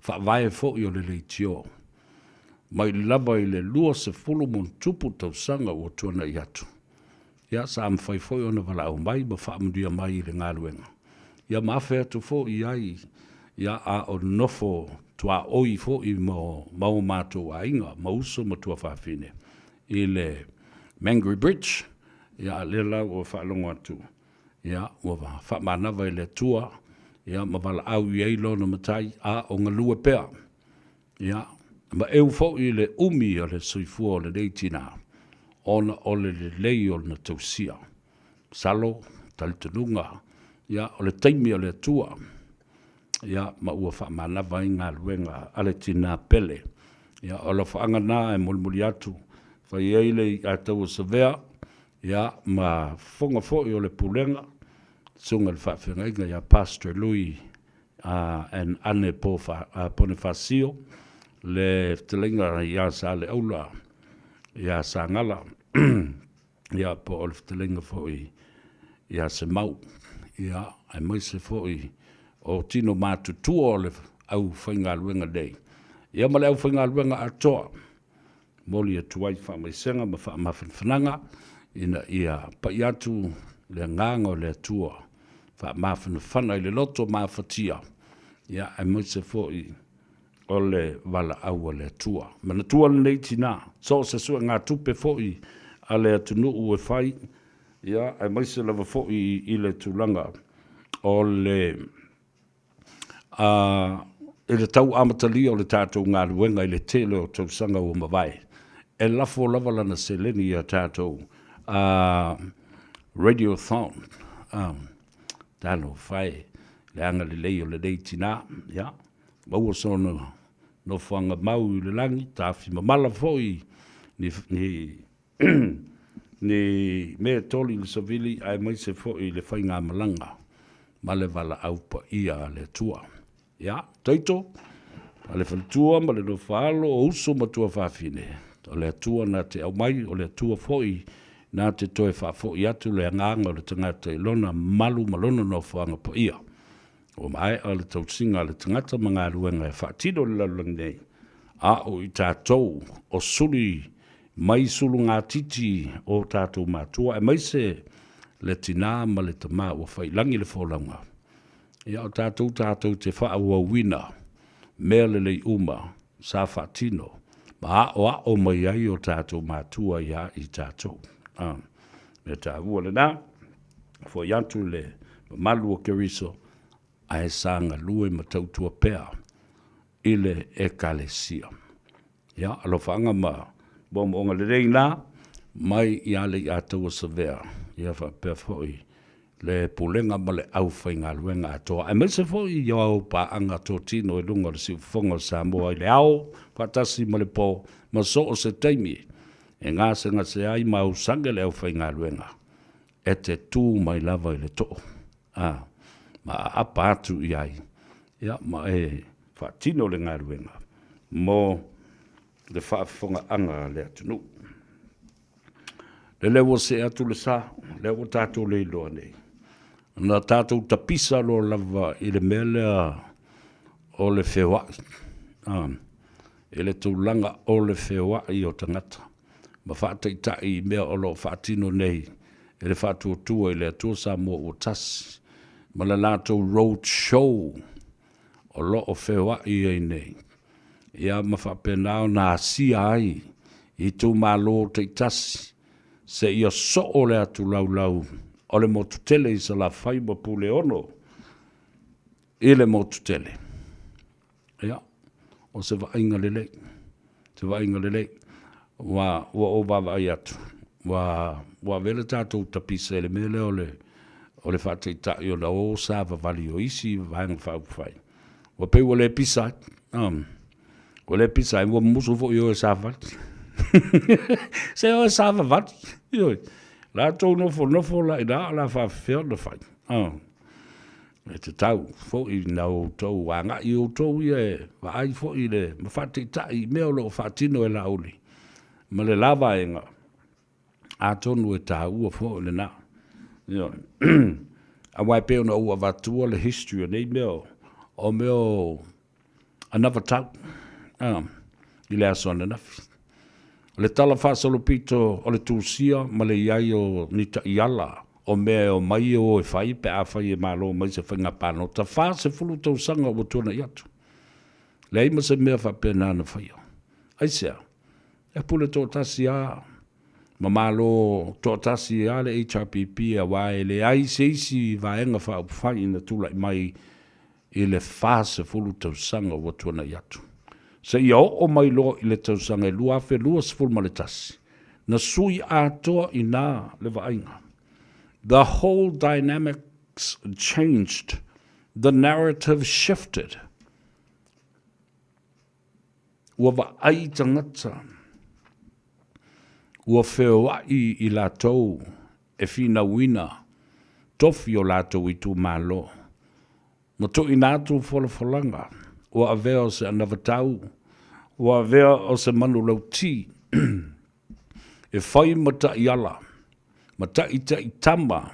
faavae foi o le leitio mai lava i le 20+ tausaga ua tuanai atu. Ia, sa mafai foi ona valaau mai ma faamanuia mai i le galuega, ia ma afe atu foi i ai, ia, a o nofo tuaoi foi ma o matou aiga ma uso ma tuafafine i le Mangere Bridge. Ia, a o lea la ua faalogo atu, ia, ua faamanava e le Atua, ia, ma valaau i ai lona Matai, a o galue pea. Ia, ma eu foi i le umi o le soifua o lenei tina, ona o le lelei o lona tausia. Masalo, talitonuga, ia, o le taimi o le Atua, ia, ma ua faamanava ai galuega a le tina pele. Ia, o alofaaga na e molimoli atu, fai ai le iataua savea, ia, ma fofoga foi o le pulega, susuga i le faafeagaiga ia Pastor Lui and Ane Ponifasio, le fetalaiga ia Saleaula ia Sagala, ia po o le fetalaiga foi ia Semau, ia, aemaise foi o tino matutua o le aufaigaluega nei, ia ma le aufaigaluega atoa. Momoli atu ai faamaisega ma faamafanafanaga ina ia pai atu le agaga o le Atua faamafanafana i le loto mafatia, ia, aemaise foi o le valaau a le Atua. Manatua lenei tina, so o se suegatupe foi a le atunuu e fai, ia, aemaise lava foi i le tulaga o le a i le tau amatalia o le tatou galuega i le tele o tausaga ua mavae, e lafo lava lana seleni ia tatou a Radiothon. Talofa e, le agalelei o lenei tina, ia, maua sona nofoaga mau i le lagi, tafi mamala foi ni, ni ni mea e toli i le savili aemaise foi i le faigamalaga ma le valaau paia a le Atua. Ia, Taito, a le faletua ma le nofoaalo o uso ma tuafafine, o le Atua na te aumai, o le Atua foi na te toe faafoi atu le agaga o le tagata i lona malu ma lona nofoaga paia. Ua maea le tausiga a le tagata ma galuega e faatino i le lalolagi nei, a o i tatou o suli mai sulugatiti o tatou matua, aemaise le tina ma le tama ua faiilagi le folauga. Ia, o tatou tatou te faaauauina mea lelei uma sa faatino ma aoao mai ai o tatou matua iā i tatou. A, mea taua lena, foi atu le mamalu o Keriso, ae sa galue ma tautua pea i le Ekalesia. Ia, alofaaga ma moomooga lelei na mai ia Leiataua Savea, ia faapea foi le pulega ma le aufaigaluega atoa, aemaise foi i au paaga totino i luga o le siufofoga o Samoa i le ao faatasi ma le po ma so o se taimi e gasegase ai ma ausage le aufaigaluega e te tu mai lava i le too a ma aapa atu i ai, ia, ma e faatino le galuega mo le faafofogaaga a le atunuu. Lele ua see atu le sa, lea ua tatou le iloa nei. Na tatou tapisa loa lava i le mea lea o le feoai, i le tulaga o le feoai o tagata. ma faataitai i mea o lo o faatino nei e le Faatuatua i le Atua Samoa ua Tasi ma le latou road show o lo o feoai ai nei, ia ma faapena ona asia ai itumalo taitasi seia soo le atu laulau o le motu tele i Salafai ma Puleono i le motu tele. Ia, o se vaaiga lelei, se vaaiga lelei. Ua, ua ou vaavaai atu, ua, ua avea le tatou tapisa i le mea lea o le, o le faataitai ona o savavali o isi Vaega Faaupufai. Ua pei ua le pisa ai. Um, ua le pisa ai, ua musu foi o e savavali. Se o e savavali. Ioe. Latou nofonofo la ina o la faafefea ona fai. Um. E tatau foi na outou agai outou ia e vaai foi le ma faataitai i mea o lo o faatino e Laauli ma le la vaega, atonu e taua foi lena. Ioe. Aua e pei ona ou avatua le history o nei mea o mea o anavatau i le aso ananafi. O le tala faasolopito o le tusia ma le i ai o ni taiala o mea e omai e o e fai pe afai e malo mai se faiga palota 40 tausaga ua tuanai atu. Leai ma se mea faapena na faia. Aisea? E pule toatasi lava ma malo toatasi lava le HRPP aua e leai se isi Vaega Faaupufai na tulai mai i le 40 tausaga ua tuanai atu, seia oo mai loa i le tausaga e 2021, na sui atoa i ina le vaaiga. The whole dynamics changed, the narrative shifted. Ua vaai tagata, ua feoai i latou e finauina tofi o latou itumalo, ma tuuina atu folafolaga ua avea o se anavatau, ua avea o se manulauti e fai ma taiala, ma taitaitama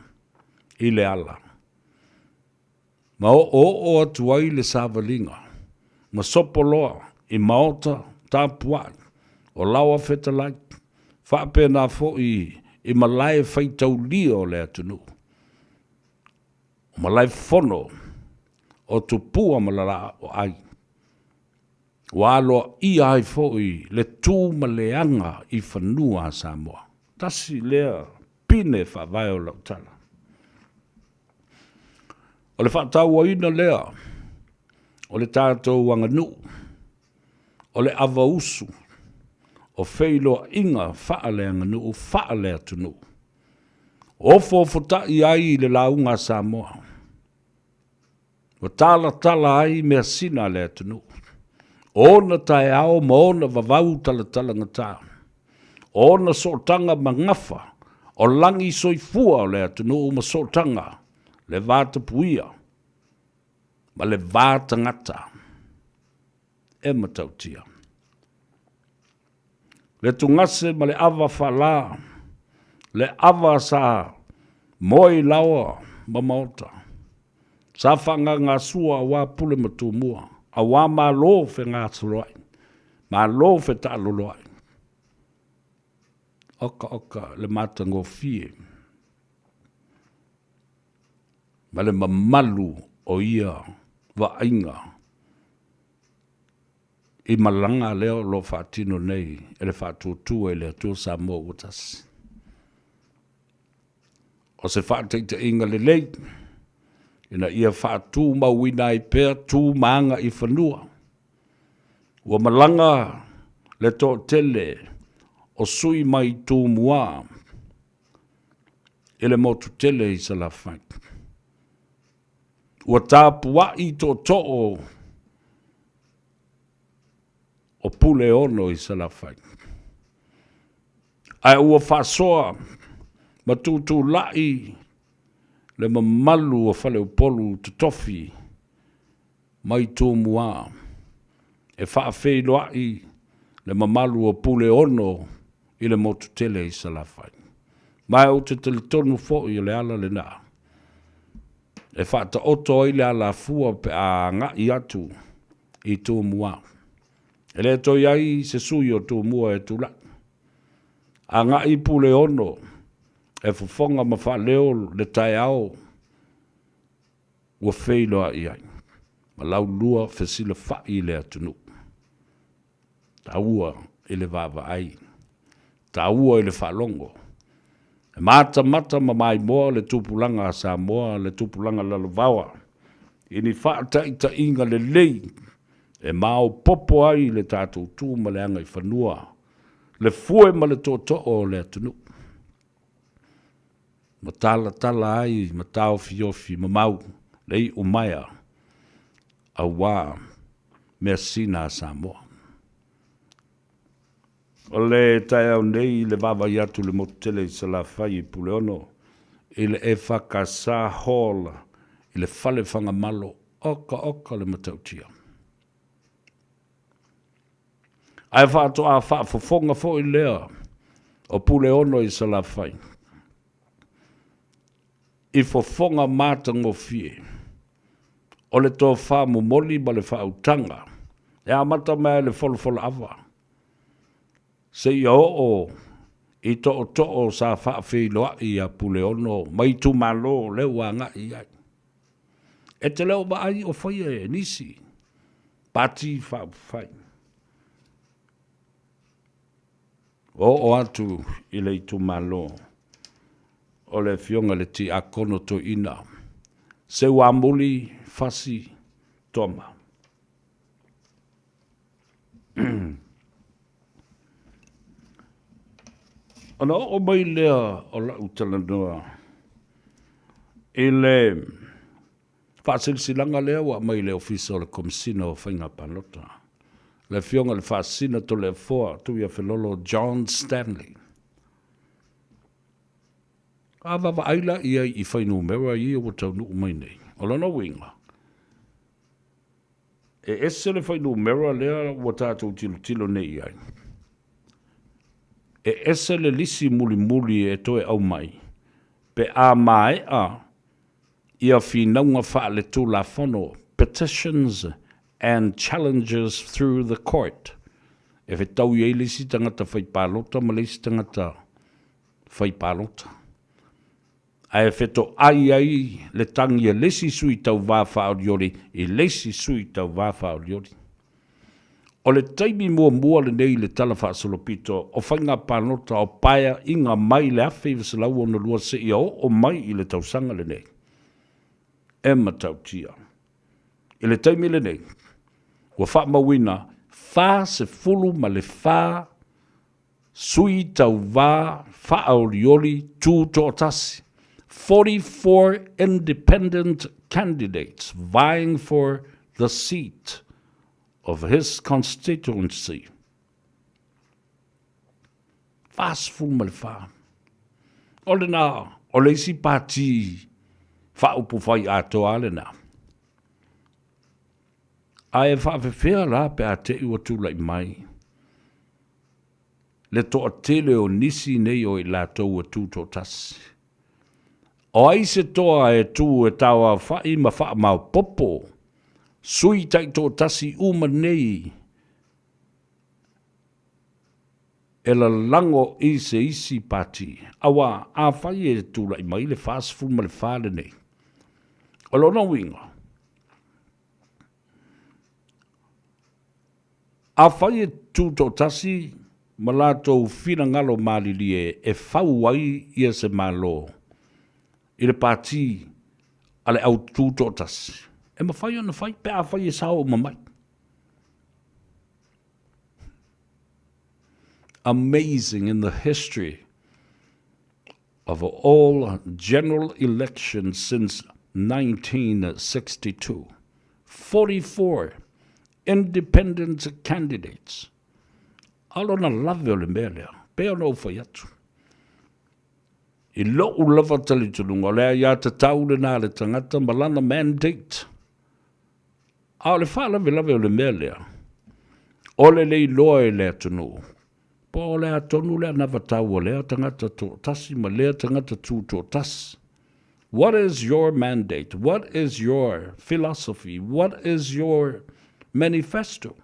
i le ala. Ma oooo atu ai le savaliga, ma sopo loa i maota tapuai o laoa fetalai, faapena foi i malae faitaulia o le atunuu, o malae fono o tupua ma lalaoai, ua aloaia ai foi le tu ma le aga i fanua a Samoa. Tasi lea pine faavae o lau tala. O le faatauaina lea o le tatou aganuu, o le avausu o feiloaiga faaleaganuu faaleatunuu, ofoofotai ai i le lauga a Samoa, ua talatala ai measina a le atunuu, o ona taeao ma ona vavau talatalagata, o ona sootaga ma gafa o lagi soifua o le atunuu ma sootaga le va tapuia ma le va tagata e matautia. Le tugase ma le ava faalā, le ava sa moe i laoa ma maota, sa faagagasua aua pule ma tumua, aua malo fegasoloai, malo fetaaloloai. Oka oka le matagofie ma le mamalu o ia vaaiga i malaga lea o lo o faatino nei e le Faatuatua i le Atua Samoa ua Tasi. O se faataitaiga lelei ina ia faatumauina ai pea tu ma aga i fanua. Ua malaga le toatele o sui mai Tumua i le motu tele i Salafai. Ua tapuai tootoo o Puleono i Salafai. Ae ua faasoa ma tutulai le mamalu o Faleupolu totofi mai Tumua e faafeiloai le mamalu o Puleono i le motu tele i Salafai. Ma ou te talitonu foi o le ala lena e faataoto ai le alafua pe a agai atu i Tumua. E le toe i ai se sui o Tumua e tulai. Agai i Puleono e fofoga ma faaleo le taeao ua feiloai ai ma laulua fesilafai i le atunuu. Taua i le vaavaai, taua i le faalogo. E matamata ma maimoa le tupulaga a Samoa, le tupulaga lalovaoa i ni faataitaiga lelei e maopoopo ai le tatou tu ma le agaifanua, le fue ma le tootoo o le atunuu, ma talatala ai ma taofiofi mamau le iumaea aua measina a Samoa. O le taeao nei i le vaavaai atu i le motu tele i Salafai i Puleono i le EFKS Hall i le Fale Fagamalo, oka oka le matautia. Ae faatoa faafofoga foi lea o Puleono i Salafai i fofoga matagofie o le tofa momoli ma le faautaga e amata mai lava i le folafolaava seia oo i tootoo sa faafeiloai ia Puleono ma itumalo lea ua agai i ai. E te le o vaai o faia e nisi pati faaupufai. Ua oo atu i le itumalo o le Afioga i le Tiakono Toeaina Seuamuli Fasi Toma. Ona oo mai lea o lau talanoa i le faasilasilaga lea ua aumai i le Ofisa o le Komesina o Faiga Palota, le Afioga i le Faasisina Toleafoa Tuiafelolo John Stanley. A vaavaai la i ai i fuainumera ia ua taunuu mai nei, o lona uiga, E ese le fuainumera lea ua tatou tilotilo nei i ai. E ese le lisi mulimuli e toe aumai pe a maea ia finauga faaletulafono, petitions and challenges through the court, e fetaui ai le isi tagata fai palota ma le isi tagata fai palota. Ae fetoai ai le tagi a le isi sui tauva faaolioli i le isi sui tauva faaolioli. O le taimi muamua lenei i le Tala Faasolopito o Faiga Palota o Paeaiga mai le 1962 seia oo mai i le tausaga lenei e matautia. I le taimi lenei, ua faamauina 44 Sui tauva faaolioli tutoatasi, 44 independent candidates vying for the seat of his constituency. 44. O lena, o le isi pati faaupufai atoa lena. Ae faafefea la pe a te i ua tulai mai le toatele o nisi nei o i latou ua tutoatasi. O ai se toa e tu e taoaofa'i ma faamaopoopo sui taitoatasi uma nei e lalago i se isi pati? Auā, afai e tula'i mai le 44 lenei, o lona uiga, Afai e tutoatasi ma latou finagalo malilie e fau ai ia se Malo i le pati a le au tutoatasi, e mafai ona fai pe afai e sao uma mai. Amazing in the history of all general elections since 1962. 44 independent candidates. A o lona lave o le mea lea, pei ona ou fai atu. I lou lava talitonuga, o le aiatatau lena a le tagata ma lana mandate. A o le faalavelave o le mea lea, o le le iloa e le atunuu, po o le a tonu le anavatau a lea tagata toatasi ma lea tagata tutoatasi. What is your mandate? What is your philosophy? What is your manifesto?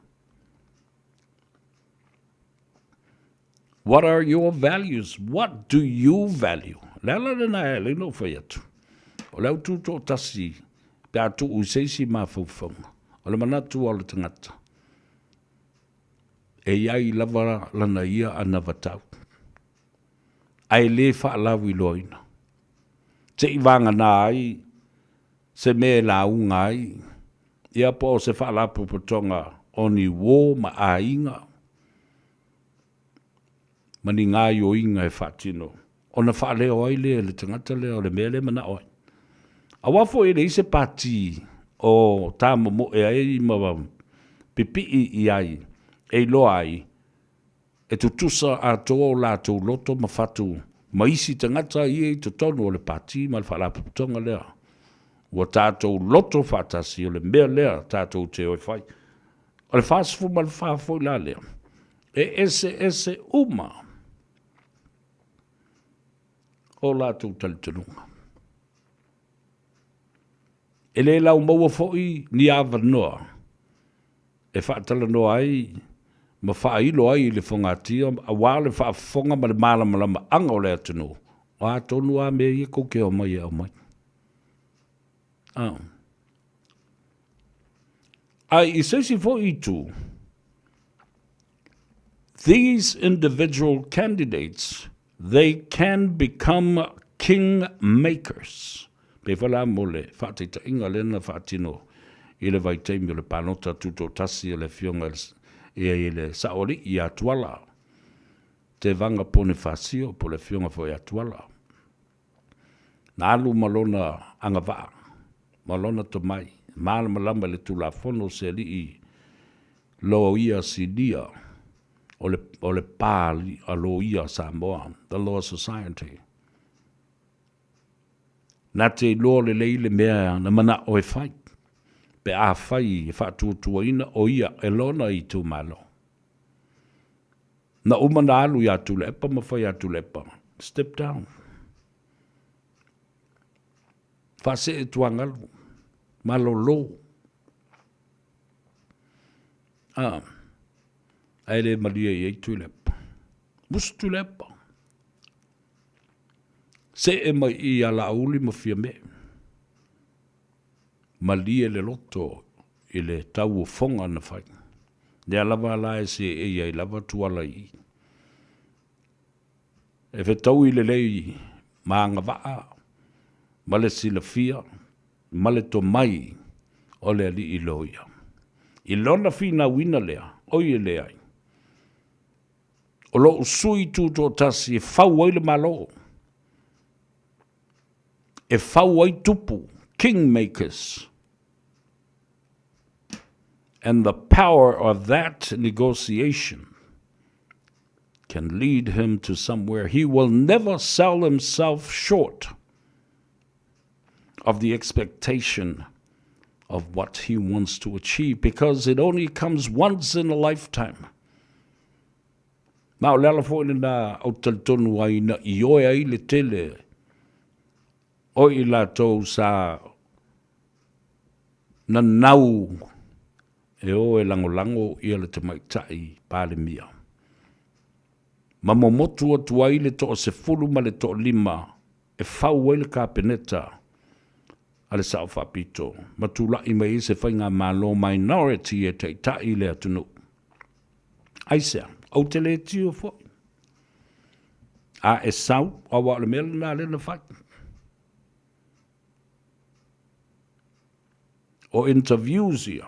What are your values? What do you value? O le ala lena e ala ai ona ou fai atu, o le au tutoatasi pe a tuu i se isi mafaufauga, o le manatu o le tagata, e i ai lava lana ia anavatau, ae le faalauiloaina. Seivagana ai se mea e lauga ai, ia po o se faalapotopotoga o ni uo ma aiga ma ni gaoioiga e faatino, ona faaleo ai lea e le tagata lea o le mea lea e manao ai. Aua foi e leai se pati o tamomoe ai ma pipii i ai e iloa ai e tutusa atoa o latou loto ma fatu ma isi tagata ia i totonu o le pati ma le faalapotopotoga lea. Ua tatou loto faatasi o le mea lea tatou te o e fai. O le 44 foi la lea, e eseese uma o latou talitonuga. E le laumaua foi ni avanoa e faatalanoa ai ma faailo ai i le fogatia aua le faafofoga ma le malamalamaaga o le atunuu, o a tonu lava mea ia tou te omai e aumai. Ae i se isi foi itu, these individual candidates, they can become king makers. Pei foi la mo le faataitaiga lea na faatino i le vaitaimi o le palota tutoatasi a le Afioga i le Saoalii ia Tuala Tevaga Ponifasio po o le Afioga foi ia Tuala. Na alu ma lona agavaa ma lona tomai, malamalama i le Tulafono se alii loia silia o le, o le pa a loia a Samoa, the Law Society. Na te iloa lelei le mea na manao e fai, pe afai e faatuatuaina o ia e lona itumalo. Na uma na alu ia Tuilaepa ma fai ia Tuilaepa, step down. Faasee tuagalu, malolo. Ah, ae le malie i ai Tuilaepa. Musu Tuilaepa. See mai i ia Laauli ma Fiame. Malie le loto i le tauofoga na fai. Lea lava la e seei ai lava Tuala i i. E fetaui lelei ma agavaa ma le silafia ma le tomai o le alii loia. I lona finauina lea, oi e leai, o lou sui tutoatasi e fau ai le Malo, e fau ai tupu, kingmakers, and the power of that negotiation can lead him to somewhere he will never sell himself short of the expectation of what he wants to achieve because it only comes once in a lifetime. Ma o le ala foi lena ou te talitonu ai na ioe ai le tele o i latou sa nanau e o e lagolago ia le tamaitai Palemia. Ma momotu atu ai le toasefulu ma le toalima e fau ai le Kapeneta a le Sao Faapito ma tulai mai ai se faigamalo minority e taitai le atunuu. Aisea? Ou te le tio foi. A e sau, aua o le mea lena lea na fai. O interviews ia,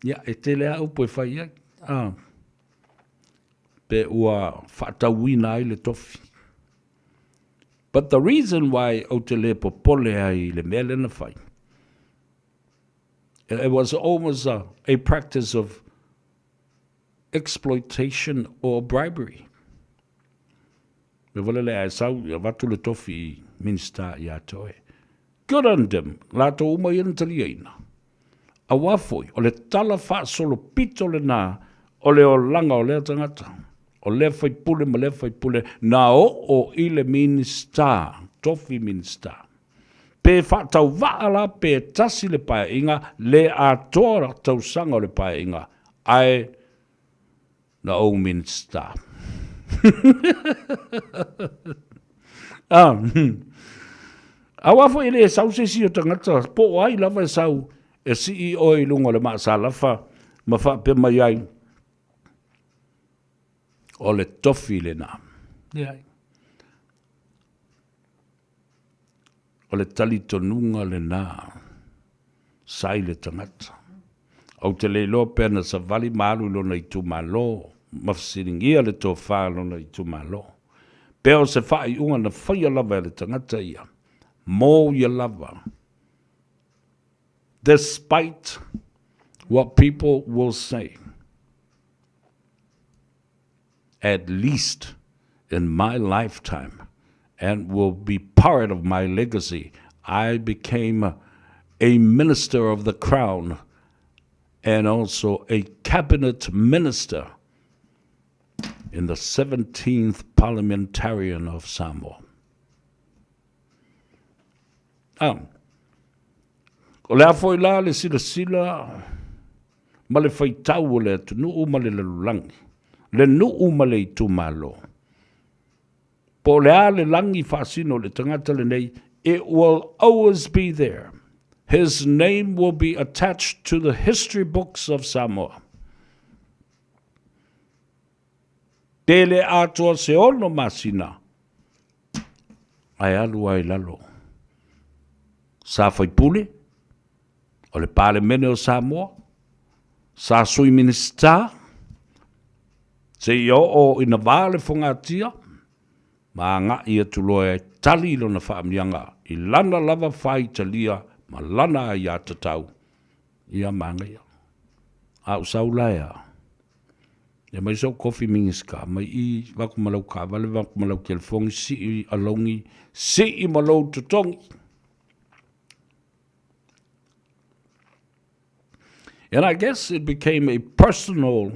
ia e tele lava upu e fai ai. Ah. Pe ua faatauina ai le tofi. But the reason why ou te le popole ai i le mea lea na fai, it was almost a, a practice of exploitation or bribery. Me wale le ae sau, ia avatu le tofi i Minista ia te oe. Good on them, latou uma ia na taliaina. Aua foi, o le tala faasolopito lena o le olaga o lea tagata, o lea faipule ma lea faipule na oo i le Minista, tofi Minista. Pe faatauvaa la pe tasi le paeaiga, le atoa tausaga o le paeaiga, ae na ou Minista. Ah, Aua foi e le sau se isi o tagata, po o ai lava e sau e sii oe i luga o le maasalafa ma faapea mai ai, o le tofi lena. Leai. O le talitonuga lena sa i le tagata. Ou te le iloa pe ana savali ma alu i lona itumalo ma fesiligia le tofa a lona itumalo. Pe o se faaiuga na faia lava e le tagata ia, mo ia lava. Despite what people will say, at least in my lifetime and will be part of my legacy, I became a minister of the crown and also a cabinet minister in the 17th parliamentarian of Samoa. Ah. O le a foi la le silasila ma le faitau o le atunuu ma le lalolagi, le nuu ma le itumalo. Po o le a le lagi faasino o le tagata lenei, it will always be there. His name will be attached to the history books of Samoa. Tē le atoa se ono masina, ae alu ai lalo. Sa faipule, o le Palemene o Samoa, sa Sui Minisita, seia oo ina va le fogatia, ma agai atu loa e tali lona faamiaga i lana lava faitalia ma lana aiatatau, ia manaia. A o sau la e a? E mai sou kofi Minisita, mai i vaku ma lau taavale, vaku ma lau telefoni, sii alauni, sii ma lou totogi. And I guess it became a personal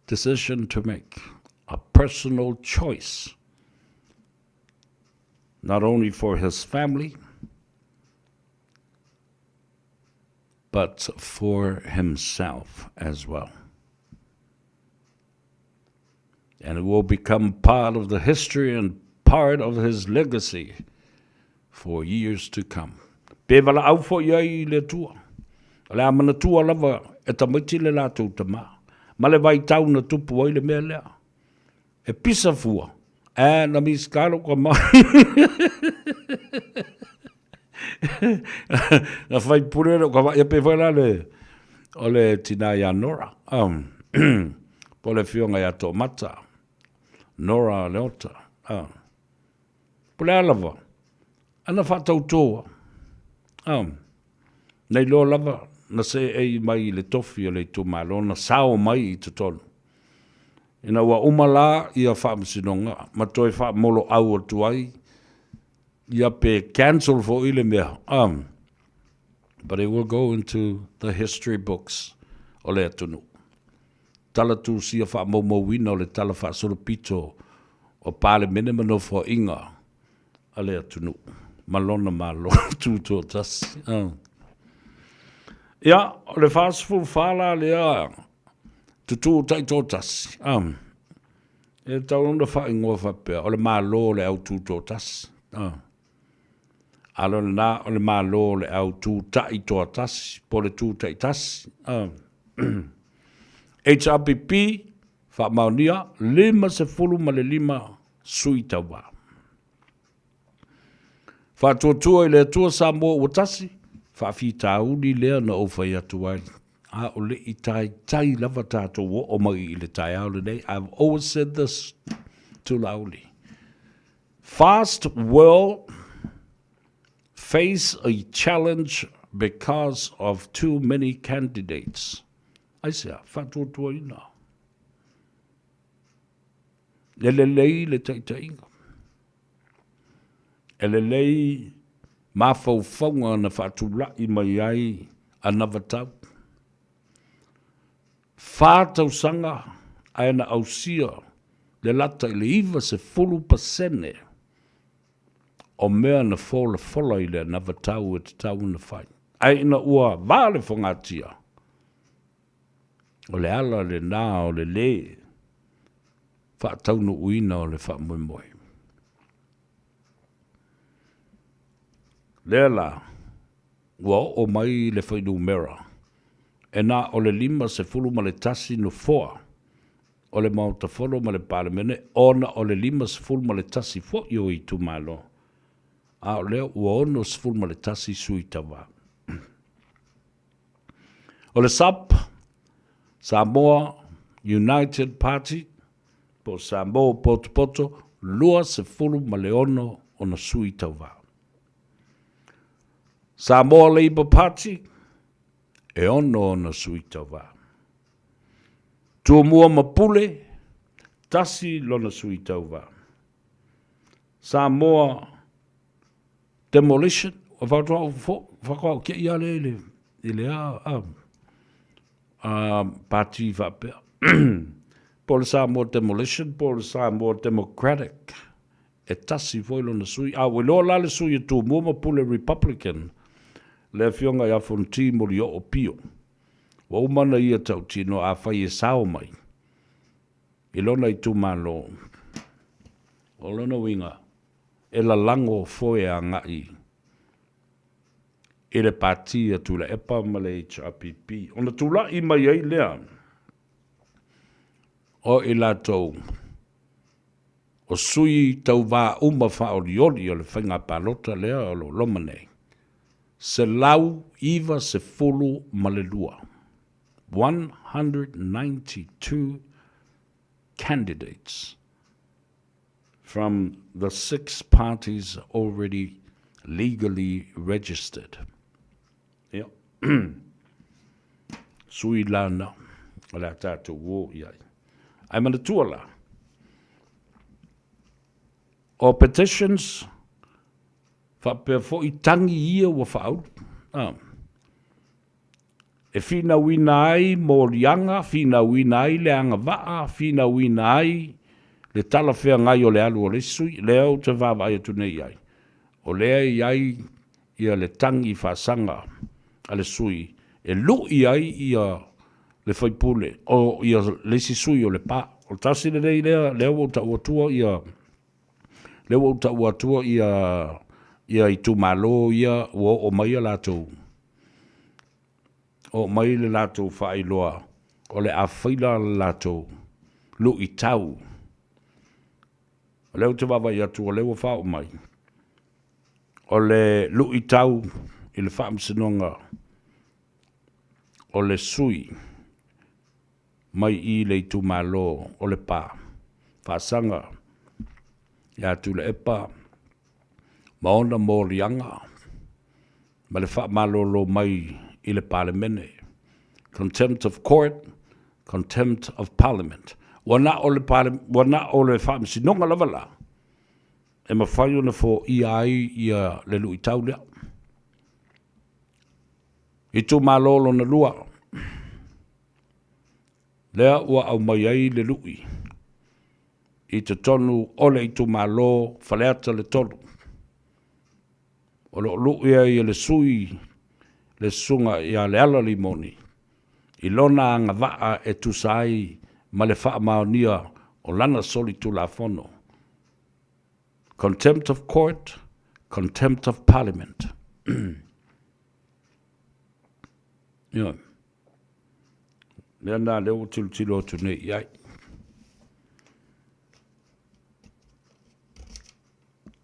decision to make, a personal choice, not only for his family, but for himself as well. And it will become part of the history and part of his legacy for years to come. Pe valaau foi ai i le Atua. O le a manatua lava e tamaiti le latou tama, ma le vaitau na tupu ai le mea lea. E pisa fua, e na miska lou tama. Na whai pure lou tama, ia pe foi la le, o le tina ia Nora. Um, po le fionga ia Tomata. Nora Leota. Po le a lava, ana whaatautoa. Um, nei loa lava, na seei mai i le tofi o le itumalo, na sao mai i totonu. Ina ua uma la ia faamasinoga ma toe faamoloau atu ai, ia pe cancel foi le mea, um, but it will go into the history books o le atunuu. Tala tusia faamaumauina o le tala faasolopito o Palemene ma Nofoaiga a le atunuu ma lona Malo tutoatasi. Um. Ia, o le 44 la lea tutū taitoatasi, um, e tatau ona faaigoa faapea, o le Malo o le au tutoatasi. Uh. A lo lena o le Malo o le au tutaitoatasi, po o le tutaitasi. Uh. HRPP, faamaonia, 55 sui tauva. Faatuatua i le Atua Samoa ua tasi, faafitauli lea na ou fai atu ai. A o le i taitai lava tatou oo mai i le taeao lenei. I've always said this to Laauli. Fast will face a challenge because of too many candidates. Aisea, faatuatuaina. E lelei le taitaiga. E lelei mafaufauga na faatulai mai ai anavatau. Fa tausaga ae na ausia le lata i le 90% o mea na folafola i le anavatau e tatau ona fai. Ae ina ua va le fogatia, o le ala lena o le lē. faataunuuina o le faamoemoe. Lea la, ua oo mai le fuainumera e na o le 51 nofoa o le Maota Fono ma le Palemene ona o le 51 foi o itumalo, a o lea ua 61 sui tauva. O le SUPP, Samoa United Party, po o Samoa Potopoto, 26 ona sui tauva. Samoa Labour Party, e 6 ona sui tauva. Tumua ma Pule, 1 lona sui tauva. Samoa Demolition, faatoa ou te i lava lea i le a pati faapea. Po o le Samoa Demolition po o le Samoa Democratic, e tasi foi lona sui. A ua iloa la le sui e Tumua ma Pule Republican, le Afioga ia Fonoti Molioo Pio. Ua uma ona ia tautino afai e sao mai i lona itumalo, o lona uiga e lalago foe agai i le Pati a Tuilaepa ma le HRPP. Ona tulai mai ai lea o i latou o sui tauva uma faaolioli o le faiga palota lea o lo o loma nei, 192, 192 candidates from the six parties already legally registered. Ia, sui lana o le a tatou o i ai. Ae manatua la, o petitions faapea foi tagi ia ua faaulu. Ah. E finauina ai moliaga, finauina ai le agavaa, finauina ai le talafeagai o le alu o le isi sui. Lea ou te vaavaai atu nei i ai, o lea e i ai ia le tagi faasaga a le sui e lui ai ia le faipule o ia le isi sui o Lepa. O le tasi lenei lea, lea ua ou tau atua ia lea ua ou tau atua ia ia itumalo ia ua oo mai a latou oo mai le latou faailoa o le a faila le latou luitau. O lea ou te vaavaai atu o lea ua faaoo mai, o le luitau i le Faamasinoga o le sui mai i le itumalo o Lepa, faasaga ia Tuilaepa ma ona moliaga ma le faamalolo mai i le Palemene, contempt of court, contempt of parliament. Ua na o le, ua na o le Faamasinoga lava la e mafai ona foia ai ia le luitau lea. Itumalo lona lua, lea ua aumai ai le lui i totonu o le itumalo Faleata le 3. O lo o lui ai e le sui le susuga ia Leala Limoni i lona agavaa e tusa ai ma le faamaonia o lana solitulafono, contempt of court, contempt of parliament. Ioe. Lea na lea ua tilotilo atu nei i ai.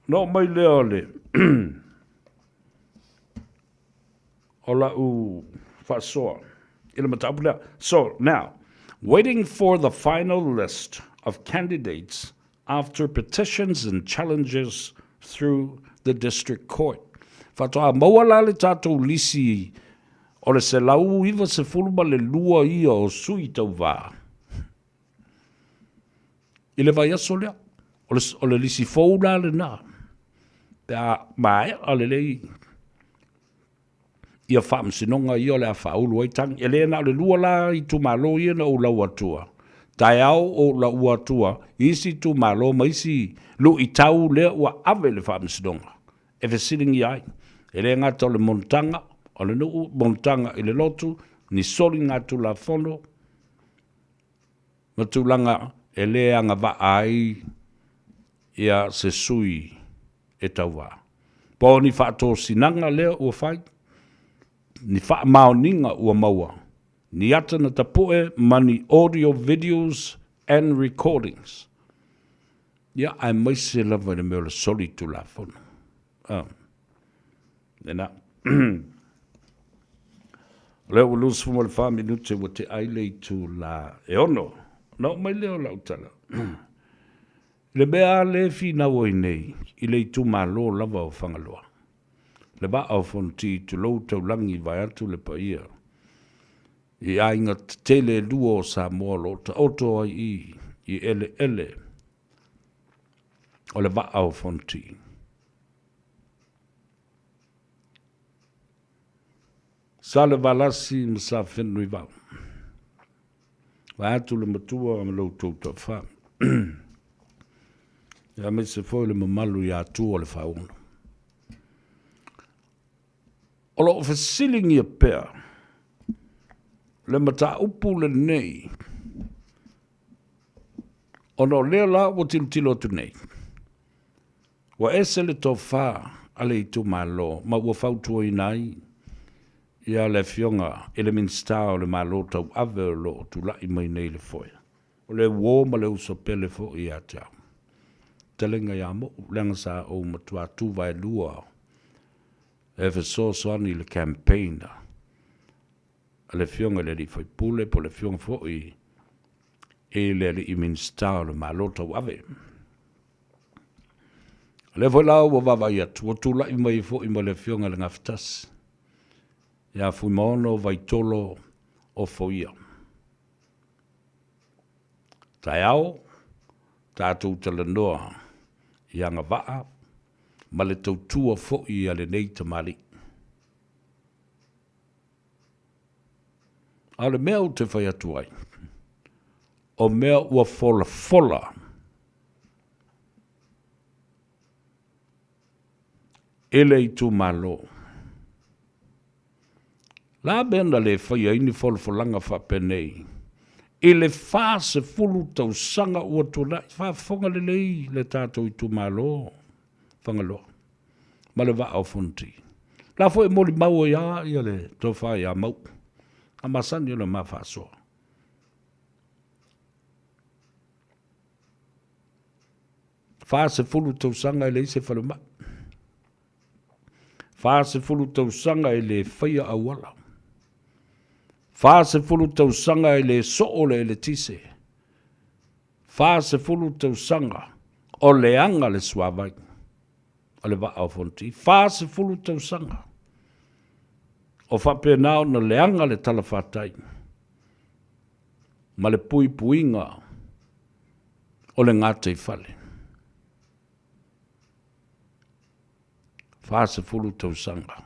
No mai lea o le o lau faasoa i le mataupu lea. So now, waiting for the final list of candidates after petitions and challenges through the district court. Faatoa maua la le tatou lisi o le 192 ia o sui tauva i le vaiaso lea. O le, o le lisi fou la lena, pe a maea lelei ia faamasinoga ia o le a faaulu ai tagi. E le na o le lua la itumalo ia na ou lau atua, taeao o ou laua atua i isi itumalo ma isi luitau lea ua ave i le faamasinoga e fesiligia ai. E le gata o le monotaga o le nuu, monotaga i le lotu, ni soligatulafono ma tulaga e le agavaa ai ia se sui e tauva. Po o ni faatosinaga lea ua fai, ni faamaoniga ua maua, ni ata na tapue ma ni audio videos and recordings. Ia, aemaise lava i le mea o le solitulafono. Ah. Lena. O lea ua 24 minute ua tea ai le itula e 6. Ona oo mai lea o lau tala. I le mea lava lea e finau ai nei i le itumalo lava o Fagaloa, le vaa o Fonoti, tulou taulagi vaeatu le paia i aiga tetele e lua o Samoa o lo o taoto ai i i eleele o le vaa o Fonoti. Salevalasi ma Safenuivao. Vaeatu le matua ma lo outou toafa. Aemaise foi le mamalu ia Atua o le Faaono. O lo o fesiligia pea le mataupu lenei ona o lea la ua tilotilo atu nei, ua ese le tofa a le itumalo ma ua fautuaina ai ia le Afioga i le Minisita o le Malo Tauave o lo o tulai mai nei i le foe. O le uo ma le uso pele foi ia te au. Talega ia Mo'u, leaga sa ou matua tu vaelua e fesoasoani i le campaign a le Afioga i le alii faipule po o le Afioga foi i le alii Minisita o le Malo Tauave. O lea foi la ua vaavaai atu, ua tulai mai foi ma le Afioga i le Gafatasi ia Fuimaono Vaitolo Ofoia. Taeao, tatou talanoa i agavaa ma le tautua foi a lenei tamalii. A o le mea ou te fai atu ai, o mea ua folafola i le itumalo. La mea na le faia ai ni folafolaga faapenei i le 40 tausaga ua tuanai? Faafofoga lelei le tatou itumalo Fagaloa ma le Vaa o Fonoti. La foi e molimau ai lava ia le tofa ia Mau'u, a masani ona ma faasoa. 40 tausaga e leai se falemai. 40 tausaga e le faia auala. 40 tausaga e le soo le eletise. 40 tausaga o leaga le suavai o le Vaa o Fonoti. 40 tausaga o faapena ona leaga le talafatai ma le puipuiga o le gataifale. 40 tausaga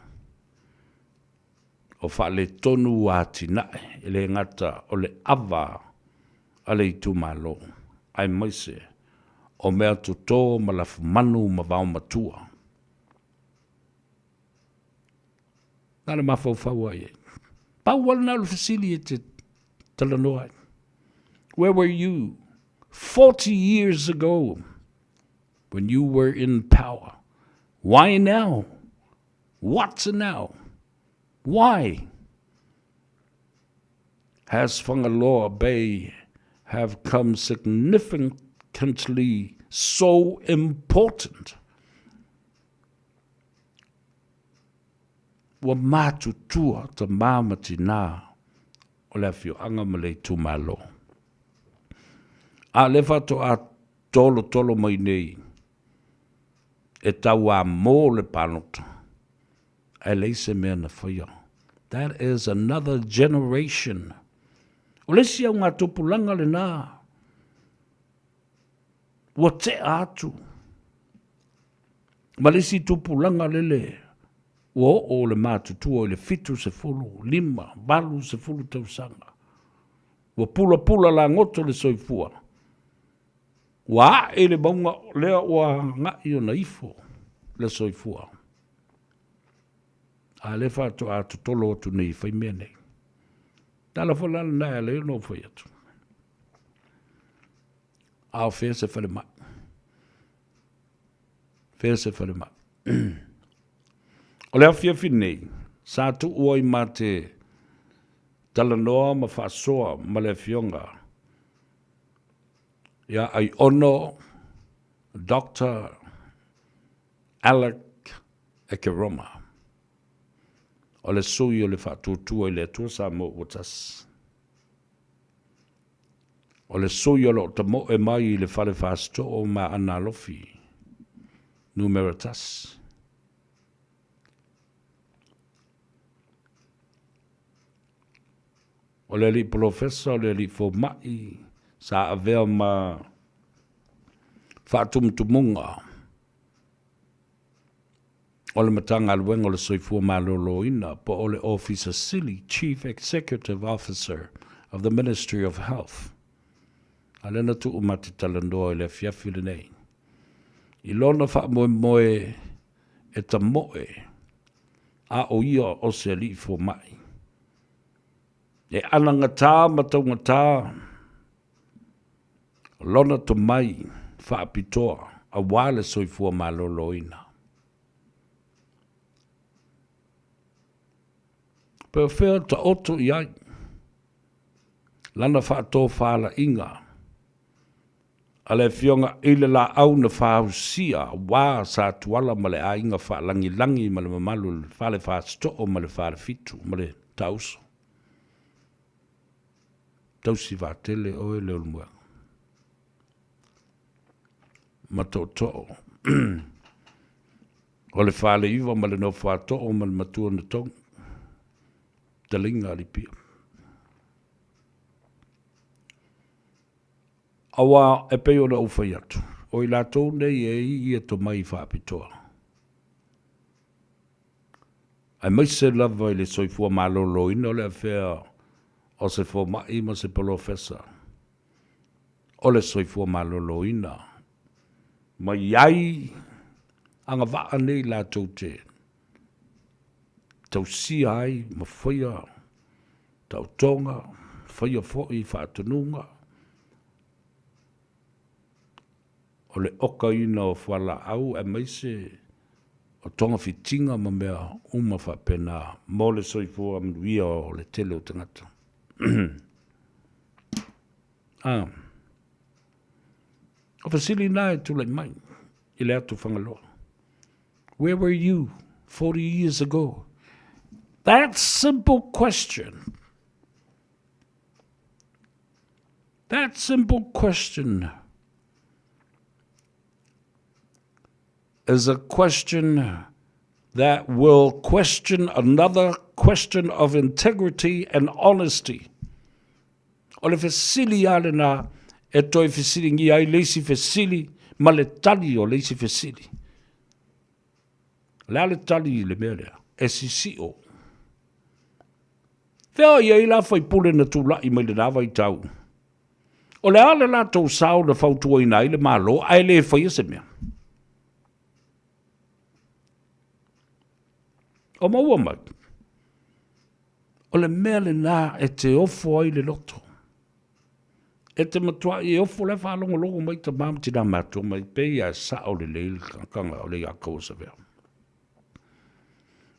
o faaletonu atinae e le gata o le ava a le itumalo, aemaise o mea toto ma lafumanu ma vaomatua. Na o le mafaufau lava i ai. Pau lava lena o le fesili e te talanoa ai. Where were you 40 years ago when you were in power? Why now? What now? Why has Fagaloa Bay have come significantly so important? Ua matutua tama ma tinā o le afioaga ma le itumalo. A o lea faatoa tolotolo mai nei e tauamo le palota, ae leai se mea na faia. That is another generation. O le isi augatupulaga lena ua tea atu ma le isi tupulaga lele ua oo le matutua i le 75, 80 tausaga. Ua pulapula lagoto le soifua. Ua ae le mauga lea ua agai ona ifo le soifua. A lea faatoa totolo atu nei e fai mea nei. Tala foi la lena e ala ai ona ou fai atu. A o fea se falemai? Fea se falemai? O le afiafi nei, sa tuu ai ma te talanoa ma faasoa ma le afioga ia Aiono Doctor Alec Ekeroma, o le sui o le Faatuatua i le Atua Samoa ua Tasi. O le sui o lo o tamoe mai i le fale Fasitoo ma Aana Alofi, numera 1. O le alii polofesa, o le alii fomai sa avea ma faatumutumuga o le Matagaluega o le Soifua Maloloina po o le Ofisa Sili, Chief Executive Officer of the Ministry of Health. A lea na tuu ma te talanoa i le afiafi lenei. I lona faamoemoe e tamoe a o ia o se alii fomai. E anagatā ma taugatā lona tomai faapitoa aua le soifua maloloina. Pe o fea taoto i ai lana faatofalaiga a le Afioga i le Laau na Fausia aua Sa Tuala ma le Aiga Faalagilagi ma le mamalu o le Fale Fasitoo ma le Falefitu ma le Taauso. Tausi vaatele oe Leulumoega ma Tootoo o le Faleiva ma le Nofoatoo ma le Matua na Togi, Talinga a Lipia. Aua e pei ona ou fai atu, o i latou nei e i ia tomai faapitoa, aemaise lava i le soifua maloloina o le afea o se fomai ma se polofesa o le soifua maloloina, ma i ai agavaa nei latou te tausia ai ma faia taotoga, faia foi faatonuga o le okaina o fualaau aemaise o togafitiga ma mea uma faapena mo le soifua manuia o le tele o tagata. Ah. O fesili na e tulai mai i le atu Fagaloa. Where were you 40 years ago? That simple question. That simple question is a question that will question another question of integrity and honesty. O le fesili lava lena e toe fesiligia ai le isi fesili ma le tali o le isi fesili. O le a le tali i le mea lea? E sisio. Fea o i ai la faipule na tulai mai lena vaitau? O le a le latou sao na fautuaina ai le Malo ae le faia se mea? O maua mai, o le mea lena e te ofo ai le loto. E te matuai e ofo la e faalogologo mai tamā ma tinā matua mai, pei lava e sao lelei le kanga o le ia Koasavea.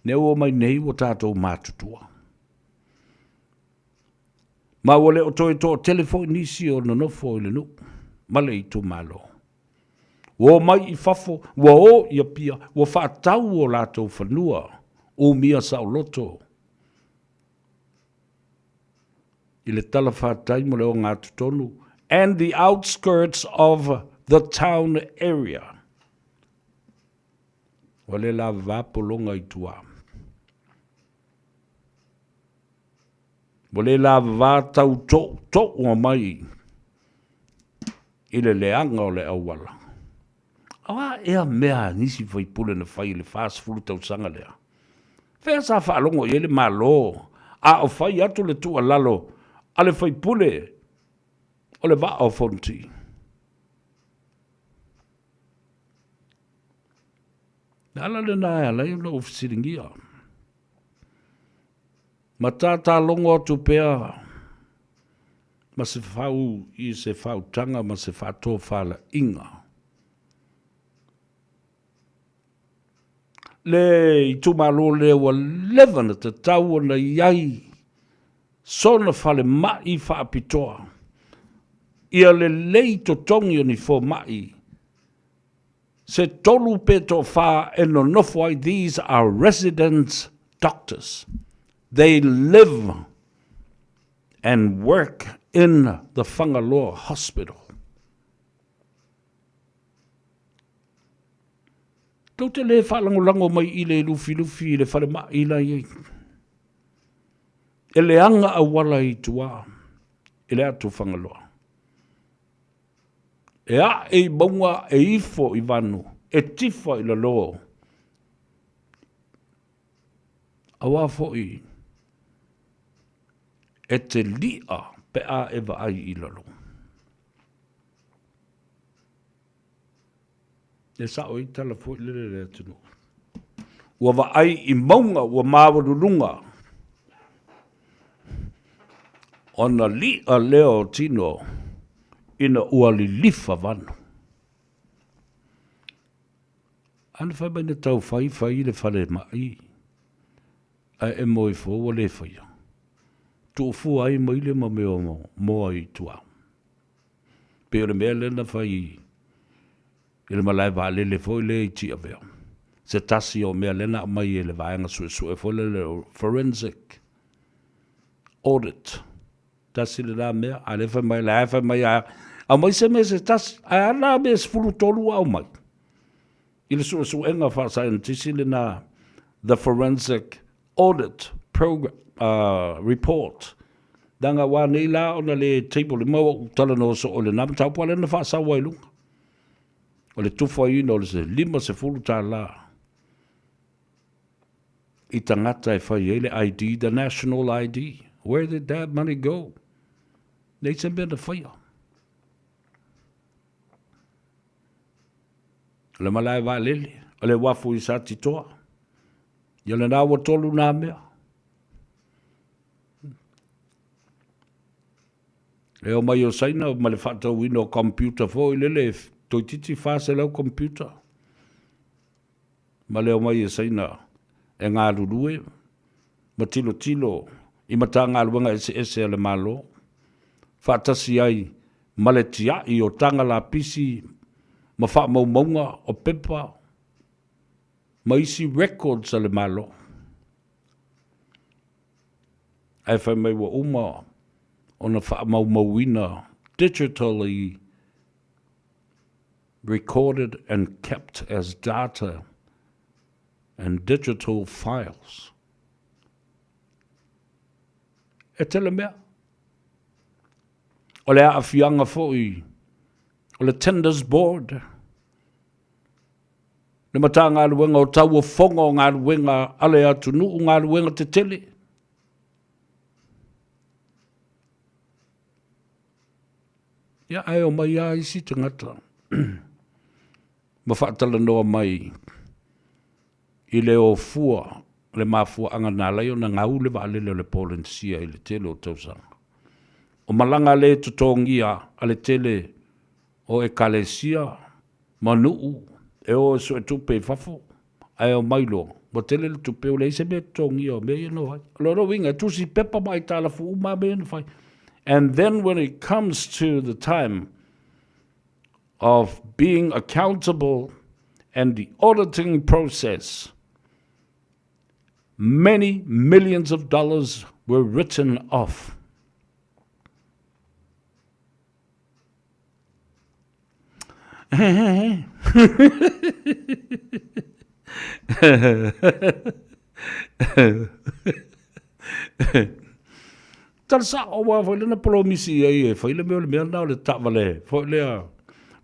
Nea ua mai nei ua tatou matutua. Ma ua le o toe toatele foi nisi o nonofo i le nuu ma le itumalo. Ua omai i fafo, ua o i Apia, ua faatau o latou fanua, umia saoloto i le talafatai ma le ogatotonu, and the outskirts of the town area. Ua le lavava pologa i tua. Ua le lavava tau toutouga mai i le leaga o le auala. O a ea mea a nisi faipule na fai i le 40 tausaga lea? Fea sa faalogo i ai le Malo a o fai atu le tuualalo a le faipule o le Vaa o Fonoti? Le ala lena e ala ai ona ou fesiligia. Ma tātālogo atu pea Ma se fau i se faautaga ma se faatofalaiga. Le itumalo lea ua leva na tatau ona i ai sona falemai faapitoa, ia lelei totogi o ni fomai se tolu pe toafa e nonofo ai, these are resident doctors, they live and work in the Fagaloa Hospital. Tou te le faalagolago mai i le lufilufi i le falemai la i ai. E leaga auala i tua i le atu Fagaloa. E ae i mauga e ifo i vanu, e tifa i lalo. Auā foi e te liʻa pe a e vaai i lalo. E sao ai tala foi lele le atunuu. Ua vaai i mauga ua maualuluga ona liʻa lea o tino ina ua lilifa vanu. A na fai mai na tau fai fai le falemai ae e moe fua ua le faia. Tuufua ai maile ma mea o moa i tua. Pei o le mea lea na fai i le malae vaalele foi lea i Tiavea. Se tasi o mea lea na aumai e le vaega suesue foi lele o forensic audit. Tasi lena mea, a lea fai mai, la e fai mai a aumai se mea se tasi, ae a la mea 13 ua aumai. I le suesuega faasaienitisi lena, the forensic audit program, report, leaga ua nei la ona le table ma ua ou talanoa soo i lena mataupu, a o lea na faasau ai i luga. O le tufaina o le $50 i tagata e fai ai le ID, the national ID. Where did that money go? Leai se mea na faia. O le malae vaalele, o le uafu i Satitoa. Ia lena ua tolu nā mea. Le omai o Saina ma le faatauina o computer foi lele, toeitiiti 400 computer. Ma le omai e Saina e galulue ma tilotilo i Matagaluega eseese a le Malo, faatasi ai ma le tiai o taga lapisi ma faamaumauga o pepa ma isi records a le Malo. Ae fai mai ua uma ona faamaumauina digitally recorded and kept as data and digital files. E tele mea. O le aafiaga foi o le Tenders Board, le Matagaluega o Tauofoga o Galuega a le Atunuu, galuega tetele. Ia, ae omai lava isi tagata ma faatalanoa mai i le ofua le mafuaaga na ala ai ona gau le vaalele o le Polenisia i le tele o tausaga. O malaga le totogia a le tele o ekalesia ma nuu e o e suetupe i fafo, ae omai loa, ua tele le tupe ua leai se mea e totogia o mea ia na fai. O lona uiga, e tusi pepa ma aitalafu uma lava mea ia na fai. And then when it comes to the time of being accountable and the auditing process, many millions of dollars were written off. Tala sao aua foi lea na polomisi i ai e fai le mea o le mea lena o le taavale foi lea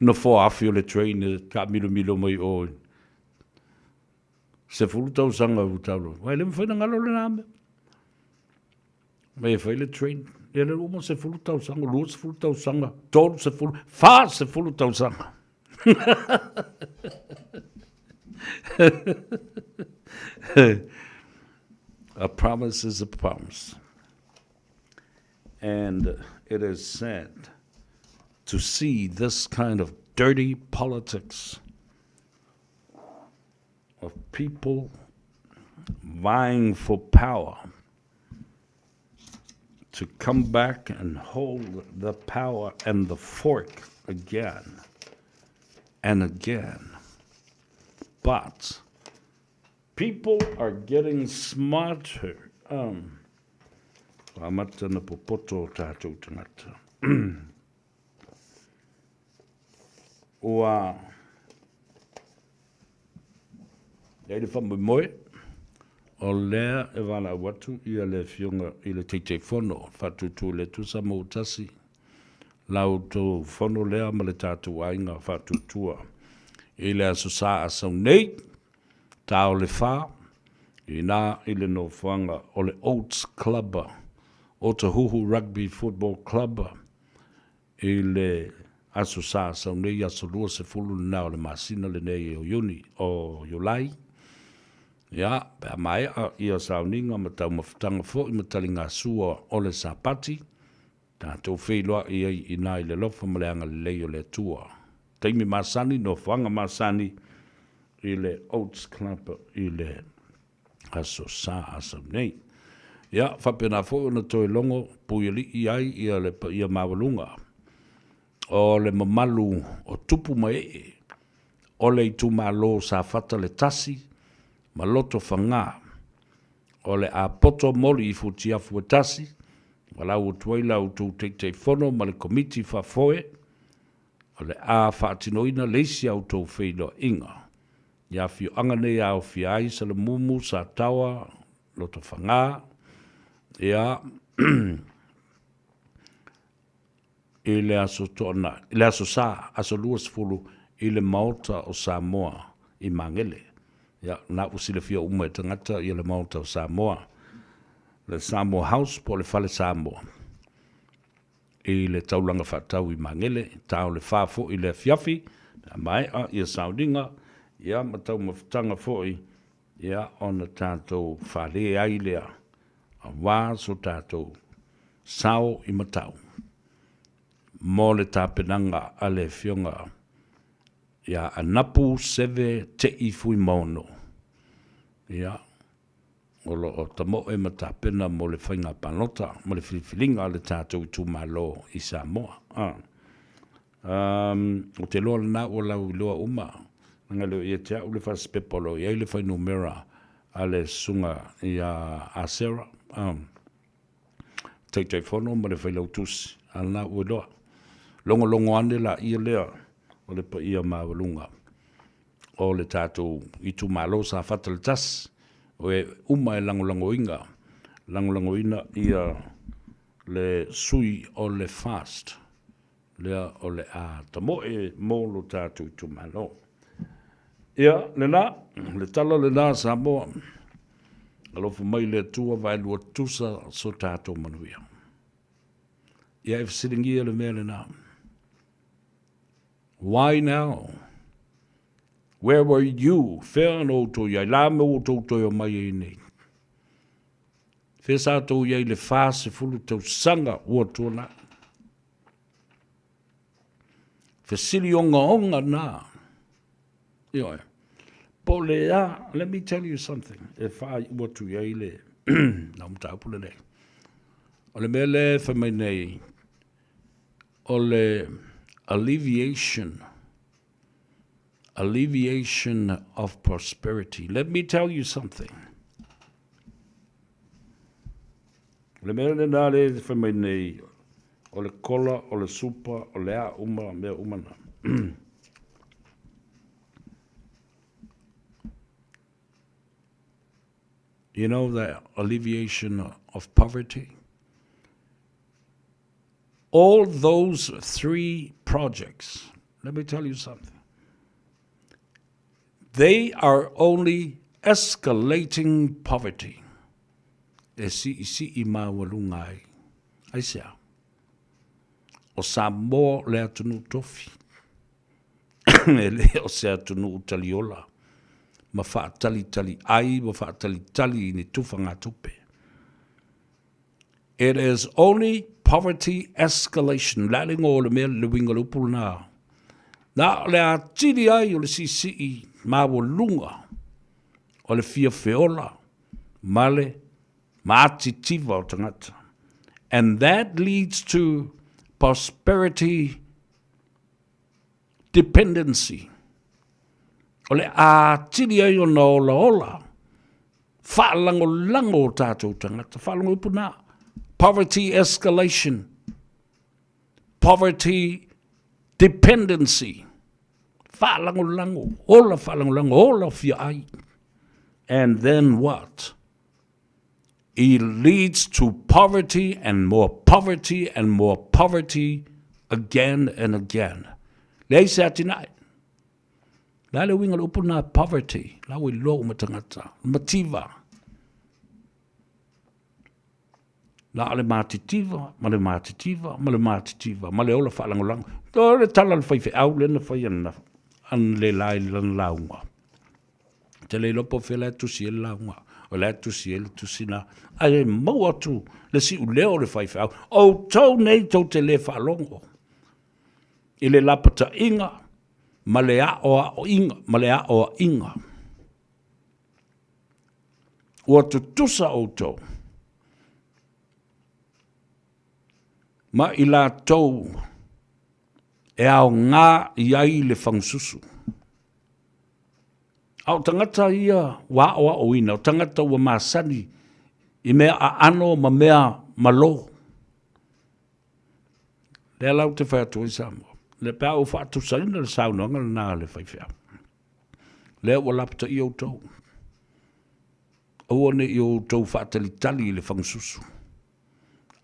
nofoa afi o le train e taamilomilo mai o i 10 tausaga ua tau aua e le mafai ona galo lena mea. Mai e fai le train. Ia lea ua uma 10 tausaga, 20 tausaga, 30, 40 tausaga. A promise is a promise. And it is sad to see this kind of dirty politics of people vying for power to come back and hold the power and the fork again and again. But people are getting smarter. Um, amata na popoto o tātou tangata. Ua Nei le faamoemoe, o lea e valaau atu ia le Afioga i le Taitaifono Faatuatua i le Atua Samoa Tasi, la outou fono lea ma le tatou aiga faatuatua i le Aso Sa Asau nei, ta o le fa, ina i le nofoaga o le Oats Club, Otahuhu Rugby Football Club, I le Aso Sa sau nei, aso 20 lena o le masina lenei o Iuni, o Iulai, ia, pe a maea ia sauniga ma taumafataga foi ma taligasua o le Sapati, tatou feiloai ai i ina i le alofa ma le agalelei o le Atua. Taimi masani, nofoaga masani i le Oats Club i le Aso Sa asau nei. Ia, faapena foi ona toe logo puialii ai ia le paia maualuga o le mamalu o tupu ma ee o le itumalo Safata le Tasi ma Lotofaga o le a poto moli i Futiafu e tasi, valaau atu ai la outou Taitaifono ma le Komiti Faafoe o le a faatinoina le isi a outou feiloaiga i afioaga nei e aofia ai Salamumu, Sataoa, Lotofaga, ia, i le Aso Toonai, i le Aso Sa, aso 20 i le Maota o Samoa i Magele. Ia, na ua silafia uma e tagata ia le Maota o Samoa, le Samoa House po o le Fale Samoa. I le taulaga faatau i Magele, ta o le fa foi i le afiafi, pe a maea ia sauniga, ia ma taumafataga foi, ia ona tatou fale ai lea, aua so tatou sao i matau mo le tapenaga a le Afioga ia Anapu Seve Te'i Fuimaono, ia, o lo o tamoe ma tapena mo le faiga palota ma le filifiliga a le tatou itumalo i Samoa. A. Um, o te loa lena ua lau iloa uma, leaga e le o ia te au le fasipepa o lo o i ai le fuainumera a le susuga ia Asera, um, Taitaifono ma le Failautusi, a lena ua iloa. Logologo ane laia lea o le paia maualuga o le tatou itumalo Safata le Tasi, o e uma e lagolagoina, lagolagoina ia le sui o le FAST lea o le a tamoe mo lo tatou itumalo. Ia, lena, le tala lena Samoa, alofa mai le Atua vaelua tusa so tatou manuia. Ia e fesiligia le mea lena. Why now? Where were you? Fea na outou i ai? La me outou toe o mai ai nei. Fea sa tou i ai le 40 tausaga ua tuanai. Fesili ogaoga na. Ioe. Po o le a, let me tell you something, e faaiu atu i ai le lau mataupu lenei. O le mea lea e fai mai nei, o le alleviation, alleviation of prosperity. Let me tell you something. O le mea lena le fai mai nei, o le kola, o le supa, o le a uma, mea uma na. You know the alleviation of poverty? All those three projects, let me tell you something. They are only escalating poverty. E siisii maualuga ai. Aisea? O Samoa le atunuu tofi. E le o se atunuu taliola ma faatalitali ai ma faatalitali i ni tufagatupe. It is only poverty escalation. O le a le igoa o le mea, le uiga o le upu lena. Na o le atili ai o le siisii maualuga o le fia feola ma le maatitiva o tagata. And that leads to prosperity dependency. O le atili ai ona olaola faalagolago o tatou tagata. Faalogo upu na. Poverty escalation. Poverty dependency. Faalagolago, ola faalagolago, ola fia ai. And then what? It leads to poverty and more poverty and more poverty again and again. Leai se atinae. Le a le uiga o le upu lena poverty, la ua iloa uma tagata, mativa. La o le matitiva, ma le matitiva, ma le matitiva, ma le ola faalagolago. O le tala a le faifeau lea na fai ana, ana le la i lana lauga. Te le iloa po o fea la e tusi ai le lauga, o la e tusi ai le tusi na. Ae maua atu le siuleo o le faifeau. Outou nei tou te le faalogo i le lapataiga ma le aoaoiga ma le aoaiga. Ua tutusa outou ma i latou e aoga i ai le fagususu. A o tagata ia ua aoaoina, o tagata ua masani i mea aano ma mea malo. Lea la ou te fai atu ai Samoa, le pe a ou faatusaina le saunoaga lena a le faifeau. Lea ua lapataia outou. Aua ne i outou faatalitali i le fagasusu.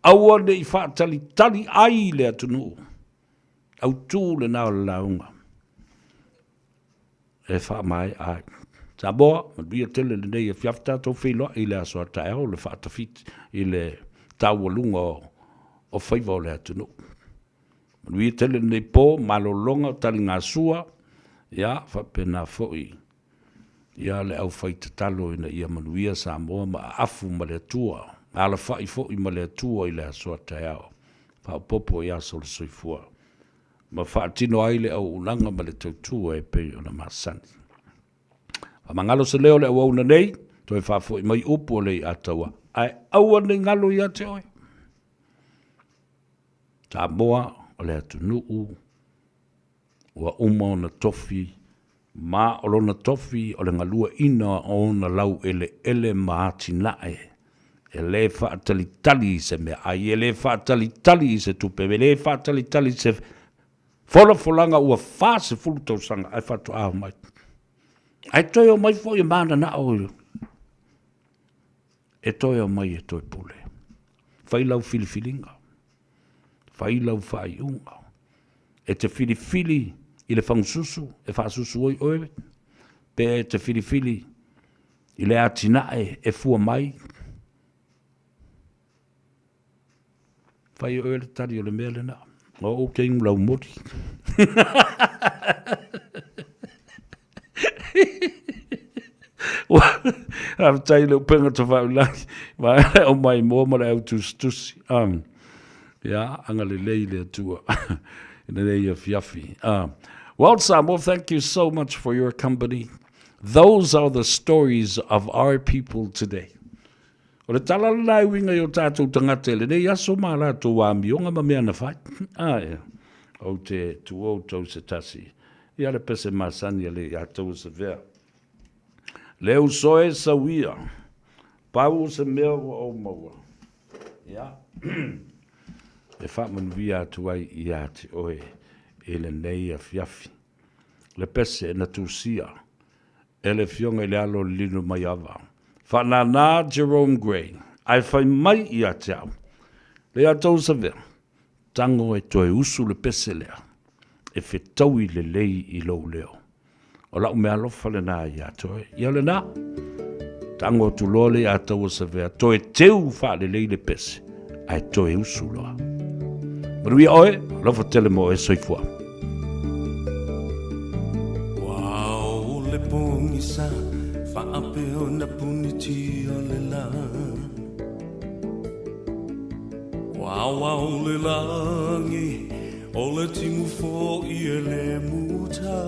Aua ne i faatalitali ai le atunuu. Autu lena o le lauga e faamaea ai. Samoa, manuia tele lenei afiafi tatou feiloai i le aso a taeao le faatafiti i le taualuga o faiva o le atunuu. Manuia tele lenei po, malologa, taligasua, ia faapena foi ia le aufai tatalo ina ia manuia Samoa ma aafu ma le Atua, alafai foi ma le Atua i le aso a taeao, faaopoopo i aso o le soifua, ma faatino ai le auaunaga ma le tautua e pei ona masani. Faamagalo se leo o le auauna nei, toe faafoi mai upu o le iataua, ae aua ne i galo ia te oe. Samoa o le atunuu ua uma ona tofi, ma o lona tofi o le galueaiina o ona laueleele ma atinae, e le faatalitali i se meaai, e le faatalitali i se tupe, e le faatalitali i se folafolaga ua 40 tausaga ae faatoa omai. Ae toe omai foi e mananao e toe omai e toe pule. Fai lau filifiliga. Fai lau faaiuga. E te filifili i le fagususu e faasusu ai oe, pe e te filifili i le atinae e fua mai. Fai oe le tali o le mea lena. O ou te inu laumoli. Faafetai i le upega tafaulagi, ma le au maimoa ma le au tusitusi. Um, ia, agalelei le Atua i lenei afiafi. Well, Samoa, thank you so much for your company. Those are the stories of our people today. O le tala lena e uiga i o tātou tagata i lenei aso ma latou amioga ma mea na fai. Ae, ou te tuua outou se tasi. Ia le pese masani a le ia tou se vea. Le uso e sauia, pau o se mea ua ou maua. Ia, e faamanuia atu ai ia te oe i lenei afiafi. Le pese na tusia e le Afioga i le Alo o le Lilomaiava, Faanana Jerome Gray, ae fai mai ia te au, Le ia tou savea, tago e toe usu le pese lea, e fetaui lelei i lou leo. O lau meaalofa lena ia te oe. Ia lena, tago atu loa le ia taua savea, toe teu faalelei le pese, ae toe usu loa. Manuia oe, alofa tele mo oe, soifua. Ua ao le pogisa faapea ona puniti o le la. Aoao le lagi, o le timu foʻi e le muta.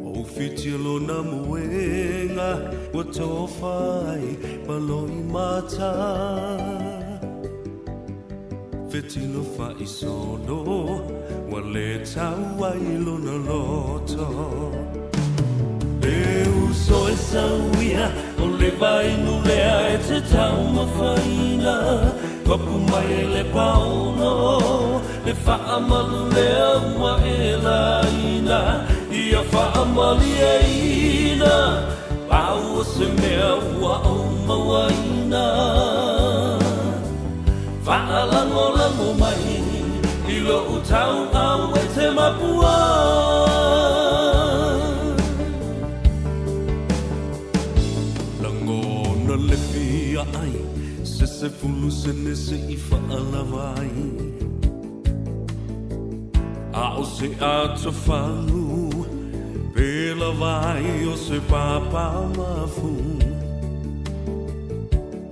O fitia lona moega, ua tofa ai ma loimata. Fetilo faisolo, ua le tau ai lona loto. E uso e sauia, o le vainu lea e te taumafaina. Papu mai e le paolo, le faamalu lea ua e laina. Ia faamalieina, pau o se mea ua ou mauaina. Faalagolago mai i lou tauau e te mapua. Lagona le fia ai, se 10 sene se i faalava ai. A o se atofagu, pe lava ai o se papamafu.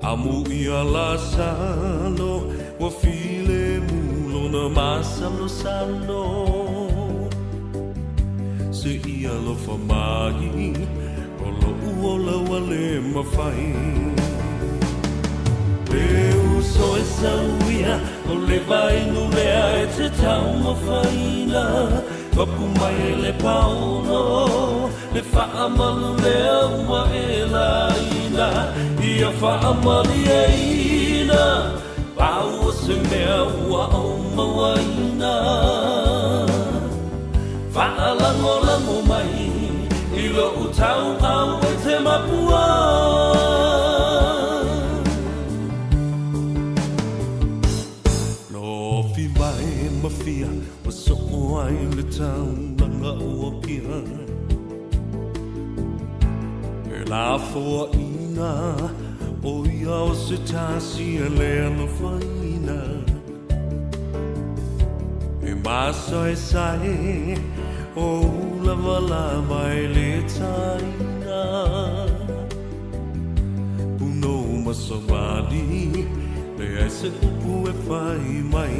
Amu ia Lasalo, ua filemu lona masalosalo. Se i alofa mai, o loʻu ola ua le mafai. E uso e sauia, o le vainu lea e te taumafaina. Papu mai e le paolo, le faamalu lea ua e laina. Ia faamalieina, pau o se mea ua ou mauaina. Faalagolago mai i lou tauau e te mapua. Lofi mai ma fia, ua soo ai le taulaga o Apia. E lafoaina, o ia o se tasi e le alofaina. E masaesae, o ulavalava e le taina. Punou ma savali, leai se upu e fai mai.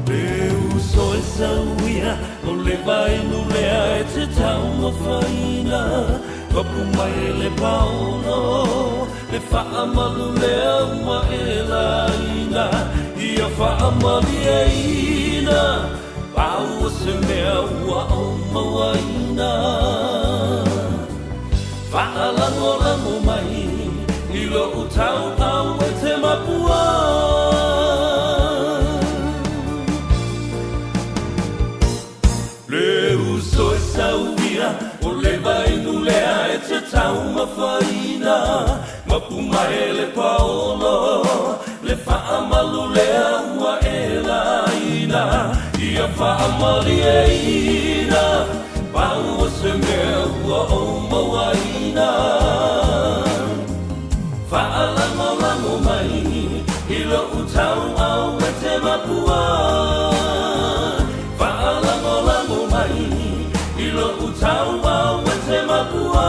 E uso e sauia, o le vainu lea e te taumafaina. Papu mai e le paolo, le faamalu lea ua e laina. Ia faamalieina, pau o se mea ua ou mauaina. Faalagolago mai i lou tauau e te mapua. Le uso e sauia, o le vainu lea e te taumafaina. Mapu mai e le paolo, le faamalu lea ua e laina. Ia faamalieina, pau o se mea ua ou mauaina. Faalagolago mai i lou tauau e te mapua. Faalagolago mai i lou tauau e te mapua.